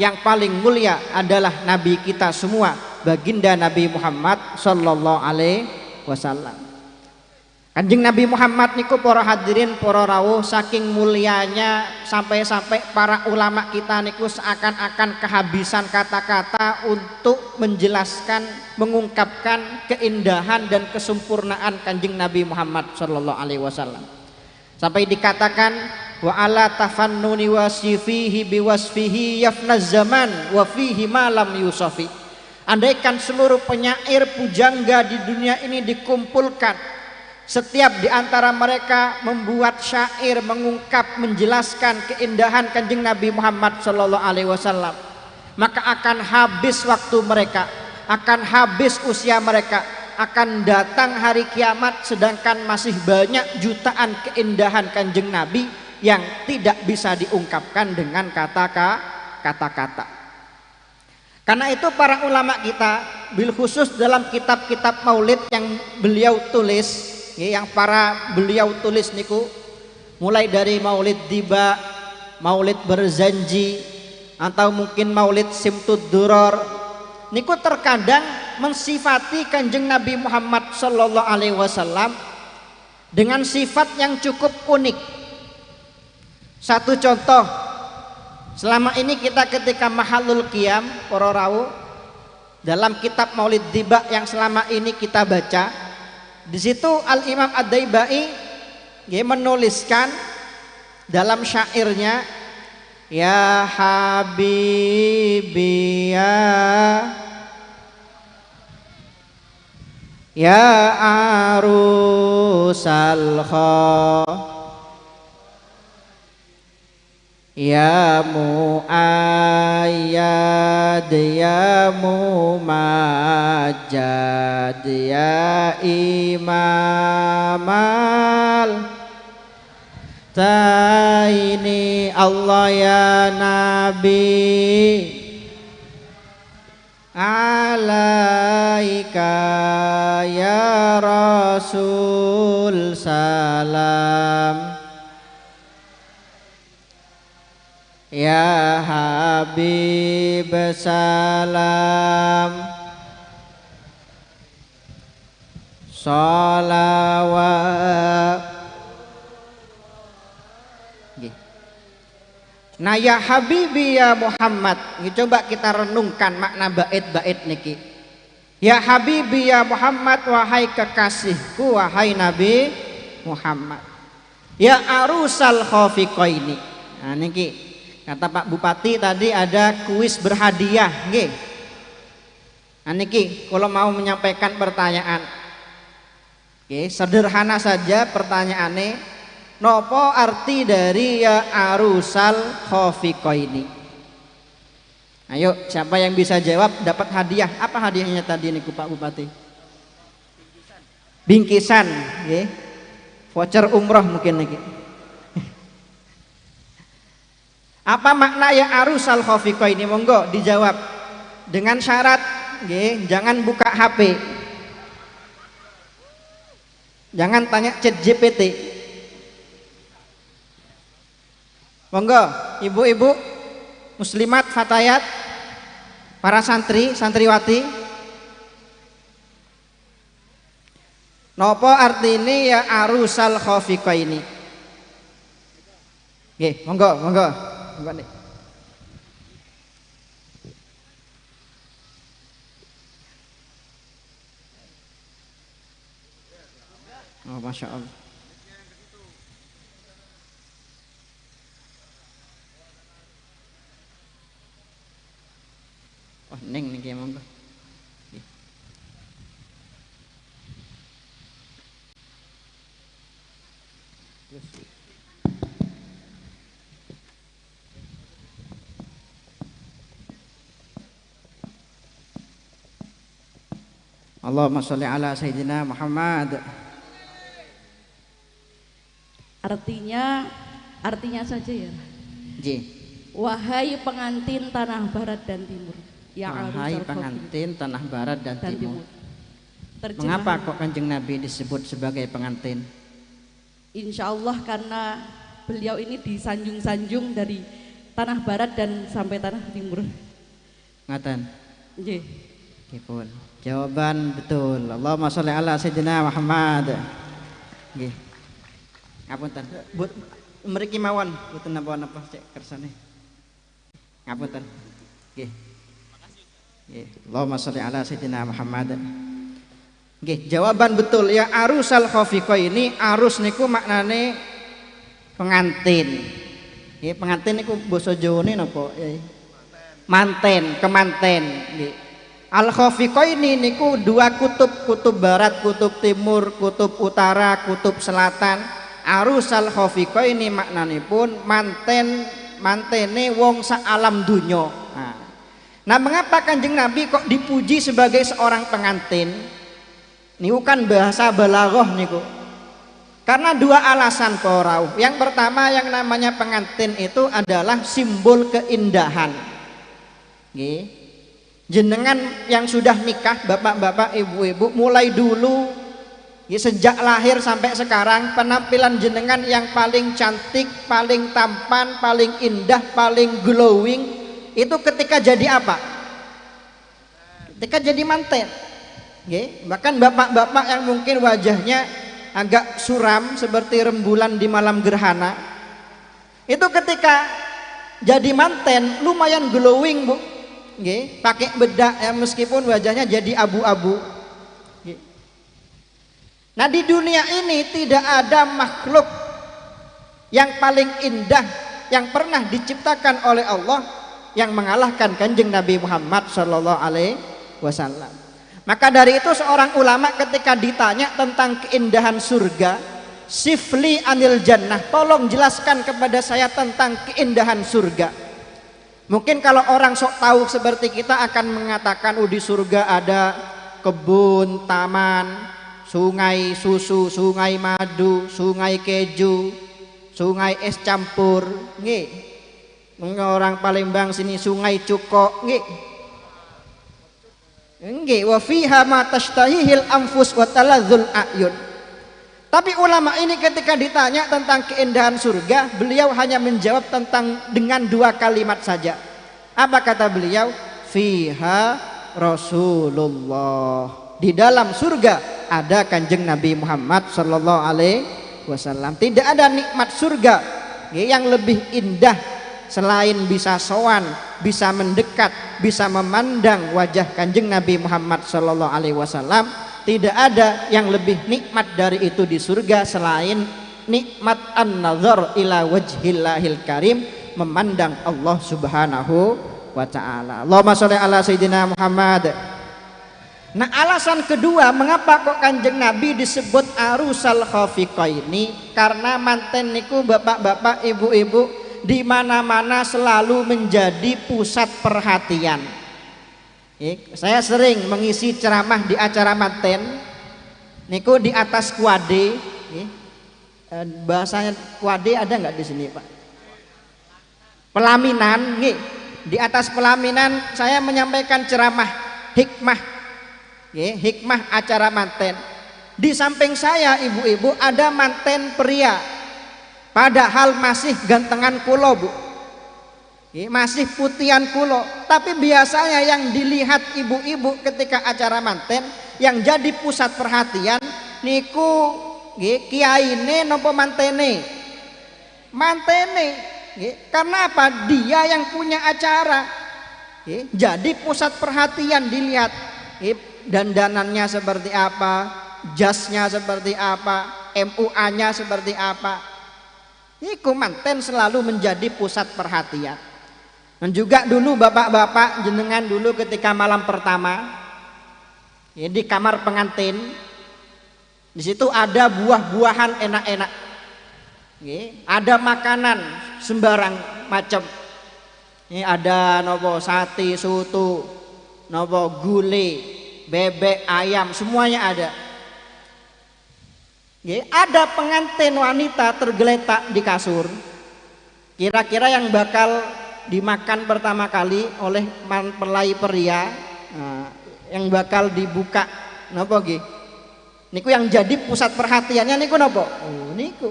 yang paling mulia adalah nabi kita semua, baginda Nabi Muhammad sallallahu alaihi wasallam. Kanjeng Nabi Muhammad niku para hadirin, para rawuh, saking mulianya sampai-sampai para ulama kita niku seakan-akan kehabisan kata-kata untuk menjelaskan, mengungkapkan keindahan dan kesempurnaan Kanjeng Nabi Muhammad sallallahu alaihi wasallam. Sampai dikatakan wa ala tafannuni wasifihi biwasfihi yafna zaman wa fihi ma lam yusafi. Andaikan seluruh penyair pujangga di dunia ini dikumpulkan, setiap di antara mereka membuat syair, mengungkap, menjelaskan keindahan Kanjeng Nabi Muhammad sallallahu alaihi wasallam, maka akan habis waktu mereka, akan habis usia mereka, akan datang hari kiamat sedangkan masih banyak jutaan keindahan Kanjeng Nabi yang tidak bisa diungkapkan dengan kata-kata. Karena itu para ulama kita, bil khusus dalam kitab-kitab maulid yang beliau tulis, yang para beliau tulis niku, mulai dari maulid diba, maulid berzanji, atau mungkin maulid simtud duror, niku terkadang mensifati Kanjeng Nabi Muhammad sallallahu alaihi wasallam dengan sifat yang cukup unik. Satu contoh, selama ini kita ketika mahalul qiyam para rawuh, dalam kitab Maulid Diba yang selama ini kita baca, di situ Al Imam Ad-Daibai menuliskan dalam syairnya, ya habibi ya arusal kha ya muayyad ya mumajjad ya imamal taini Allah ya nabi alaika ya rasul salam ya habib salam sholawat. Nah, ya habibi ya Muhammad, ini coba kita renungkan makna bait-bait niki. Ya habibi ya Muhammad, wahai kekasihku, wahai Nabi Muhammad. Ya arusal khafiqaini. Nah niki kata Pak Bupati tadi ada kuis berhadiah nggih. Nah niki kalau mau menyampaikan pertanyaan. Oke, sederhana saja pertanyaannya. Nopo arti dari ya arusal khafiqaini? Ayo, siapa yang bisa jawab dapat hadiah. Apa hadiahnya tadi niku Pak Bupati? Bingkisan, nggih. Voucher umroh mungkin niki. Apa makna ya arusal khafiqaini? Monggo dijawab dengan syarat nggih, jangan buka HP. Jangan tanya ChatGPT. Monggo ibu-ibu muslimat fatayat, para santri, santriwati. Nopo artine ya arusal khafiqaini? Nggih, monggo, monggo. Monggo nih. Oh, Masya Allah. Oh, ning niki monggo. Allahumma sholli ala Sayyidina Muhammad. Artinya saja ya. J. Wahai pengantin tanah barat dan timur. Ya, wahai pengantin tanah barat dan timur. Terjemahan. Mengapa kok Kanjeng Nabi disebut sebagai pengantin? Insya Allah karena beliau ini disanjung-sanjung dari tanah barat dan sampai tanah timur. Ngaten. Nggih. Nggih pun. Jawaban betul. Allahumma sholli ala Sayyidina Muhammad. Nggih. Ngapunten. Mriki mawon mboten napa-napa cek kersane. Ngapunten. Nggih. Nggih. Allahumma sholli ala sayyidina Muhammad. Nggih, jawaban betul ya arusal khafiqaini, arus niku maknane pengantin. Nggih, pengantin niku basa Jawane napa? Manten, kemanten nggih. Al khafiqaini niku dua kutub, kutub barat, kutub timur, kutub utara, kutub selatan. Arusal khafiqaini maknanipun manten, mantene wong sak alam dunya. Nah, mengapa Kanjeng Nabi kok dipuji sebagai seorang pengantin? Niku kan bahasa balaghah niku. Karena dua alasan para rawuh. Yang pertama, yang namanya pengantin itu adalah simbol keindahan. Nggih. Jenengan yang sudah nikah, bapak-bapak, ibu-ibu, mulai dulu ya, sejak lahir sampai sekarang, penampilan jenengan yang paling cantik, paling tampan, paling indah, paling glowing itu ketika jadi apa? Ketika jadi manten. Nggih. Bahkan bapak-bapak yang mungkin wajahnya agak suram seperti rembulan di malam gerhana, itu ketika jadi manten lumayan glowing, Bu. Nggih, pakai bedak ya, meskipun wajahnya jadi abu-abu. Nah, di dunia ini tidak ada makhluk yang paling indah yang pernah diciptakan oleh Allah yang mengalahkan Kanjeng Nabi Muhammad sallallahu alaihi wasallam. Maka dari itu seorang ulama ketika ditanya tentang keindahan surga, sifli anil jannah, tolong jelaskan kepada saya tentang keindahan surga. Mungkin kalau orang sok tahu seperti kita akan mengatakan, oh di surga ada kebun, taman, sungai susu, sungai madu, sungai keju, sungai es campur, nggih. Orang Palembang sini sungai Cukok, nggih. Nggih, wa fiha ma tashtahihil anfus wa taladzul a'yun. Tapi ulama ini ketika ditanya tentang keindahan surga, beliau hanya menjawab tentang dengan dua kalimat saja. Apa kata beliau? Fiha Rasulullah. Di dalam surga ada Kanjeng Nabi Muhammad sallallahu alaihi wasallam. Tidak ada nikmat surga yang lebih indah selain bisa sowan, bisa mendekat, bisa memandang wajah Kanjeng Nabi Muhammad sallallahu alaihi wasallam. Tidak ada yang lebih nikmat dari itu di surga selain nikmat an-nazar ila wajhillahil karim, memandang Allah Subhanahu wa taala. Allahumma sholli ala sayyidina Muhammad. Nah, alasan kedua mengapa kok Kanjeng Nabi disebut arusal khafiqaini, karena manten niku bapak-bapak, ibu-ibu di mana-mana selalu menjadi pusat perhatian. Saya sering mengisi ceramah di acara manten niku di atas kuade. Bahasanya kuade ada nggak di sini, Pak? Pelaminan, nggih. Di atas pelaminan saya menyampaikan ceramah hikmah, hikmah acara manten. Di samping saya ibu-ibu ada manten pria, padahal masih gantengan kulo, Bu, masih putihan kulo. Tapi biasanya yang dilihat ibu-ibu ketika acara manten, yang jadi pusat perhatian niku kiaine nopo mantene? Mantene. Karena apa? Dia yang punya acara. Jadi pusat perhatian dilihat dandanannya seperti apa, jasnya seperti apa, MUA-nya seperti apa. Niku manten selalu menjadi pusat perhatian. Dan juga dulu bapak-bapak jenengan dulu ketika malam pertama ya, di kamar pengantin, di situ ada buah-buahan enak-enak, ada makanan sembarang macam. Ini ada nopo sate, soto, nopo gule, bebek, ayam, semuanya ada. Ada pengantin wanita tergeletak di kasur. Kira-kira yang bakal dimakan pertama kali oleh mempelai pria, nah, yang bakal dibuka nopo nggih? Niku yang jadi pusat perhatiannya niku nopo? Oh, niku.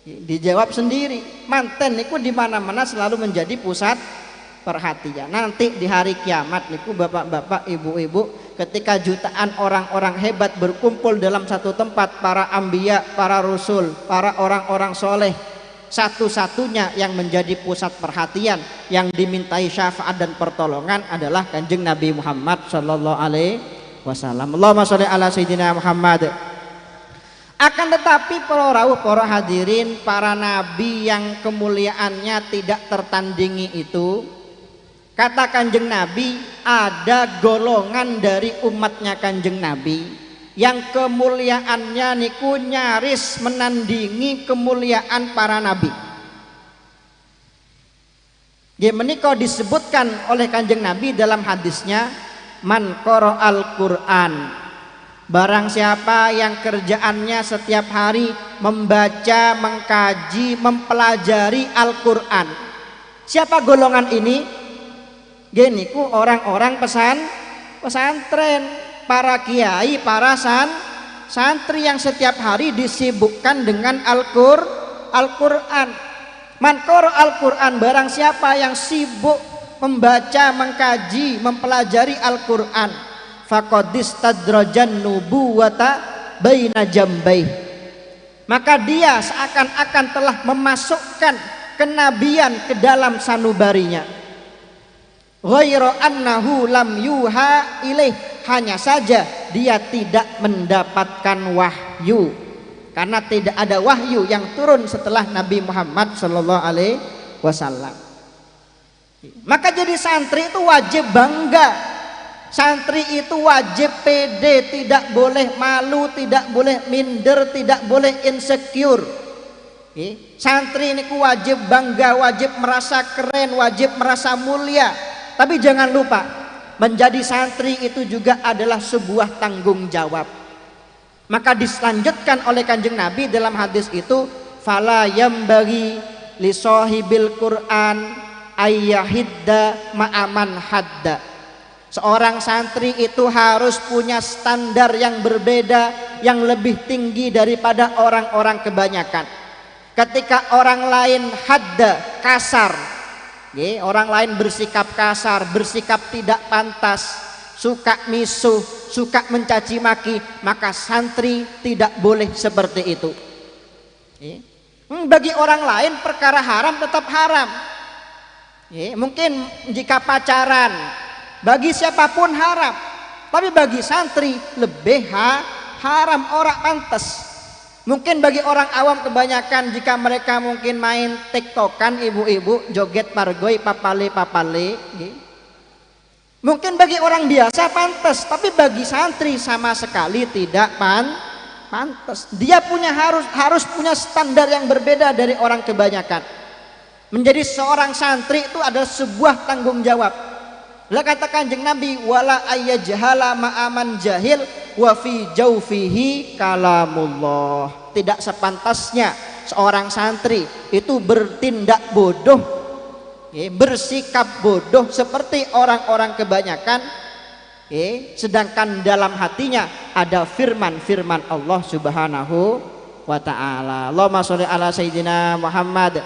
Dijawab sendiri. Manten niku di mana-mana selalu menjadi pusat perhatian. Nanti di hari kiamat niku bapak-bapak, ibu-ibu, ketika jutaan orang-orang hebat berkumpul dalam satu tempat, para anbiya, para rasul, para orang-orang soleh, satu-satunya yang menjadi pusat perhatian, yang dimintai syafaat dan pertolongan adalah Kanjeng Nabi Muhammad sallallahu alaihi wasallam. Allahumma sholli ala sayyidina Muhammad. Akan tetapi para rawuh, para hadirin, para nabi yang kemuliaannya tidak tertandingi itu, kata Kanjeng Nabi, ada golongan dari umatnya Kanjeng Nabi yang kemuliaannya niku nyaris menandingi kemuliaan para nabi. Nggih menika disebutkan oleh Kanjeng Nabi dalam hadisnya, man qara'al Qur'an, barang siapa yang kerjaannya setiap hari membaca, mengkaji, mempelajari Al-Qur'an. Siapa golongan ini? Nggih niku orang-orang pesantren, para kiai, para santri yang setiap hari disibukkan dengan Al-Qur'an. Man qara Al-Qur'an, barang siapa yang sibuk membaca, mengkaji, mempelajari Al-Qur'an, faqad istadrajan nubuwata baina jambaih, maka dia seakan-akan telah memasukkan kenabian ke dalam sanubarinya. Ghairu annahu lam yuha ilaih, hanya saja dia tidak mendapatkan wahyu, karena tidak ada wahyu yang turun setelah Nabi Muhammad sallallahu alaihi wasallam. Maka jadi santri itu wajib bangga, santri itu wajib pede, tidak boleh malu, tidak boleh minder, tidak boleh insecure. Santri ini wajib bangga, wajib merasa keren, wajib merasa mulia. Tapi jangan lupa, menjadi santri itu juga adalah sebuah tanggung jawab. Maka diselanjutkan oleh Kanjeng Nabi dalam hadis itu, fala yambagi li sahibil Qur'an ayyahidda ma'aman hadda. Seorang santri itu harus punya standar yang berbeda, yang lebih tinggi daripada orang-orang kebanyakan. Ketika orang lain hadda, kasar, orang lain bersikap kasar, bersikap tidak pantas, suka misuh, suka mencaci maki, maka santri tidak boleh seperti itu. Bagi orang lain perkara haram tetap haram. Mungkin jika pacaran, bagi siapapun haram, tapi bagi santri lebih haram, orang pantas. Mungkin bagi orang awam kebanyakan jika mereka mungkin main tiktokan, ibu-ibu joget pargoi papale papale, mungkin bagi orang biasa pantas, tapi bagi santri sama sekali tidak pantas. Dia punya harus punya standar yang berbeda dari orang kebanyakan. Menjadi seorang santri itu adalah sebuah tanggung jawab. Lah kata Kanjeng Nabi, wala ayyajhala ma'aman jahil wa fi jaufihi kalamullah. Tidak sepantasnya seorang santri itu bertindak bodoh, bersikap bodoh seperti orang-orang kebanyakan, sedangkan dalam hatinya ada firman-firman Allah Subhanahu wa ta'ala. Allahumma sholli ala sayyidina Muhammad.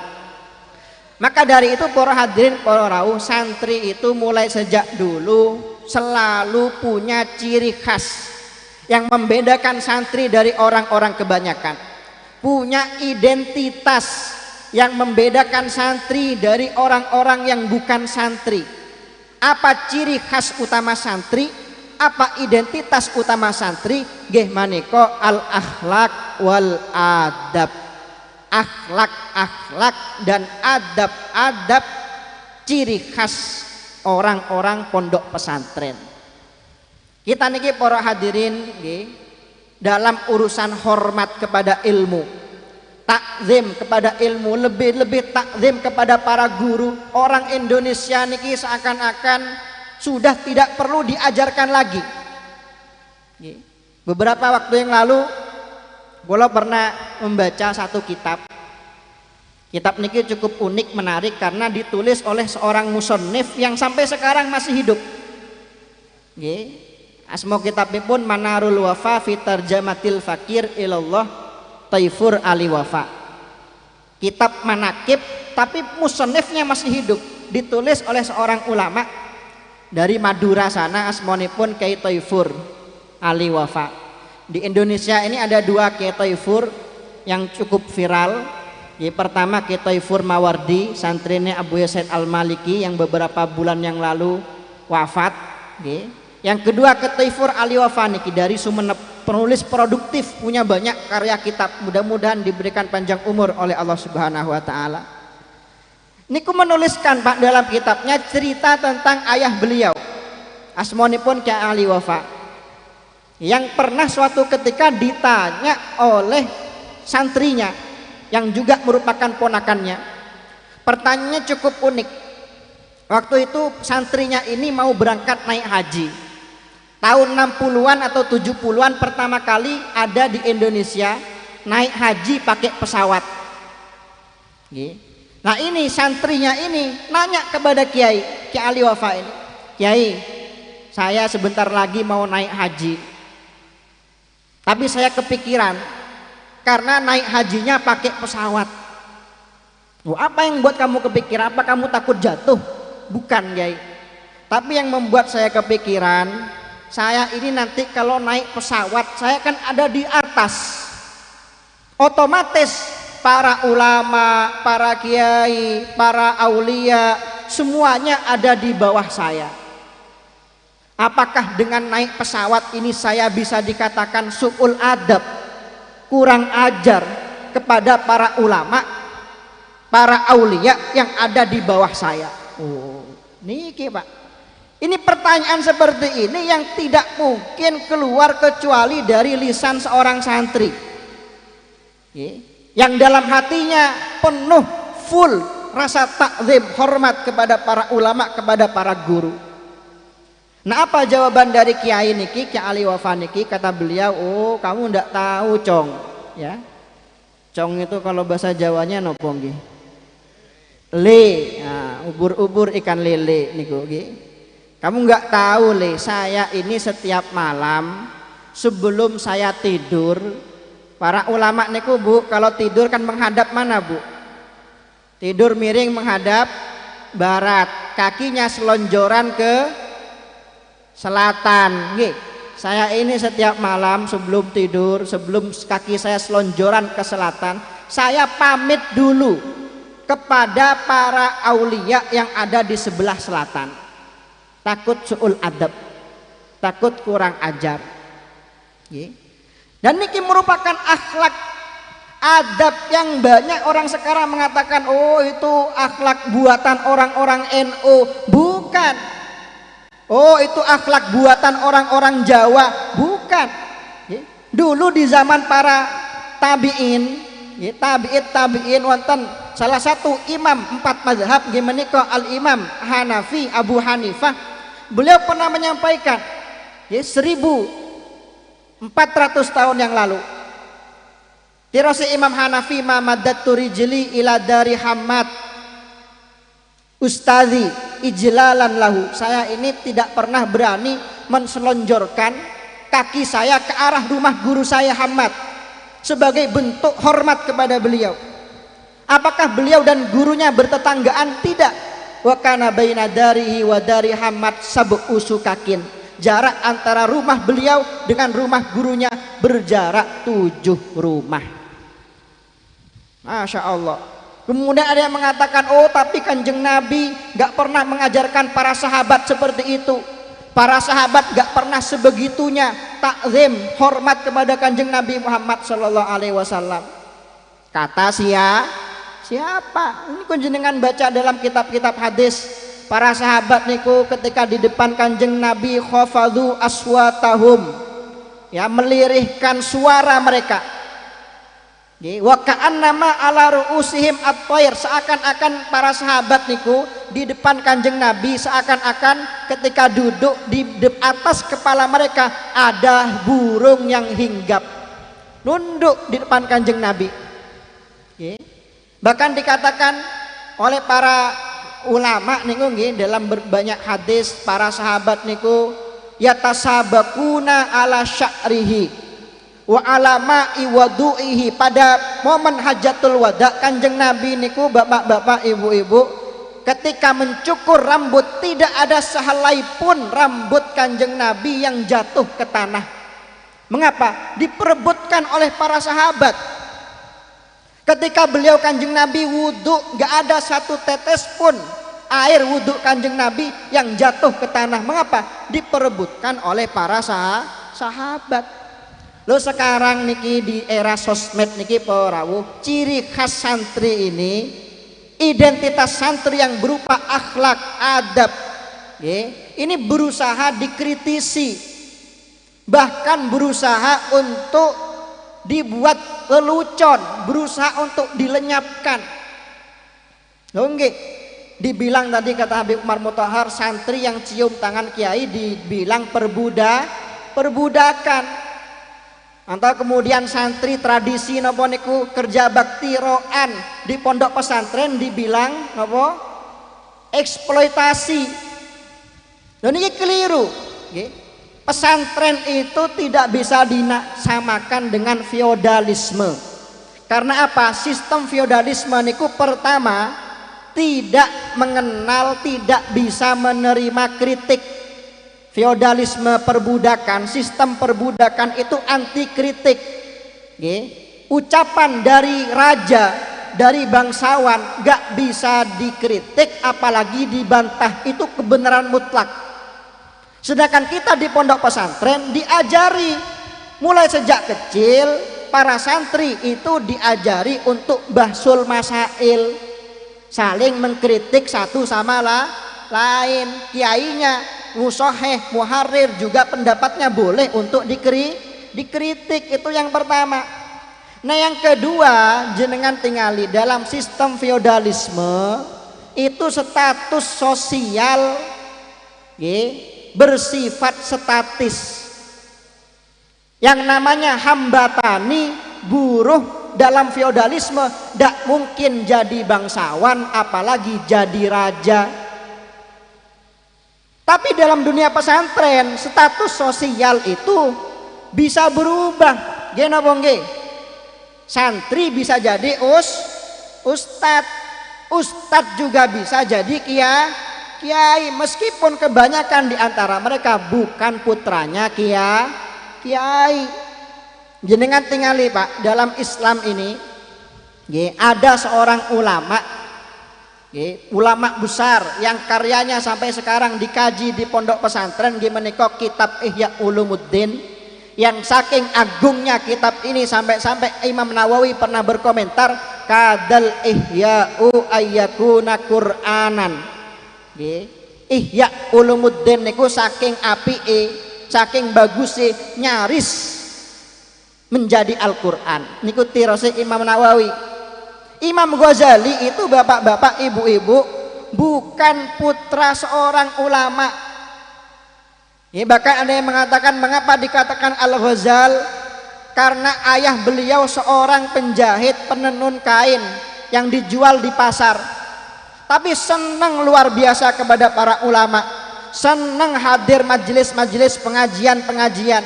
Maka dari itu para hadirin, para rawuh, santri itu mulai sejak dulu selalu punya ciri khas yang membedakan santri dari orang-orang kebanyakan. Punya identitas yang membedakan santri dari orang-orang yang bukan santri. Apa ciri khas utama santri? Apa identitas utama santri? Nggih maneka al-akhlak wal adab. Akhlak-akhlak dan adab-adab ciri khas orang-orang pondok pesantren. Kita niki para hadirin nggih, dalam urusan hormat kepada ilmu, takzim kepada ilmu, lebih-lebih takzim kepada para guru. Orang Indonesia niki seakan-akan sudah tidak perlu diajarkan lagi. Beberapa waktu yang lalu kula pernah membaca satu kitab. Kitab niki cukup unik, menarik karena ditulis oleh seorang musannif yang sampai sekarang masih hidup. Nggih. Asma kitabipun Manarul Wafa fi Tarjamatil Fakir ilallah Taifur Ali Wafa. Kitab manakib tapi musannifnya masih hidup. ditulis oleh seorang ulama dari Madura sana, asmonipun Kiai Toifur Ali Wafa. Di Indonesia ini ada dua Kiai Toifur yang cukup viral. Yang pertama Kiai Toifur Mawardi, santrine Abu Said Al-Maliki yang beberapa bulan yang lalu wafat. Yang kedua Kiai Toifur Ali Wafa niki dari Sumenep, penulis produktif, punya banyak karya kitab. Mudah-mudahan diberikan panjang umur oleh Allah Subhanahu wa taala. Niku menuliskan, Pak, dalam kitabnya cerita tentang ayah beliau, asmonipun Kiai Ali Wafa, yang pernah suatu ketika ditanya oleh santrinya yang juga merupakan ponakannya. Pertanyaannya cukup unik. Waktu itu santrinya ini mau berangkat naik haji. Tahun 60-an atau 70-an pertama kali ada di Indonesia naik haji pakai pesawat. Nah, ini santrinya ini nanya kepada Kiai, Kiai Ali Wafa ini, "Kiai, saya sebentar lagi mau naik haji. Tapi saya kepikiran karena naik hajinya pakai pesawat." "Oh, apa yang buat kamu kepikiran? Apa kamu takut jatuh?" "Bukan, Kiai. Tapi yang membuat saya kepikiran, saya ini nanti kalau naik pesawat, saya kan ada di atas. Otomatis para ulama, para kiai, para aulia, semuanya ada di bawah saya. Apakah dengan naik pesawat ini saya bisa dikatakan su'ul adab, kurang ajar kepada para ulama, para aulia yang ada di bawah saya?" Oh, niki, Pak. Ini pertanyaan seperti ini yang tidak mungkin keluar kecuali dari lisan seorang santri yang dalam hatinya penuh full rasa takzim, hormat kepada para ulama, kepada para guru. Nah, apa jawaban dari Kiai niki, Kiai Ali Wafa niki? Kata beliau, "Oh, kamu ndak tahu, Cong." Ya. Cong itu kalau bahasa Jawanya nopo nggih? Le, nah, ubur-ubur ikan lele niku nggih. "Kamu nggak tahu, Le, saya ini setiap malam sebelum saya tidur," para ulama niku, Bu, kalau tidur kan menghadap mana, Bu? Tidur miring menghadap barat, kakinya selonjoran ke selatan. Nggih. "Saya ini setiap malam sebelum tidur, sebelum kaki saya selonjoran ke selatan, saya pamit dulu kepada para aulia yang ada di sebelah selatan. Takut su'ul adab, takut kurang ajar." Nggih. Dan niki merupakan akhlak adab yang banyak orang sekarang mengatakan, "Oh, itu akhlak buatan orang-orang NU." Bukan. "Oh, itu akhlak buatan orang-orang Jawa." Bukan. Dulu di zaman para tabiin, tabiit tabiin, wonten salah satu imam empat mazhab menika Al Imam Hanafi Abu Hanifah. Beliau pernah menyampaikan 1400 tahun yang lalu. Tirose Imam Hanafi, "Ma madattu rijli ila dari Hamad ustazi ijlalan lahu." Saya ini tidak pernah berani menselonjorkan kaki saya ke arah rumah guru saya Hamad sebagai bentuk hormat kepada beliau. Apakah beliau dan gurunya bertetanggaan? Tidak. "Wa kana baina darihi wa dari Hamad sab'u sukakin." Jarak antara rumah beliau dengan rumah gurunya berjarak 7 rumah. Masya Allah. Kemudian ada yang mengatakan, "Oh, tapi Kanjeng Nabi gak pernah mengajarkan para sahabat seperti itu. Para sahabat gak pernah sebegitunya takzim hormat kepada Kanjeng Nabi Muhammad Shallallahu Alaihi Wasallam." Kata siapa? Ini kunjungan baca dalam kitab-kitab hadis. Para sahabat niku ketika di depan Kanjeng Nabi khafadhu aswatahum, ya, melirihkan suara mereka. Wa ka'annama ala ru'usihim at-tayr, seakan-akan para sahabat niku di depan Kanjeng Nabi seakan-akan ketika duduk di atas kepala mereka ada burung yang hinggap, nunduk di depan Kanjeng Nabi. Bahkan dikatakan oleh para ulama niku nggih dalam banyak hadis, para sahabat niku yatasabaquna ala sya'rihi wa ala ma'i wadu'ihi. Pada momen hajatul wada Kanjeng Nabi niku, bapak-bapak, ibu-ibu, ketika mencukur rambut tidak ada sehelai pun rambut Kanjeng Nabi yang jatuh ke tanah. Mengapa? Diperebutkan oleh para sahabat. Ketika beliau Kanjeng Nabi wudhu, gak ada satu tetes pun air wudhu Kanjeng Nabi yang jatuh ke tanah. Mengapa? Diperebutkan oleh para sahabat. Lo sekarang niki di era sosmed niki para rawuh, ciri khas santri ini, identitas santri yang berupa akhlak, adab, ini berusaha dikritisi, bahkan berusaha untuk dibuat lelucon, berusaha untuk dilenyapkan. Loh nggih, dibilang tadi kata Habib Umar Mutahar, santri yang cium tangan kiai dibilang perbudakan. Atau kemudian santri tradisi nopo niku kerja bakti roan di pondok pesantren dibilang nopo eksploitasi. Dan ini keliru. Nggih. Pesantren itu tidak bisa disamakan dengan feodalisme. Karena apa? Sistem feodalisme niku pertama tidak mengenal, tidak bisa menerima kritik. Feodalisme perbudakan, sistem perbudakan itu anti kritik. Nggih. Ucapan dari raja, dari bangsawan gak bisa dikritik apalagi dibantah, itu kebenaran mutlak. Sedangkan kita di pondok pesantren diajari mulai sejak kecil, para santri itu diajari untuk bahtsul masail, saling mengkritik satu sama lain. Kiainya, musoheh, muharrir juga pendapatnya boleh untuk dikritik. Itu yang pertama. Nah, yang kedua, jenengan tingali dalam sistem feodalisme itu status sosial nggih, bersifat statis. Yang namanya hamba tani, buruh dalam feodalisme tidak mungkin jadi bangsawan, apalagi jadi raja. Tapi dalam dunia pesantren status sosial itu bisa berubah. Nggih napa nggih? Santri bisa jadi ustad, ustad juga bisa jadi kiai, meskipun kebanyakan di antara mereka bukan putranya kiai. Jenengan tingali Pak, dalam Islam ini nggih, ada seorang ulama nggih, ulama besar yang karyanya sampai sekarang dikaji di pondok pesantren nggih menika kitab Ihya Ulumuddin, yang saking agungnya kitab ini sampai-sampai Imam Nawawi pernah berkomentar kadal ihya'u ayyakuna qur'anan. Nggih. Ihya Ulumuddin niku saking apike, saking baguse nyaris menjadi Al-Qur'an. Niku tirose Imam Nawawi. Imam Ghazali itu bapak-bapak, ibu-ibu, bukan putra seorang ulama. Ya, bahkan ada yang mengatakan mengapa dikatakan Al-Ghazal? Karena ayah beliau seorang penjahit penenun kain yang dijual di pasar. Tapi senang luar biasa kepada para ulama, senang hadir majelis-majelis pengajian-pengajian.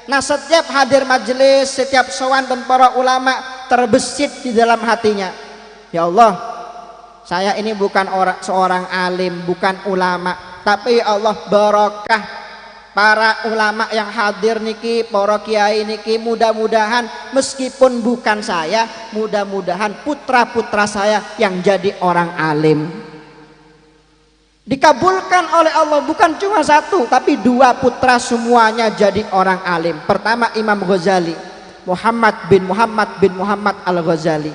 Nah, setiap hadir majelis, setiap sowan dan para ulama terbesit di dalam hatinya, ya Allah, saya ini bukan seorang alim, bukan ulama, tapi ya Allah barokah para ulama yang hadir niki, para kiai niki, mudah-mudahan meskipun bukan saya, mudah-mudahan putra-putra saya yang jadi orang alim. Dikabulkan oleh Allah, bukan cuma satu tapi dua putra semuanya jadi orang alim. Pertama Imam Ghazali, Muhammad bin Muhammad bin Muhammad Al-Ghazali.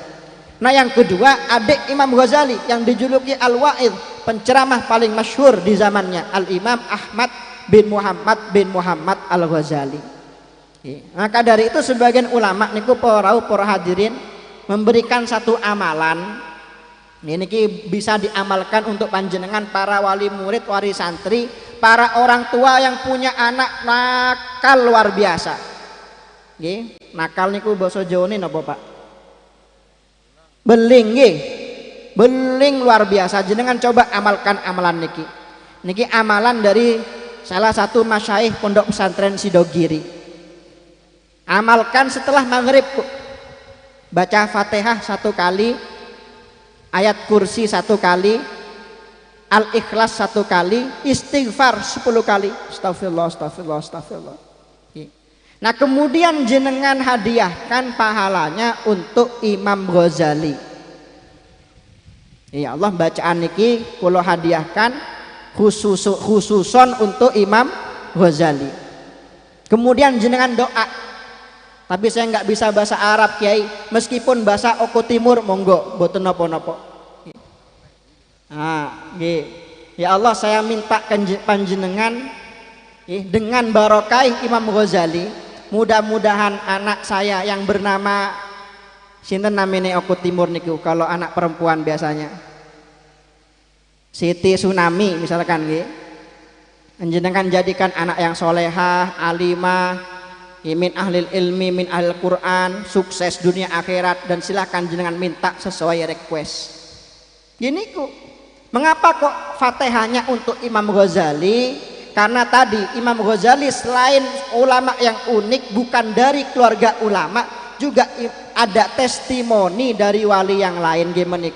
Nah, yang kedua adik Imam Ghazali yang dijuluki Al-Wa'id, penceramah paling masyhur di zamannya, Al-Imam Ahmad bin Muhammad bin Muhammad Al-Ghazali. Maka dari itu sebagian ulama niku para para hadirin memberikan satu amalan. Ini ki bisa diamalkan untuk panjenengan para wali murid, wali santri, para orang tua yang punya anak nakal luar biasa. Nggih, nakal niku basa Jawane napa, Pak? Beling nggih. Beling luar biasa. Jenengan coba amalkan amalan niki. Niki amalan dari salah satu masyaikh pondok pesantren Sidogiri. Amalkan setelah maghrib, baca Fatihah satu kali, ayat kursi satu kali, Al-Ikhlas 1 kali, istighfar 10 kali. Astagfirullah, astagfirullah, astagfirullah. Nah, kemudian jenengan hadiahkan pahalanya untuk Imam Ghazali. Ya Allah, bacaan niki kula hadiahkan khususon untuk Imam Ghazali. Kemudian jenengan doa. Tapi saya nggak bisa bahasa Arab, Kiai. Meskipun bahasa Oku Timur monggo, mboten napa-napa. Nah, nggih. Ya Allah, saya minta panjenengan dengan barokah Imam Ghazali, mudah-mudahan anak saya yang bernama sinten namine Oku Timur niku kalau anak perempuan biasanya Siti Tsunami misalkan nggih. Panjenengan jadikan anak yang solehah, alimah, min ahlil ilmi, min ahlil Quran, sukses dunia akhirat, dan silahkan jenengan minta sesuai request. Gini ku. Mengapa kok Fatihahnya untuk Imam Ghazali? Karena tadi Imam Ghazali selain ulama yang unik, bukan dari keluarga ulama, juga ada testimoni dari wali yang lain. Gimana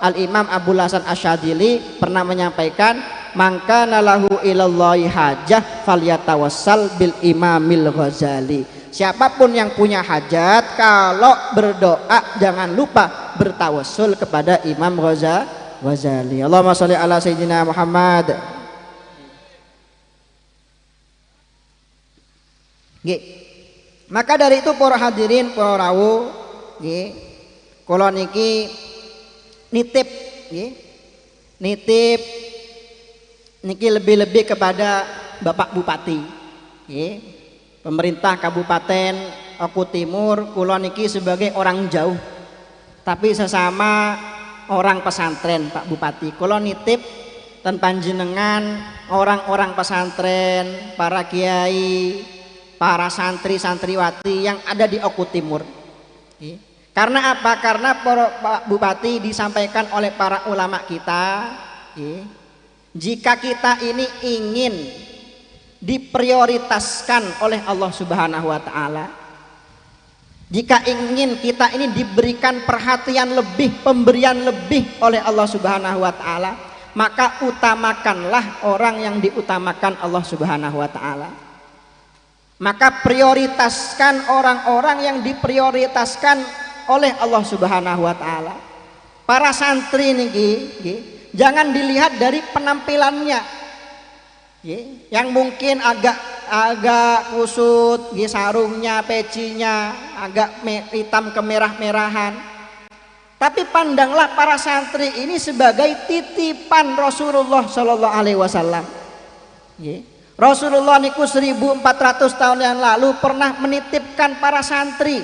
Al-Imam Abul Hasan Asyadili pernah menyampaikan, mangka lahu ilallahi hajah falyatawassal bil Imamil Ghazali. Siapapun yang punya hajat, kalau berdoa jangan lupa bertawassul kepada Imam Ghazali. Allahumma sholli ala sayyidina Muhammad. Nggih. Maka dari itu para hadirin, para rawuh, nggih. Kula niki nitip nggih. Nitip niki lebih-lebih kepada Bapak Bupati. Nggih. Pemerintah Kabupaten Oku Timur, kula niki sebagai orang jauh tapi sesama orang pesantren, Pak Bupati. Kula nitip ten panjenengan orang-orang pesantren, para kiai, para santri-santriwati yang ada di Oku Timur. Karena apa? Karena para Pak Bupati disampaikan oleh para ulama kita, jika kita ini ingin diprioritaskan oleh Allah Subhanahu wa Ta'ala, jika ingin kita ini diberikan perhatian lebih, pemberian lebih oleh Allah Subhanahu wa Ta'ala, maka utamakanlah orang yang diutamakan Allah Subhanahu wa Ta'ala. Maka prioritaskan orang-orang yang diprioritaskan oleh Allah Subhanahu wa Ta'ala. Para santri niki, jangan dilihat dari penampilannya, yang mungkin agak kusut, sarungnya, pecinya agak hitam kemerah-merahan. Tapi pandanglah para santri ini sebagai titipan Rasulullah Shallallahu Alaihi Wasallam. Rasulullah niku 1400 tahun yang lalu pernah menitipkan para santri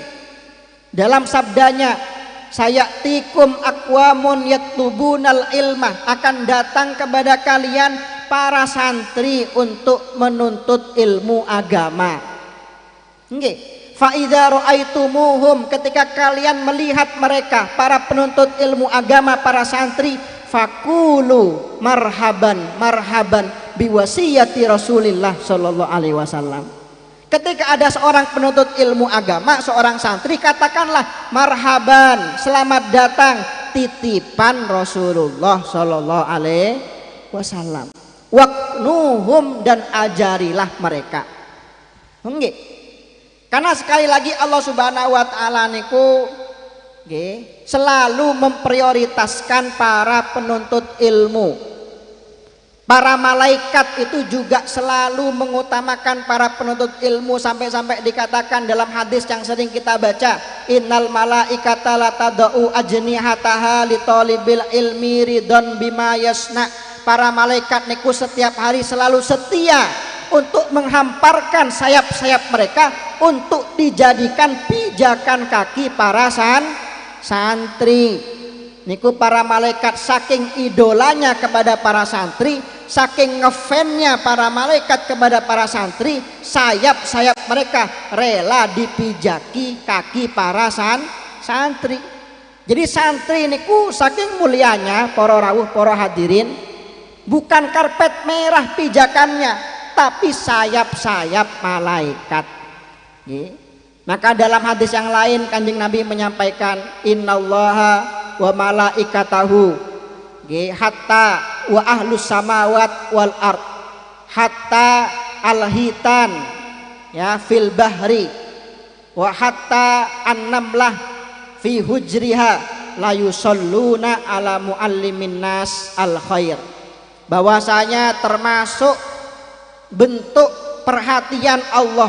dalam sabdanya, sayatikum aqwamun yatlubunal ilmah, akan datang kepada kalian para santri untuk menuntut ilmu agama. Nggih. Fa idza ra'aitumuhum, ketika kalian melihat mereka para penuntut ilmu agama, para santri, fakulu marhaban marhaban biwasiyati Rasulillah sallallahu alaihi wasallam. Ketika ada seorang penuntut ilmu agama, seorang santri, katakanlah marhaban, selamat datang, titipan Rasulullah sallallahu alaihi wasallam. Waqnuhum, dan ajarilah mereka. Nggih. Karena sekali lagi Allah Subhanahu wa Ta'ala niku nggih selalu memprioritaskan para penuntut ilmu. Para malaikat itu juga selalu mengutamakan para penuntut ilmu, sampai-sampai dikatakan dalam hadis yang sering kita baca, innal malaikata latadau ajnihataha litalibil ilmi ridon bima yasna. Para malaikat niku setiap hari selalu setia untuk menghamparkan sayap-sayap mereka untuk dijadikan pijakan kaki para santri. Niku para malaikat saking idolanya kepada para santri, saking ngefannya para malaikat kepada para santri, sayap-sayap mereka rela dipijaki kaki para santri. Jadi santri niku saking mulianya, para rawuh, para hadirin, bukan karpet merah pijakannya, tapi sayap-sayap malaikat. Maka dalam hadis yang lain Kanjeng Nabi menyampaikan, innallaha wa malaikatahu nggih, hatta wa ahlus samawat wal ard, hatta alhitan ya fil bahri, wa hatta an-namlah fi hujriha la yusalluna ala muallimin nas al khair. Bahwasanya termasuk bentuk perhatian Allah,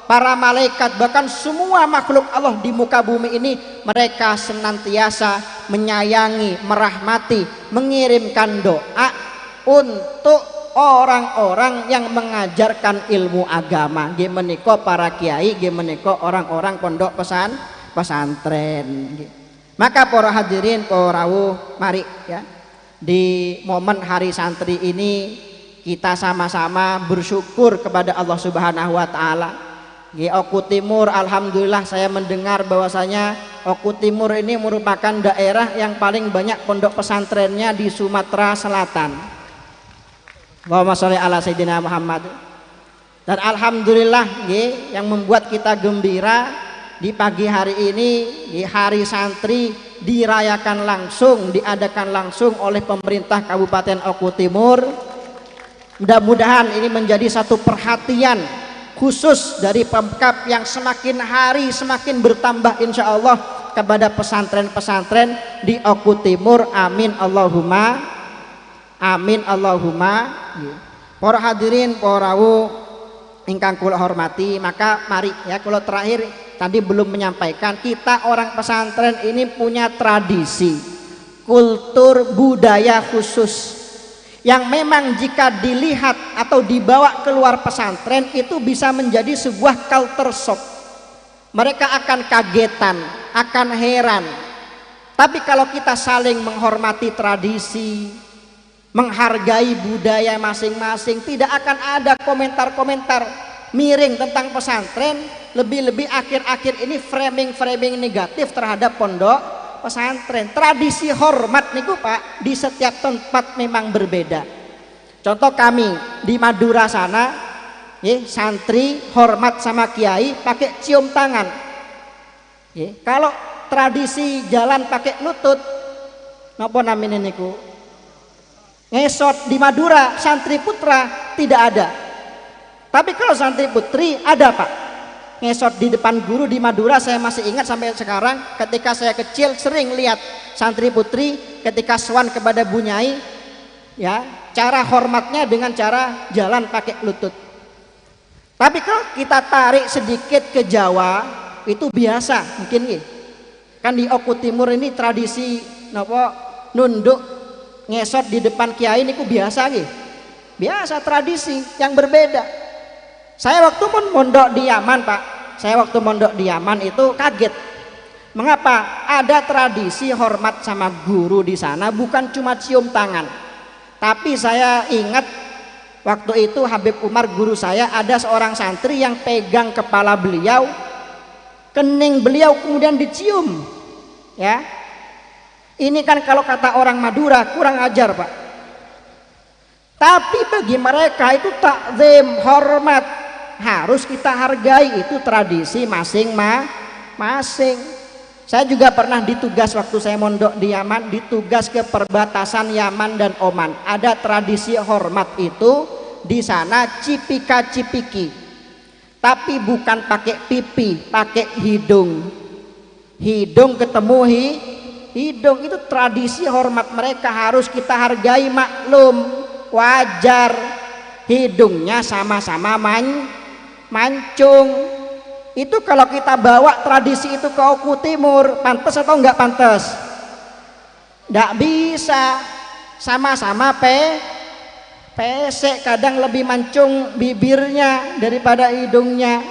para malaikat, bahkan semua makhluk Allah di muka bumi ini, mereka senantiasa menyayangi, merahmati, mengirimkan doa untuk orang-orang yang mengajarkan ilmu agama. Nggih menika para kiai, nggih menika orang-orang pondok pesantren. Maka para hadirin, para rawuh, mari ya, di momen Hari Santri ini kita sama-sama bersyukur kepada Allah Subhanahu wa taala. Di Oku Timur, alhamdulillah saya mendengar bahwasanya Oku Timur ini merupakan daerah yang paling banyak pondok pesantrennya di Sumatera Selatan. Allahumma sholli ala Sayyidina Muhammad. Dan alhamdulillah nggih, yang membuat kita gembira di pagi hari ini, di Hari Santri dirayakan langsung, diadakan langsung oleh pemerintah Kabupaten Oku Timur. Mudah-mudahan ini menjadi satu perhatian khusus dari Pemkab yang semakin hari semakin bertambah insya Allah kepada pesantren-pesantren di Oku Timur. Amin Allahumma, amin Allahumma. Para hadirin, para rawuh ingkang kula hormati, maka mari ya, kalau terakhir tadi belum menyampaikan, kita orang pesantren ini punya tradisi, kultur budaya khusus yang memang jika dilihat atau dibawa keluar pesantren itu bisa menjadi sebuah culture shock. Mereka akan kagetan, akan heran. Tapi kalau kita saling menghormati tradisi, menghargai budaya masing-masing, tidak akan ada komentar-komentar miring tentang pesantren. Lebih-lebih akhir-akhir ini framing-framing negatif terhadap pondok pesantren. Tradisi hormat niku Pak, di setiap tempat memang berbeda. Contoh kami di Madura sana, ya, santri hormat sama kiai pakai cium tangan. Ya, kalau tradisi jalan pakai lutut, napa namine niku? Ngesot. Di Madura santri putra tidak ada. Tapi kalau santri putri ada Pak. Ngesot di depan guru di Madura, saya masih ingat sampai sekarang, ketika saya kecil sering lihat santri putri ketika sowan kepada bunyai, ya, cara hormatnya dengan cara jalan pakai lutut. Tapi kalau kita tarik sedikit ke Jawa itu biasa mungkin nih. Kan di Oku Timur ini tradisi napa nunduk ngesot di depan kiai niku biasa nggih. Biasa, tradisi yang berbeda. Saya waktu pun mondok di Yaman Pak, saya waktu mondok di Yaman itu kaget. Mengapa? Ada tradisi hormat sama guru di sana, bukan cuma cium tangan. Tapi saya ingat waktu itu Habib Umar guru saya, ada seorang santri yang pegang kepala beliau, kening beliau kemudian dicium. Ya, ini kan kalau kata orang Madura kurang ajar Pak. Tapi bagi mereka itu takzim, hormat, harus kita hargai, itu tradisi masing-masing. Saya juga pernah ditugas waktu saya mondok di Yaman, ditugas ke perbatasan Yaman dan Oman. Ada tradisi hormat itu di sana, cipika-cipiki. Tapi bukan pakai pipi, pakai hidung. Hidung ketemu hidung, itu tradisi hormat mereka, harus kita hargai, maklum, wajar. Hidungnya sama-sama mancung. Itu kalau kita bawa tradisi itu ke Oku Timur, pantas atau enggak pantas? Enggak bisa. Sama-sama pesek, kadang lebih mancung bibirnya daripada hidungnya.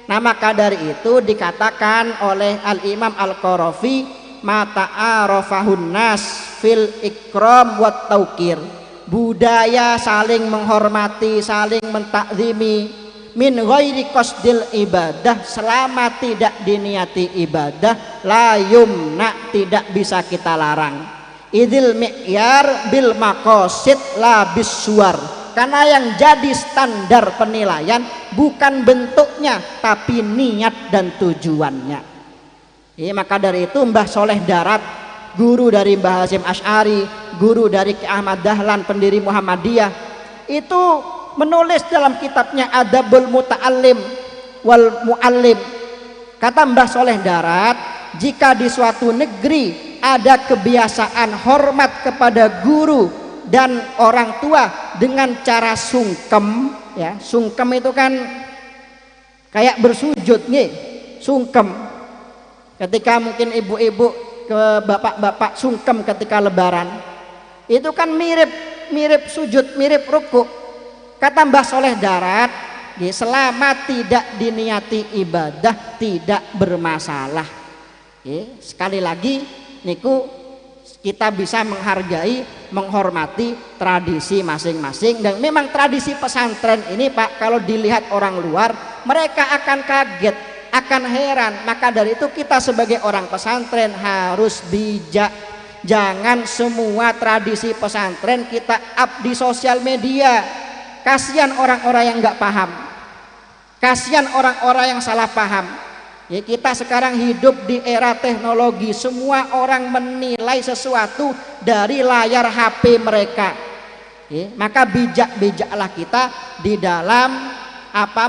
Nah, maka dari itu dikatakan oleh Al-Imam Al-Qarafi, mata'arafahun nas fil ikram wat taukir. Budaya saling menghormati, saling mentakzimi, min ghairi qasdil ibadah, selama tidak diniati ibadah, la yumna, tidak bisa kita larang. Idil mi'yar bil maqasid la bisuar. Karena yang jadi standar penilaian bukan bentuknya, tapi niat dan tujuannya. Ya, maka dari itu Mbah Soleh Darat guru dari Mbah Hasyim Asy'ari, guru dari Ki Ahmad Dahlan pendiri Muhammadiyah, itu menulis dalam kitabnya Adabul Muta'allim wal Muallim. Kata Mbah Soleh Darat, jika di suatu negeri ada kebiasaan hormat kepada guru dan orang tua dengan cara sungkem, ya, sungkem itu kan kayak bersujud nih, sungkem. Ketika mungkin ibu-ibu ke bapak-bapak sungkem ketika lebaran, itu kan mirip sujud, mirip rukuk. Kata Mbah Soleh Darat, selama tidak diniati ibadah tidak bermasalah. Sekali lagi niku kita bisa menghargai, menghormati tradisi masing-masing. Dan memang tradisi pesantren ini Pak, kalau dilihat orang luar mereka akan kaget, akan heran. Maka dari itu kita sebagai orang pesantren harus bijak. Jangan semua tradisi pesantren kita up di sosial media. Kasihan orang-orang yang nggak paham, kasihan orang-orang yang salah paham. Ya, kita sekarang hidup di era teknologi, semua orang menilai sesuatu dari layar HP mereka. Ya, maka bijak-bijaklah kita di dalam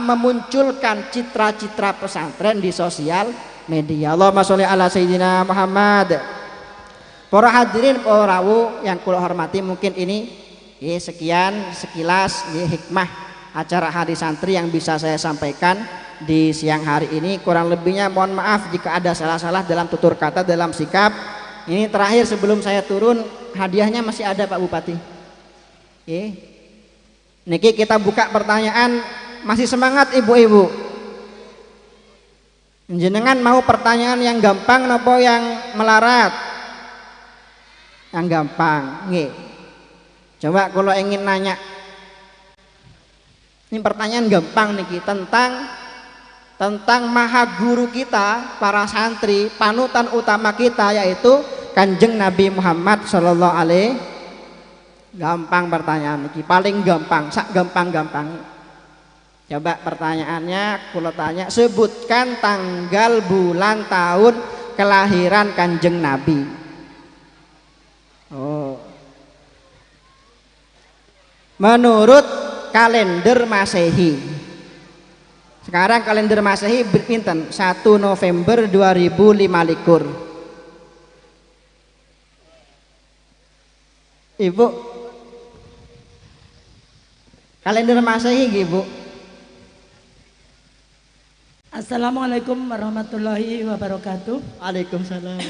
memunculkan citra-citra pesantren di sosial media. Allahumma sholli ala sayyidina Muhammad. Para hadirin, para rawuh yang kula hormati, mungkin ini ya, sekian sekilas ya, hikmah acara Hari Santri yang bisa saya sampaikan di siang hari ini. Kurang lebihnya mohon maaf jika ada salah-salah dalam tutur kata, dalam sikap. Ini terakhir sebelum saya turun, hadiahnya masih ada Pak Bupati. Oke. Niki kita buka pertanyaan. Masih semangat ibu-ibu? Jenengan mau pertanyaan yang gampang nopo yang melarat? Yang gampang. Nggih. Coba kalau ingin nanya, ini pertanyaan gampang niki, tentang maha guru kita, para santri, panutan utama kita yaitu Kanjeng Nabi Muhammad Shallallahu Alaihi. Gampang pertanyaan niki, paling gampang, sak gampang-gampang. Coba pertanyaannya, kula tanya, sebutkan tanggal, bulan, tahun kelahiran Kanjeng Nabi. Oh. Menurut kalender Masehi. Sekarang kalender Masehi pinten? 1 November 2025. Ibu, kalender Masehi Ibu. Assalamualaikum warahmatullahi wabarakatuh. Waalaikumsalam.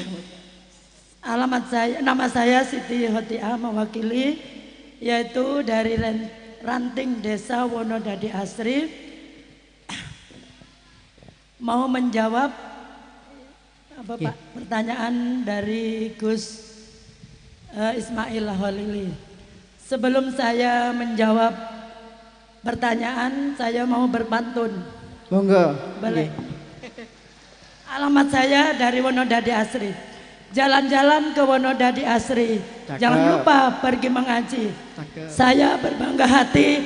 Alamat saya, nama saya Siti Hotiah, mewakili yaitu dari Ranting Desa Wonodadi Asri. Mau menjawab apa Pak pertanyaan dari Gus Ismail Holili. Sebelum saya menjawab pertanyaan, saya mau berpantun. Monggo. Boleh. Alamat saya dari Wonodadi Asri. Jalan-jalan ke Wonodadi Asri. Cakep. Jangan lupa pergi mengaji. Cakep. Saya berbangga hati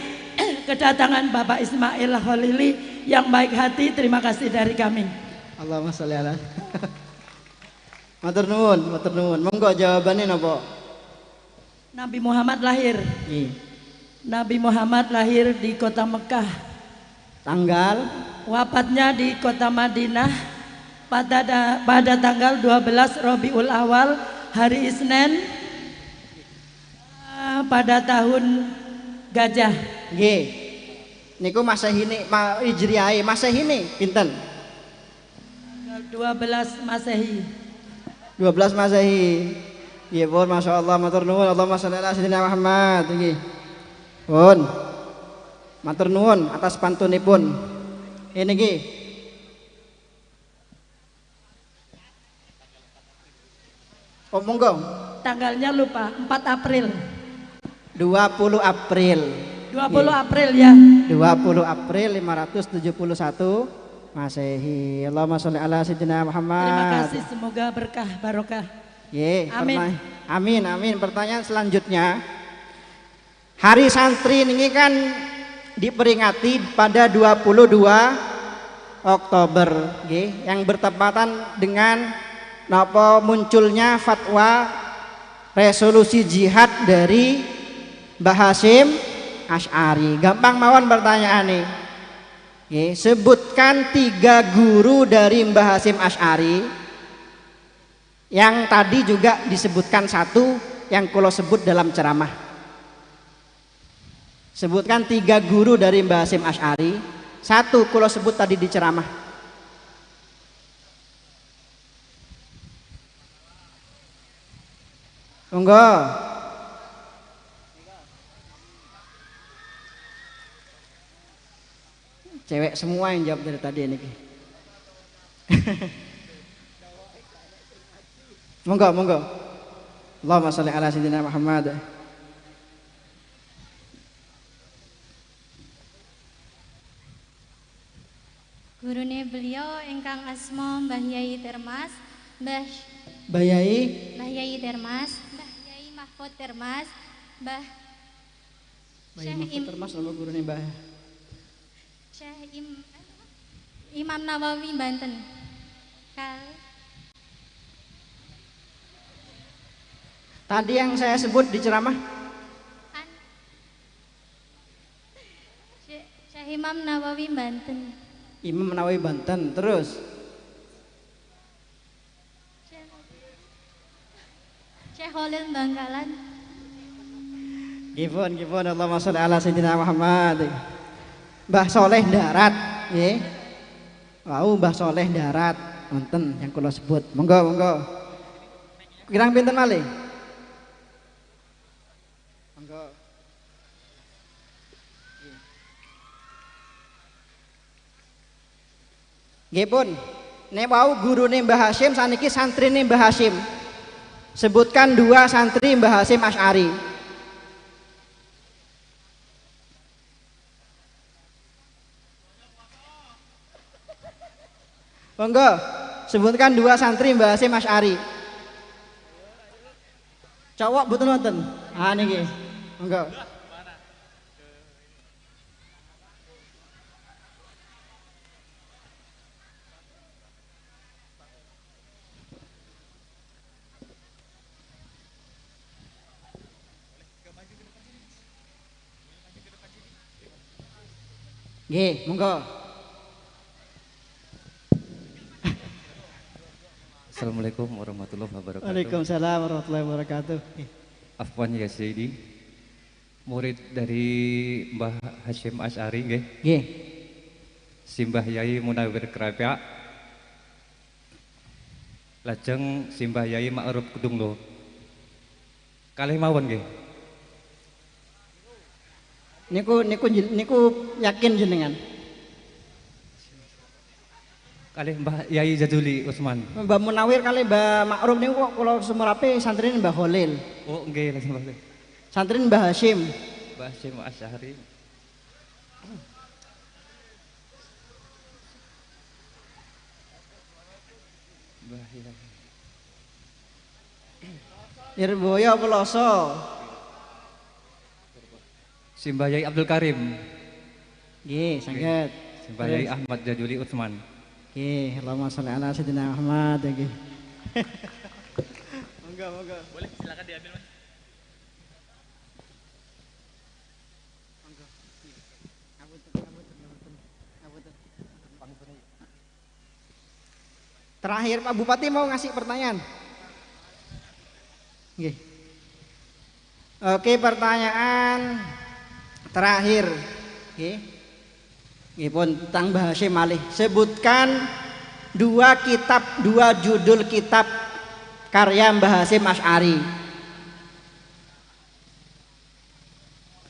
kedatangan Bapak Ismail Holili yang baik hati. Terima kasih dari kami. Allahumma sholli ala. Matur nuwun, matur nuwun. Monggo jawabannya napa? Nabi Muhammad lahir. Nggih. Nabi Muhammad lahir di kota Mekah. Tanggal wafatnya di kota Madinah pada tanggal 12 Robiul Awal hari Isnin pada tahun gajah. Nggih. Niku Masehi Hijriah, Masehi pinten? 12 Masehi. 12 Masehi. Nggih pun masyaallah, matur nuwun. Allahumma sholli ala sayyidina Muhammad. Nggih. Pun. Matur nuwun atas pantunipun. Ini nggih. Oh monggo. Tanggalnya lupa, 4 April. 20 April. 20 April ya. 20 April 571 Masehi. Allahumma sholli ala sayyidina Muhammad. Terima kasih, semoga berkah barokah. Ye, amin. Amin amin. Pertanyaan selanjutnya. Hari Santri ini kan diperingati pada 22 Oktober, nggih, yang bertepatan dengan napa munculnya fatwa resolusi jihad dari Mbah Hasyim Asy'ari. Gampang mawon pertanyaane. Nggih, sebutkan 3 guru dari Mbah Hasyim Asy'ari. Yang tadi juga disebutkan satu yang kula sebut dalam ceramah. Sebutkan 3 guru dari Mbah Hasyim Asy'ari. Satu kula sebut tadi di ceramah. Monggo. Cewek semua yang jawab dari tadi ini. Monggo, monggo. Allahumma sholli ala sayyidina Muhammad. Gurune beliau ingkang asma Mbah Yai Termas, Mbah Mbah Yai, Mbah Yai Termas, Mbah Yai Mahfud Termas, Mbah Mbah Mahfud Termas nama gurune Mbah Syekh Imam Nawawi Banten. Tadi yang saya sebut di ceramah Syekh Imam Nawawi Banten. Imam Nawawi Banten. Terus Syekh Khalil Bangkalan. Gipun, gipun. Allahumma sholli ala sayyidina Muhammad. Mbah Soleh Darat, nggih. Wau Mbah Soleh Darat wonten yang kula sebut. Monggo, monggo. Kirang pinten malih? Monggo. Nggih pun. Nek wau gurune Mbah Hasyim, saniki santrine Mbah Hasyim. Sebutkan 2 santri Mbah Hasyim Asy'ari. Monggo, sebutkan 2 santri Mbah Hasyim Asy'ari. Cowok mboten wonten. Ah niki. Monggo. Nggih, monggo. Assalamualaikum warahmatullahi wabarakatuh. Waalaikumsalam warahmatullahi wabarakatuh. Afwan ya Sayyidi, murid dari Mbah Hasyim Asy'ari nggih. Nggih. Simbah Yai Munawir Krapyak. Lajeng Simbah Yai Ma'ruf Kedunglo. Kalih mawon nggih. Niku niku niku yakin jenengan. Kalih Mbah Yai Jaduli Usman. Mbah Munawir kalih Mbah Ma'ruf niku kok kula sumerape santrine Mbah Khalil. Oh nggih, lajeng Mbah. Santrine Mbah Hasyim. Mbah Hasyim Asy'ari. Mbah Yai. Lirboyo Ploso. Simbah Yai Abdul Karim. Nggih, saged. Simbah Yai Ahmad Jaduli Utsman. Nggih, Allahumma sholli ala sayyidina Muhammad nggih. Monggo, monggo. Boleh silakan diambil, Mas. Monggo. Ngapunten, ngapunten, ngapunten. Terakhir Pak Bupati mau ngasih pertanyaan. Nggih. Oke, pertanyaan terakhir. Nggih. Nggih pun tentang Mbah Hasyim malih. Sebutkan 2 kitab, 2 judul kitab karya Mbah Hasyim Asy'ari.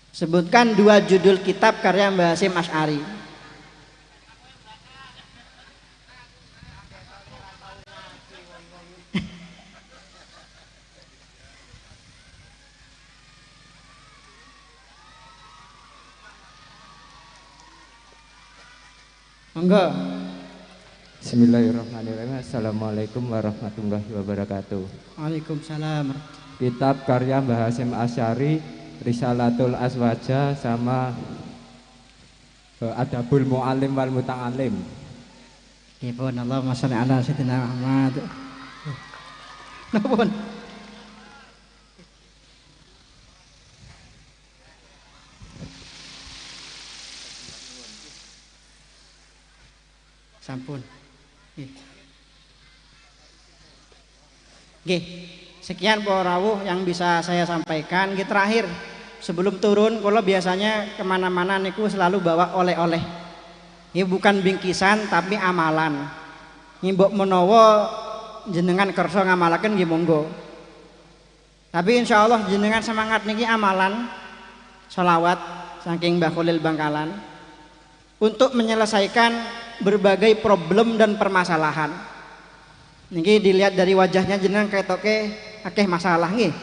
Sebutkan 2 judul kitab karya Mbah Hasyim Asy'ari. Monggo. Bismillahirrahmanirrahim. Assalamualaikum warahmatullahi wabarakatuh. Waalaikumsalam. Kitab karya Mbah Hasyim Asy'ari, Risalatul Aswaja sama Adabul Mu'alim wal Muta'alim. Nggih pun, Allahumma sholli ala sayyidina Muhammad. Napa? Sampun. Nggih. Sekian para rawuh yang bisa saya sampaikan. Nggih, terakhir sebelum turun, kalau biasanya kemana-mana niku selalu bawa oleh-oleh. Ini bukan bingkisan tapi amalan. Nggih mbok menawa jenengan kersa ngamalaken nggih monggo. Tapi insya Allah jenengan semangat niki amalan sholawat saking Mbah Kholil Bangkalan untuk menyelesaikan berbagai problem dan permasalahan. Niki dilihat dari wajahnya jenengan ketoke akeh masalah nggih.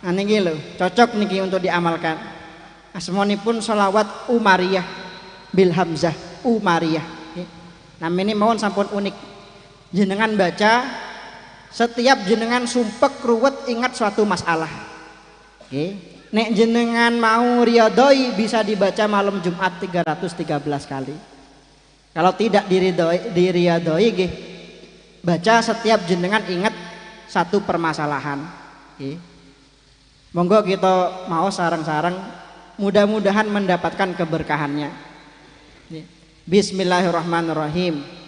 Nah niki lho, cocok niki untuk diamalkan. Asmanipun sholawat Umariyah bil hamzah Umariyah. Namine mawon sampun unik. Jenengan baca setiap jenengan sumpek ruwet ingat suatu masalah. Nggih. Nek jenengan mau riyadhoi bisa dibaca malam Jumat 313 kali. Kalau tidak diriyadhoi nggih, baca setiap jenengan ingat satu permasalahan. Nggih. Monggo kita mau sareng-sareng, mudah-mudahan mendapatkan keberkahannya. Bismillahirrahmanirrahim.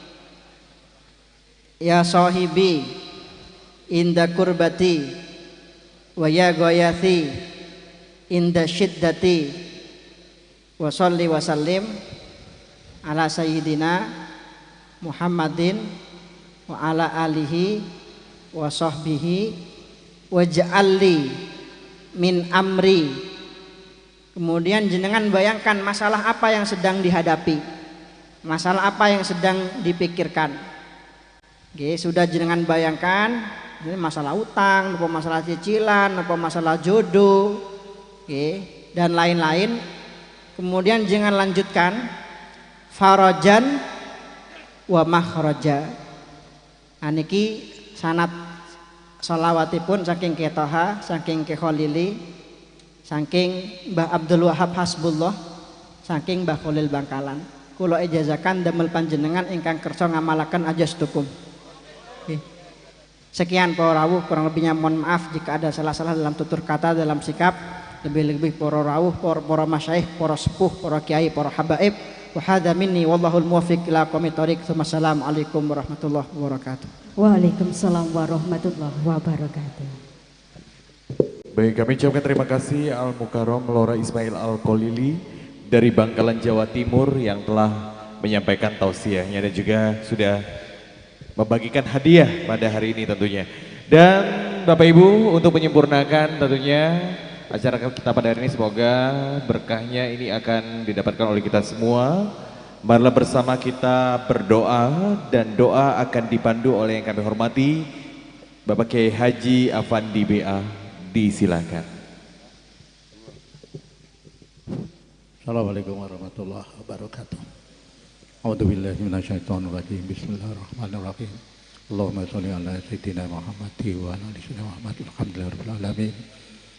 Ya sahibi inda kurbati wa ya ghayathi inda syiddati wa salli wa sallim ala sayyidina Muhammadin wa ala alihi wa sahbihi waj'alli min amri. Kemudian jenengan bayangkan masalah apa yang sedang dihadapi, masalah apa yang sedang dipikirkan. Oke, sudah jenengan bayangkan ini masalah utang, apa masalah cicilan, apa masalah jodoh, oke, dan lain-lain. Kemudian jangan lanjutkan farajan wa makhraja. Aniki sanad sholawatipun saking Ki Toha, saking Ki Kholili, saking Mbah Abdul Wahab Hasbullah, saking Mbah Kholil Bangkalan. Kula ijazakan damel panjenengan ingkang kersa ngamalaken ajastukum. Sekian para rawuh, kurang lebihnya mohon maaf jika ada salah-salah dalam tutur kata, dalam sikap. Lebih-lebih para rawuh, para masyaikh, para sepuh, para kiai, para habaib. Wa hadza minni wallahul muwaffiq ila aqwamit thoriq. Wassalamualaikum warahmatullahi wabarakatuh. Waalaikumsalam warahmatullahi wabarakatuh. Baik, kami ucapkan terima kasih Al Mukarram Lora Ismail Al Kholili dari Bangkalan Jawa Timur yang telah menyampaikan tausiahnya dan juga sudah membagikan hadiah pada hari ini tentunya. Dan Bapak Ibu, untuk menyempurnakan tentunya acara kita pada hari ini, semoga berkahnya ini akan didapatkan oleh kita semua. Marilah bersama kita berdoa, dan doa akan dipandu oleh yang kami hormati Bapak Kiai Haji Afandi BA. Disilakan. Assalamualaikum warahmatullahi wabarakatuh. A'udzubillahi minasyaitonirrajim. Bismillahirrahmanirrahim. Allahumma sholli ala sayyidina Muhammad wa ala ali sayyidina Muhammad. Alhamdulillahirabbil alamin.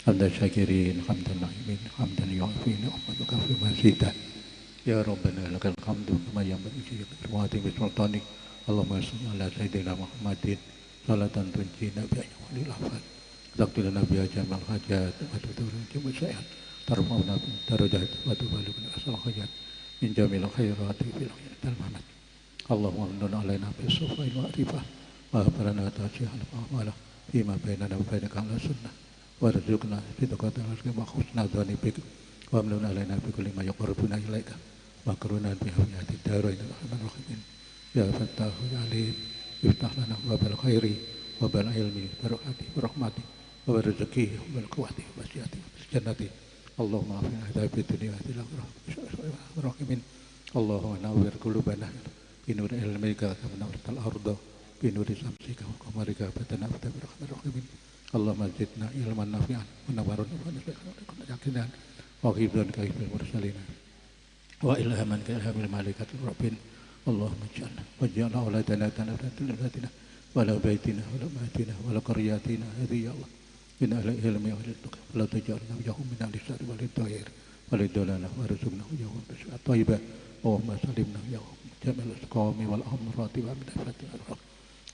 Hamdan syakirin, hamdan na'imin, hamdan yu'afina, ni'matuka fi masjidah. Ya Rabbana lakal hamdu kama yanbaghi li sultanik. Allahumma sholli ala sayyidina Muhammadin salatan tunjina bi ajwalil afat. Taqtilana bi ajmal hajat wa tuturun jumu'at. Tarfa'una darajat wa tubalighuna asal hajat min jamil khairati fil hayatil mamat. Allahumma amnun alaina bis safai wa arifah wa habarana ta'jih al-a'mala fima bainana wa bainaka ala sunnah. Warzuqna sidqatan wa husna dzanni bik wa amnun alaina bi kulli ma yuqarribuna ilaika wa karuna bi hayati darain arhamar rahimin. Ya Fattahu ya Alim, iftah lana babal khairi wa bal ilmi barakati wa rahmati wa rizqi wa quwwati wa siyati wa jannati. Allahumma afina adzabid dunya wa akhirah rahimin. Allahumma nawwir qulubana bi nuri ilmika kama nawwartal arda bi nuri samsika wa qamarika batana wa rahimin. Allahumma zidna ilman nafi'an wa nawwarna yaqinan wa ghibran ka ghibral mursalin wa ilhaman ka ilhamil malaikatir rabbin. Allahumma ij'alna waj'alna auladana tanabna wa la baitina wa la matina wa la qaryatina hadhihi ya Allah min ahli ilmi wa ahli tuqa wa la taj'alna wajhum min ahli syarri wa lidhahir wa lidhalala wa arzuqna wajhum thayyibah. Allahumma salimna ya jamil asqami wal amrati wa min afatil arwah.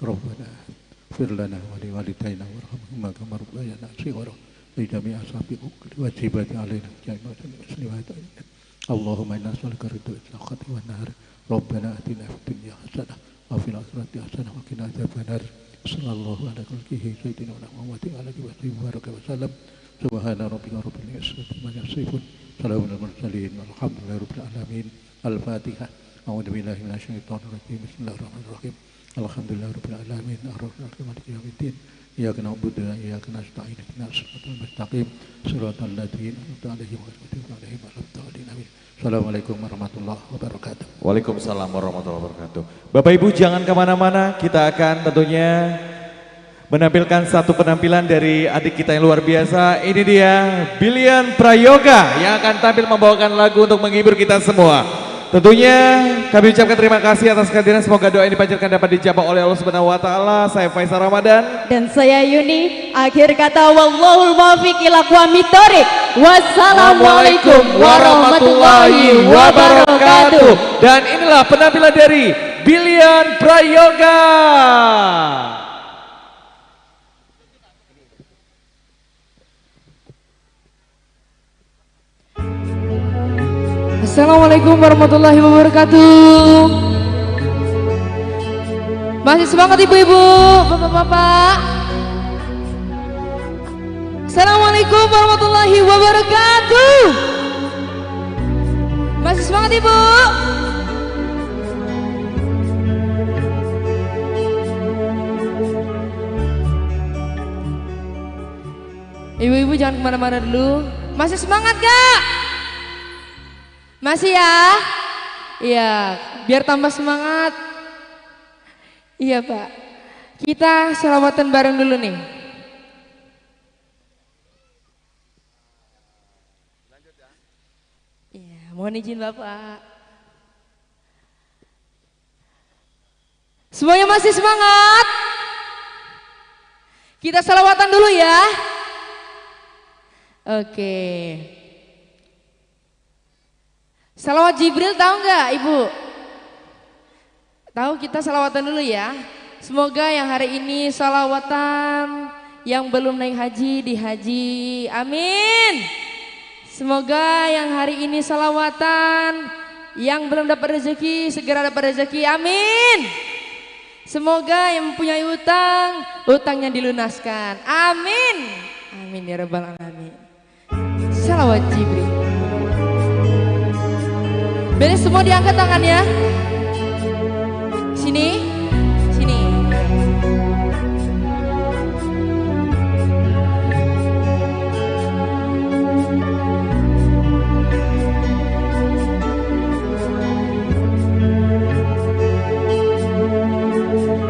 Rabbana Ighfir lana wa liwalidayna warhamhuma kama rabbayana shighara. Li jami'i ashabi wajibati alaina jami'al muslimat. Allahumma inna nas'aluka ridha al-akhirati wan nar. Rabbana atina fid dunya hasanah wa fil akhirati hasanah wa qina adzabannar. Sallallahu ala khalqihi sayyidina Muhammadin wa ala alihi wa sallam. Subhana rabbika rabbil izzati amma yasifun. Salamun alal mursalin walhamdulillahi rabbil alamin. Al-Fatihah. A'udzu billahi minasyaitonir rajim. Bismillahirrahmanirrahim. Alhamdulillahi rabbil alamin. Arrahmanir rahim. Maliki yaumiddin. Iyyaka na'budu wa iyyaka nasta'in. Ihdinas siratal mustaqim. Siratal ladzina an'amta 'alaihim ghairil maghdubi 'alaihim waladdallin. Amin. Assalamualaikum warahmatullahi wabarakatuh. Waalaikumsalam warahmatullahi wabarakatuh. Bapak Ibu jangan kemana-mana, kita akan tentunya menampilkan satu penampilan dari adik kita yang luar biasa. Ini dia Bilian Prayoga yang akan tampil membawakan lagu untuk menghibur kita semua. Tentunya kami ucapkan terima kasih atas kehadiran. Semoga doa ini dipanjatkan dapat dijabah oleh Allah Subhanahu wa taala. Saya Faisal Ramadan dan saya Yuni. Akhir kata wallahul muwaffiq ila aqwamit thoriq. Wassalamualaikum warahmatullahi wabarakatuh. Dan inilah penampilan dari Bilian Prayoga. Assalamualaikum warahmatullahi wabarakatuh. Masih semangat ibu-ibu, bapak-bapak. Assalamualaikum warahmatullahi wabarakatuh. Masih semangat ibu? Ibu-ibu jangan kemana-mana dulu. Masih semangat gak? Masih ya? Iya, biar tambah semangat. Iya Pak. Kita selawatan bareng dulu nih. Iya, mohon izin Bapak. Semuanya masih semangat? Kita selawatan dulu ya. Oke. Salawat Jibril tahu nggak Ibu? Tahu, kita salawatan dulu ya. Semoga yang hari ini salawatan, yang belum naik haji dihaji. Amin. Semoga yang hari ini salawatan, yang belum dapat rezeki segera dapat rezeki. Amin. Semoga yang mempunyai utang, utangnya dilunaskan. Amin. Amin ya rabbal alamin. Salawat Jibril. Beres semua diangkat tangannya. Sini, sini.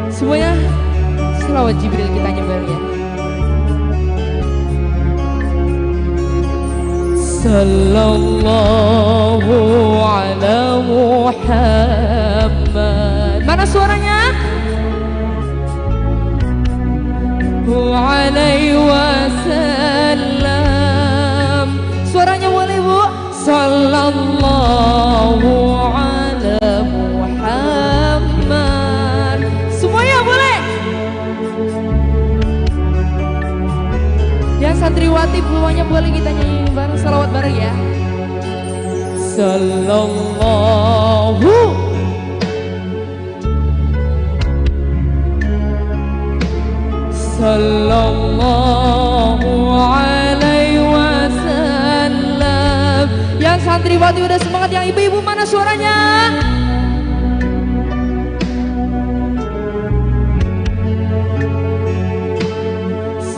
Semuanya selawat Jibril kita nyebar ya. Sallallahu ala Muhammad. Mana suaranya? Alaihi wasallam. Suaranya boleh Bu? Sallallahu ala Muhammad. Semuanya boleh. Yang santriwati semuanya boleh kita nyanyi bareng, salawat bareng ya. Sallallahu sallallahu alaihi wasallam. Yang santriwati udah semangat, yang ibu-ibu mana suaranya?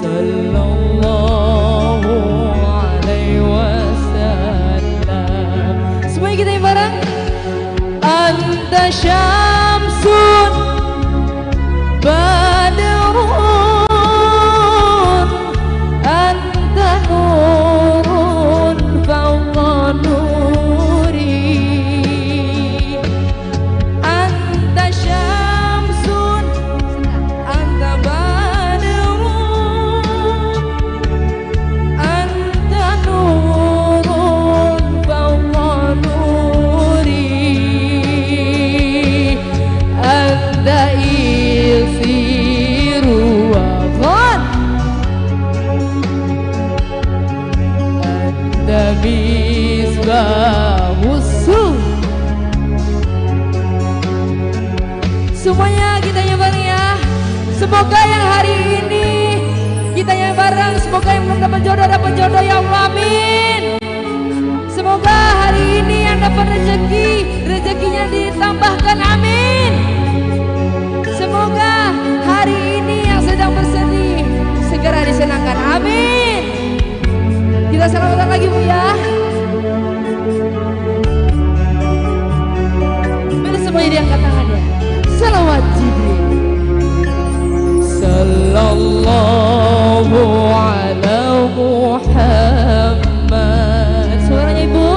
Sallallahu alaihi wasallam. Semuanya kita yang bareng. Anta syamsun badrun, anta nurun fawqa nuri. Anta syamsun, anta badrun, anta nurun fawqa nuri. Misbahus. Semuanya kita nyanyi bareng ya. Semoga yang hari ini kita nyanyi bareng, semoga yang belum dapat jodoh dapat jodoh ya Allah, amin. Semoga hari ini yang dapat rezeki, rezekinya ditambahkan, amin. Semoga hari ini yang sedang bersedih segera disenangkan, amin. Kita salawatan lagi Bu ya. Mari semuanya diangkat tangannya. Salawat Jibril. Sallallahu ala Muhammad. Suaranya Ibu.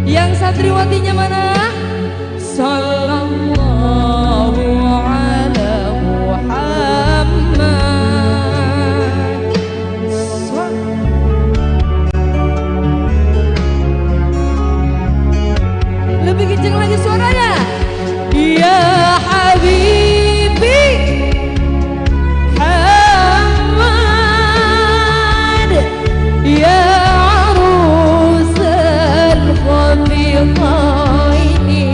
Yang santriwatinya mana? Sallallahu ala Muhammad. Lebih kencang lagi suaranya. Ya Habibi Muhammad, ya Arus al-Khafiqaini.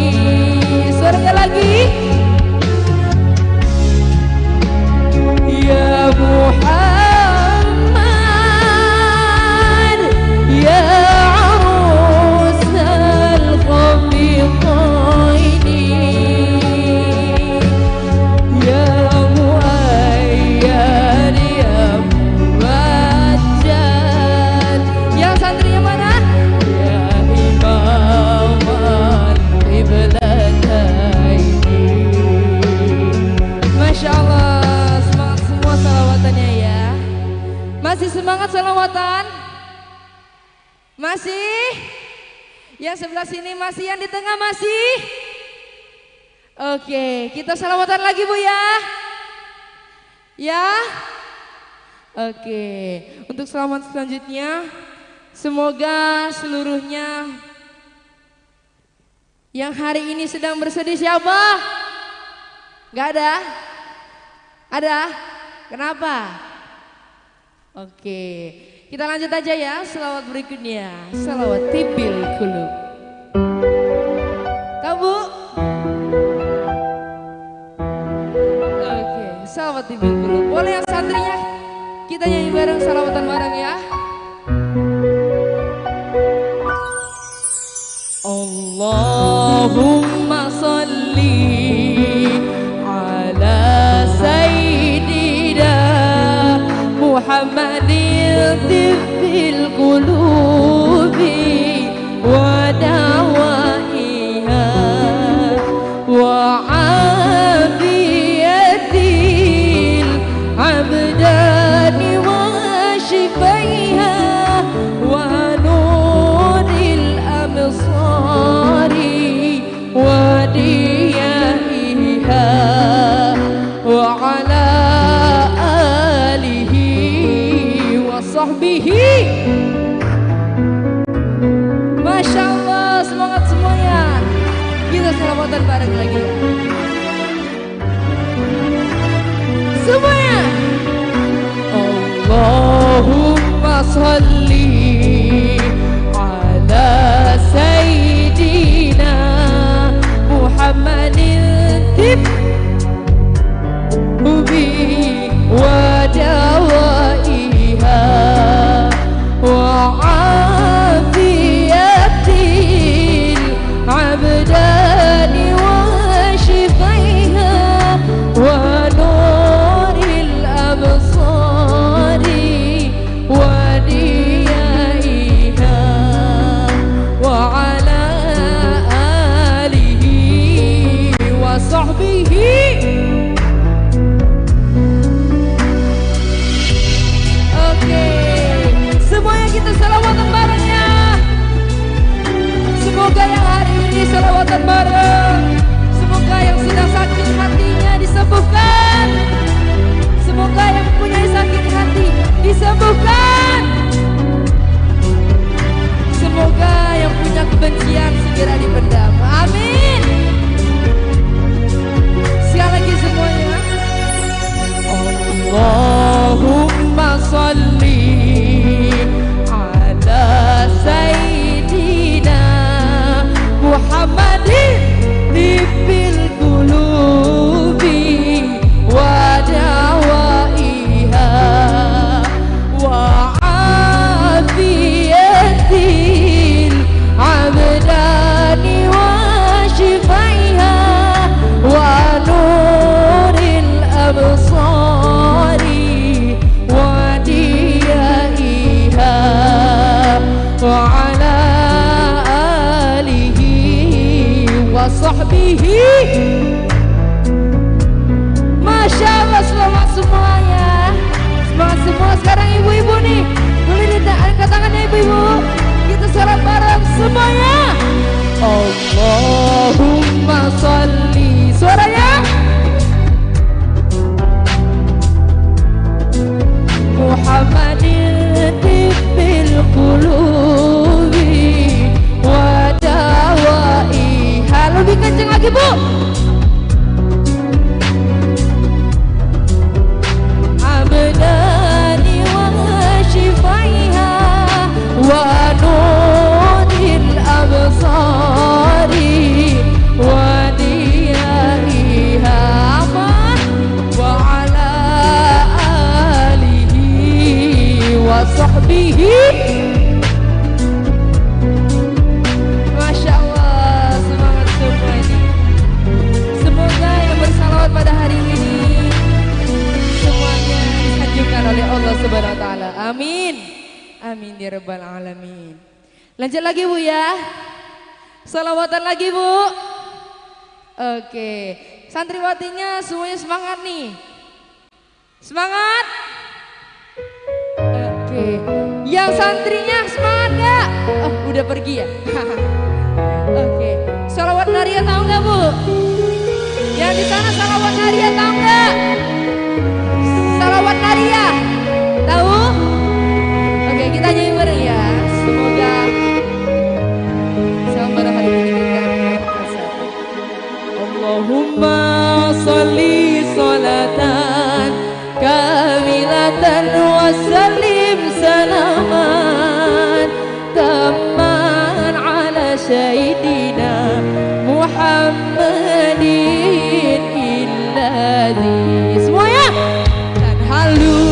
Suaranya lagi. Ya Muhammad, ya Arus al-Khafiqaini, ya Muayyad, ya Muwajjad. Yang santrinya mana? Ya Imam al-Qiblataini. Masya Allah, semangat semua salawatannya ya. Masih semangat salawatan? Masih? Yang sebelah sini masih, yang di tengah masih? Oke, kita salawatan lagi Bu ya. Ya. Oke, untuk salawat selanjutnya, semoga seluruhnya yang hari ini sedang bersedih siapa? Gak ada? Ada? Kenapa? Oke, kita lanjut aja ya selawat berikutnya, selawat Tibil Qulub. Tahu Bu? Oke, selawat Tibil Qulub. Boleh yang santrinya kita nyanyi bareng, salawatan bareng ya. Allahumma salli ala sayyidina Muhammadin tibbil qulubi wa dawaiha wa afiyatil abdani wa shifaiha wa nuril absari wa diyaiha wa ala alihi wa sahbihi. Masya Allah, semangat semuanya. Kita selawatan bareng lagi semuanya. Allahumma salli ala sayyidina Muhammadin tibbi wa dawaiha wa afiyatil abdani wa shifaiha wa nuril absari wa diyaiha wa ala alihi Semua sekarang ibu-ibu nih, boleh diangkat tangannya ibu-ibu. Kita sholat bareng semuanya. Allahumma sholli. Suaranya Muhammadin tibbil qulubi wa dawaiha. Lebih kenceng lagi bu. Abdani wa shifaiha wa nuril absari wa diyaiha wa ala alihi wa sahbihi. Masya Allah, semangat semua ini. Semoga yang bersalawat pada hari ini semuanya disanjungkan oleh Allah Subhanahu wa taala. Amin. Amin ya rabbal alamin. Lanjut lagi Bu ya. Salawatan lagi Bu. Oke, santriwatinya semuanya semangat nih. Semangat. Oke, yang santrinya semangat gak? Oh, udah pergi ya. Oke, salawat nariyah tahu nggak Bu? Yang di sana salawat nariyah tahu nggak? Salawat nariyah tahu? Oke, kita nyanyi bareng ya. Semoga sama pada hari ini kita. Allahumma sholli sholatan kamilatan wa sallim salaman tamman ala sayyidina Muhammadin illadzi. Semuanya tanhalu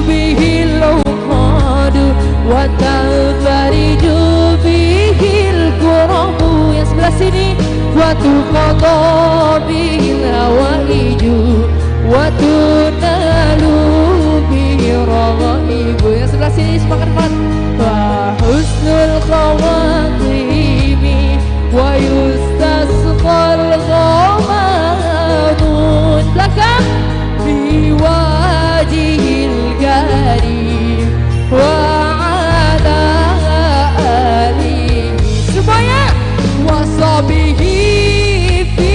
bihil uqadu wa tanfariju bihil kurabu. Yang sebelah sini wa tuqada bihil hawaiju wa tunalu bihi raghaibu. Yang sebelah sini semangat banget. Wa husnul khawatimi wa yustasqal ghamamun. Belakang biwajihil karim wa ala alihi. Semuanya wa sahbihi fi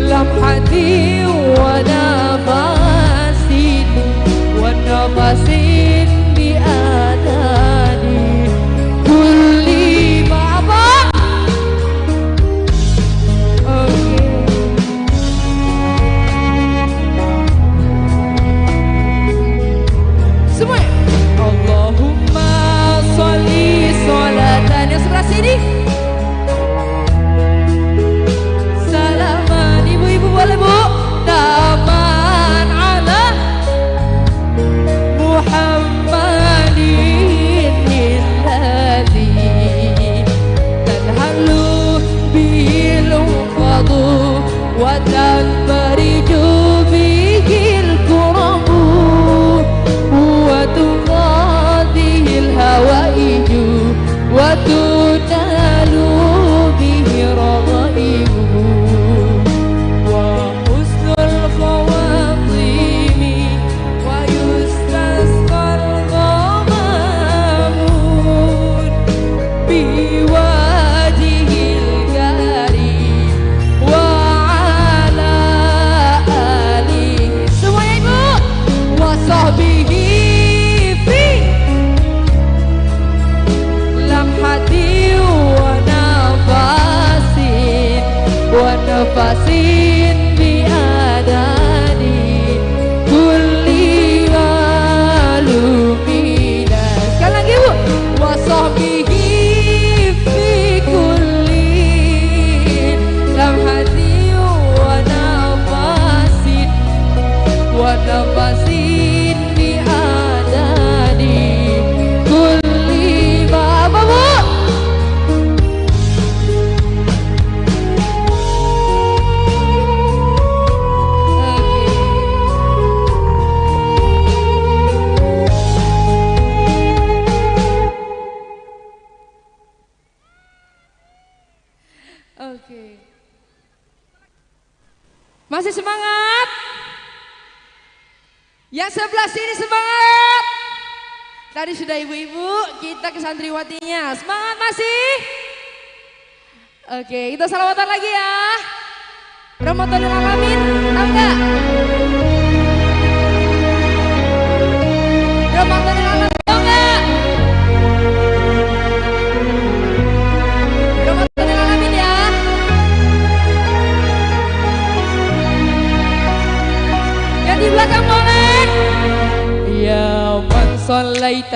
lamhati wa nafasin wa nafasin bi adani kulli ma apa. Oke, semuanya Allahumma sholli sholatan. Yang sebelah sini salaman ibu-ibu boleh bu. Taman ala Muhammadin alladzi tanhalu bihil uqadu wa tanfariju bihil kurabu wa tuqadihil hawaiju wa tunalu bihi raghaibu wa husnul khawatimi wa yustasqal ghamamun biwajihil karim wa ala alihi. Semuanya ibu wa sahbihi fi lamhati wa nafasin wa nafasin bi adani kulli malumina. Sekali lagi bu. Wa sahbihi fi kulli lamhati wa nafasin wa nafasin bi adani kulli ma apa bu? Oke. Masih semangat? Yang sebelah sini semangat. Tadi sudah ibu-ibu, kita ke santriwatinya. Semangat masih? Oke, kita salawatan lagi ya. Ramadanul Alamin, tahu nggak? Ramadanul Alamin, tahu nggak? Ramadanul Alamin ya. Yang di belakang boleh. Ya man sholaita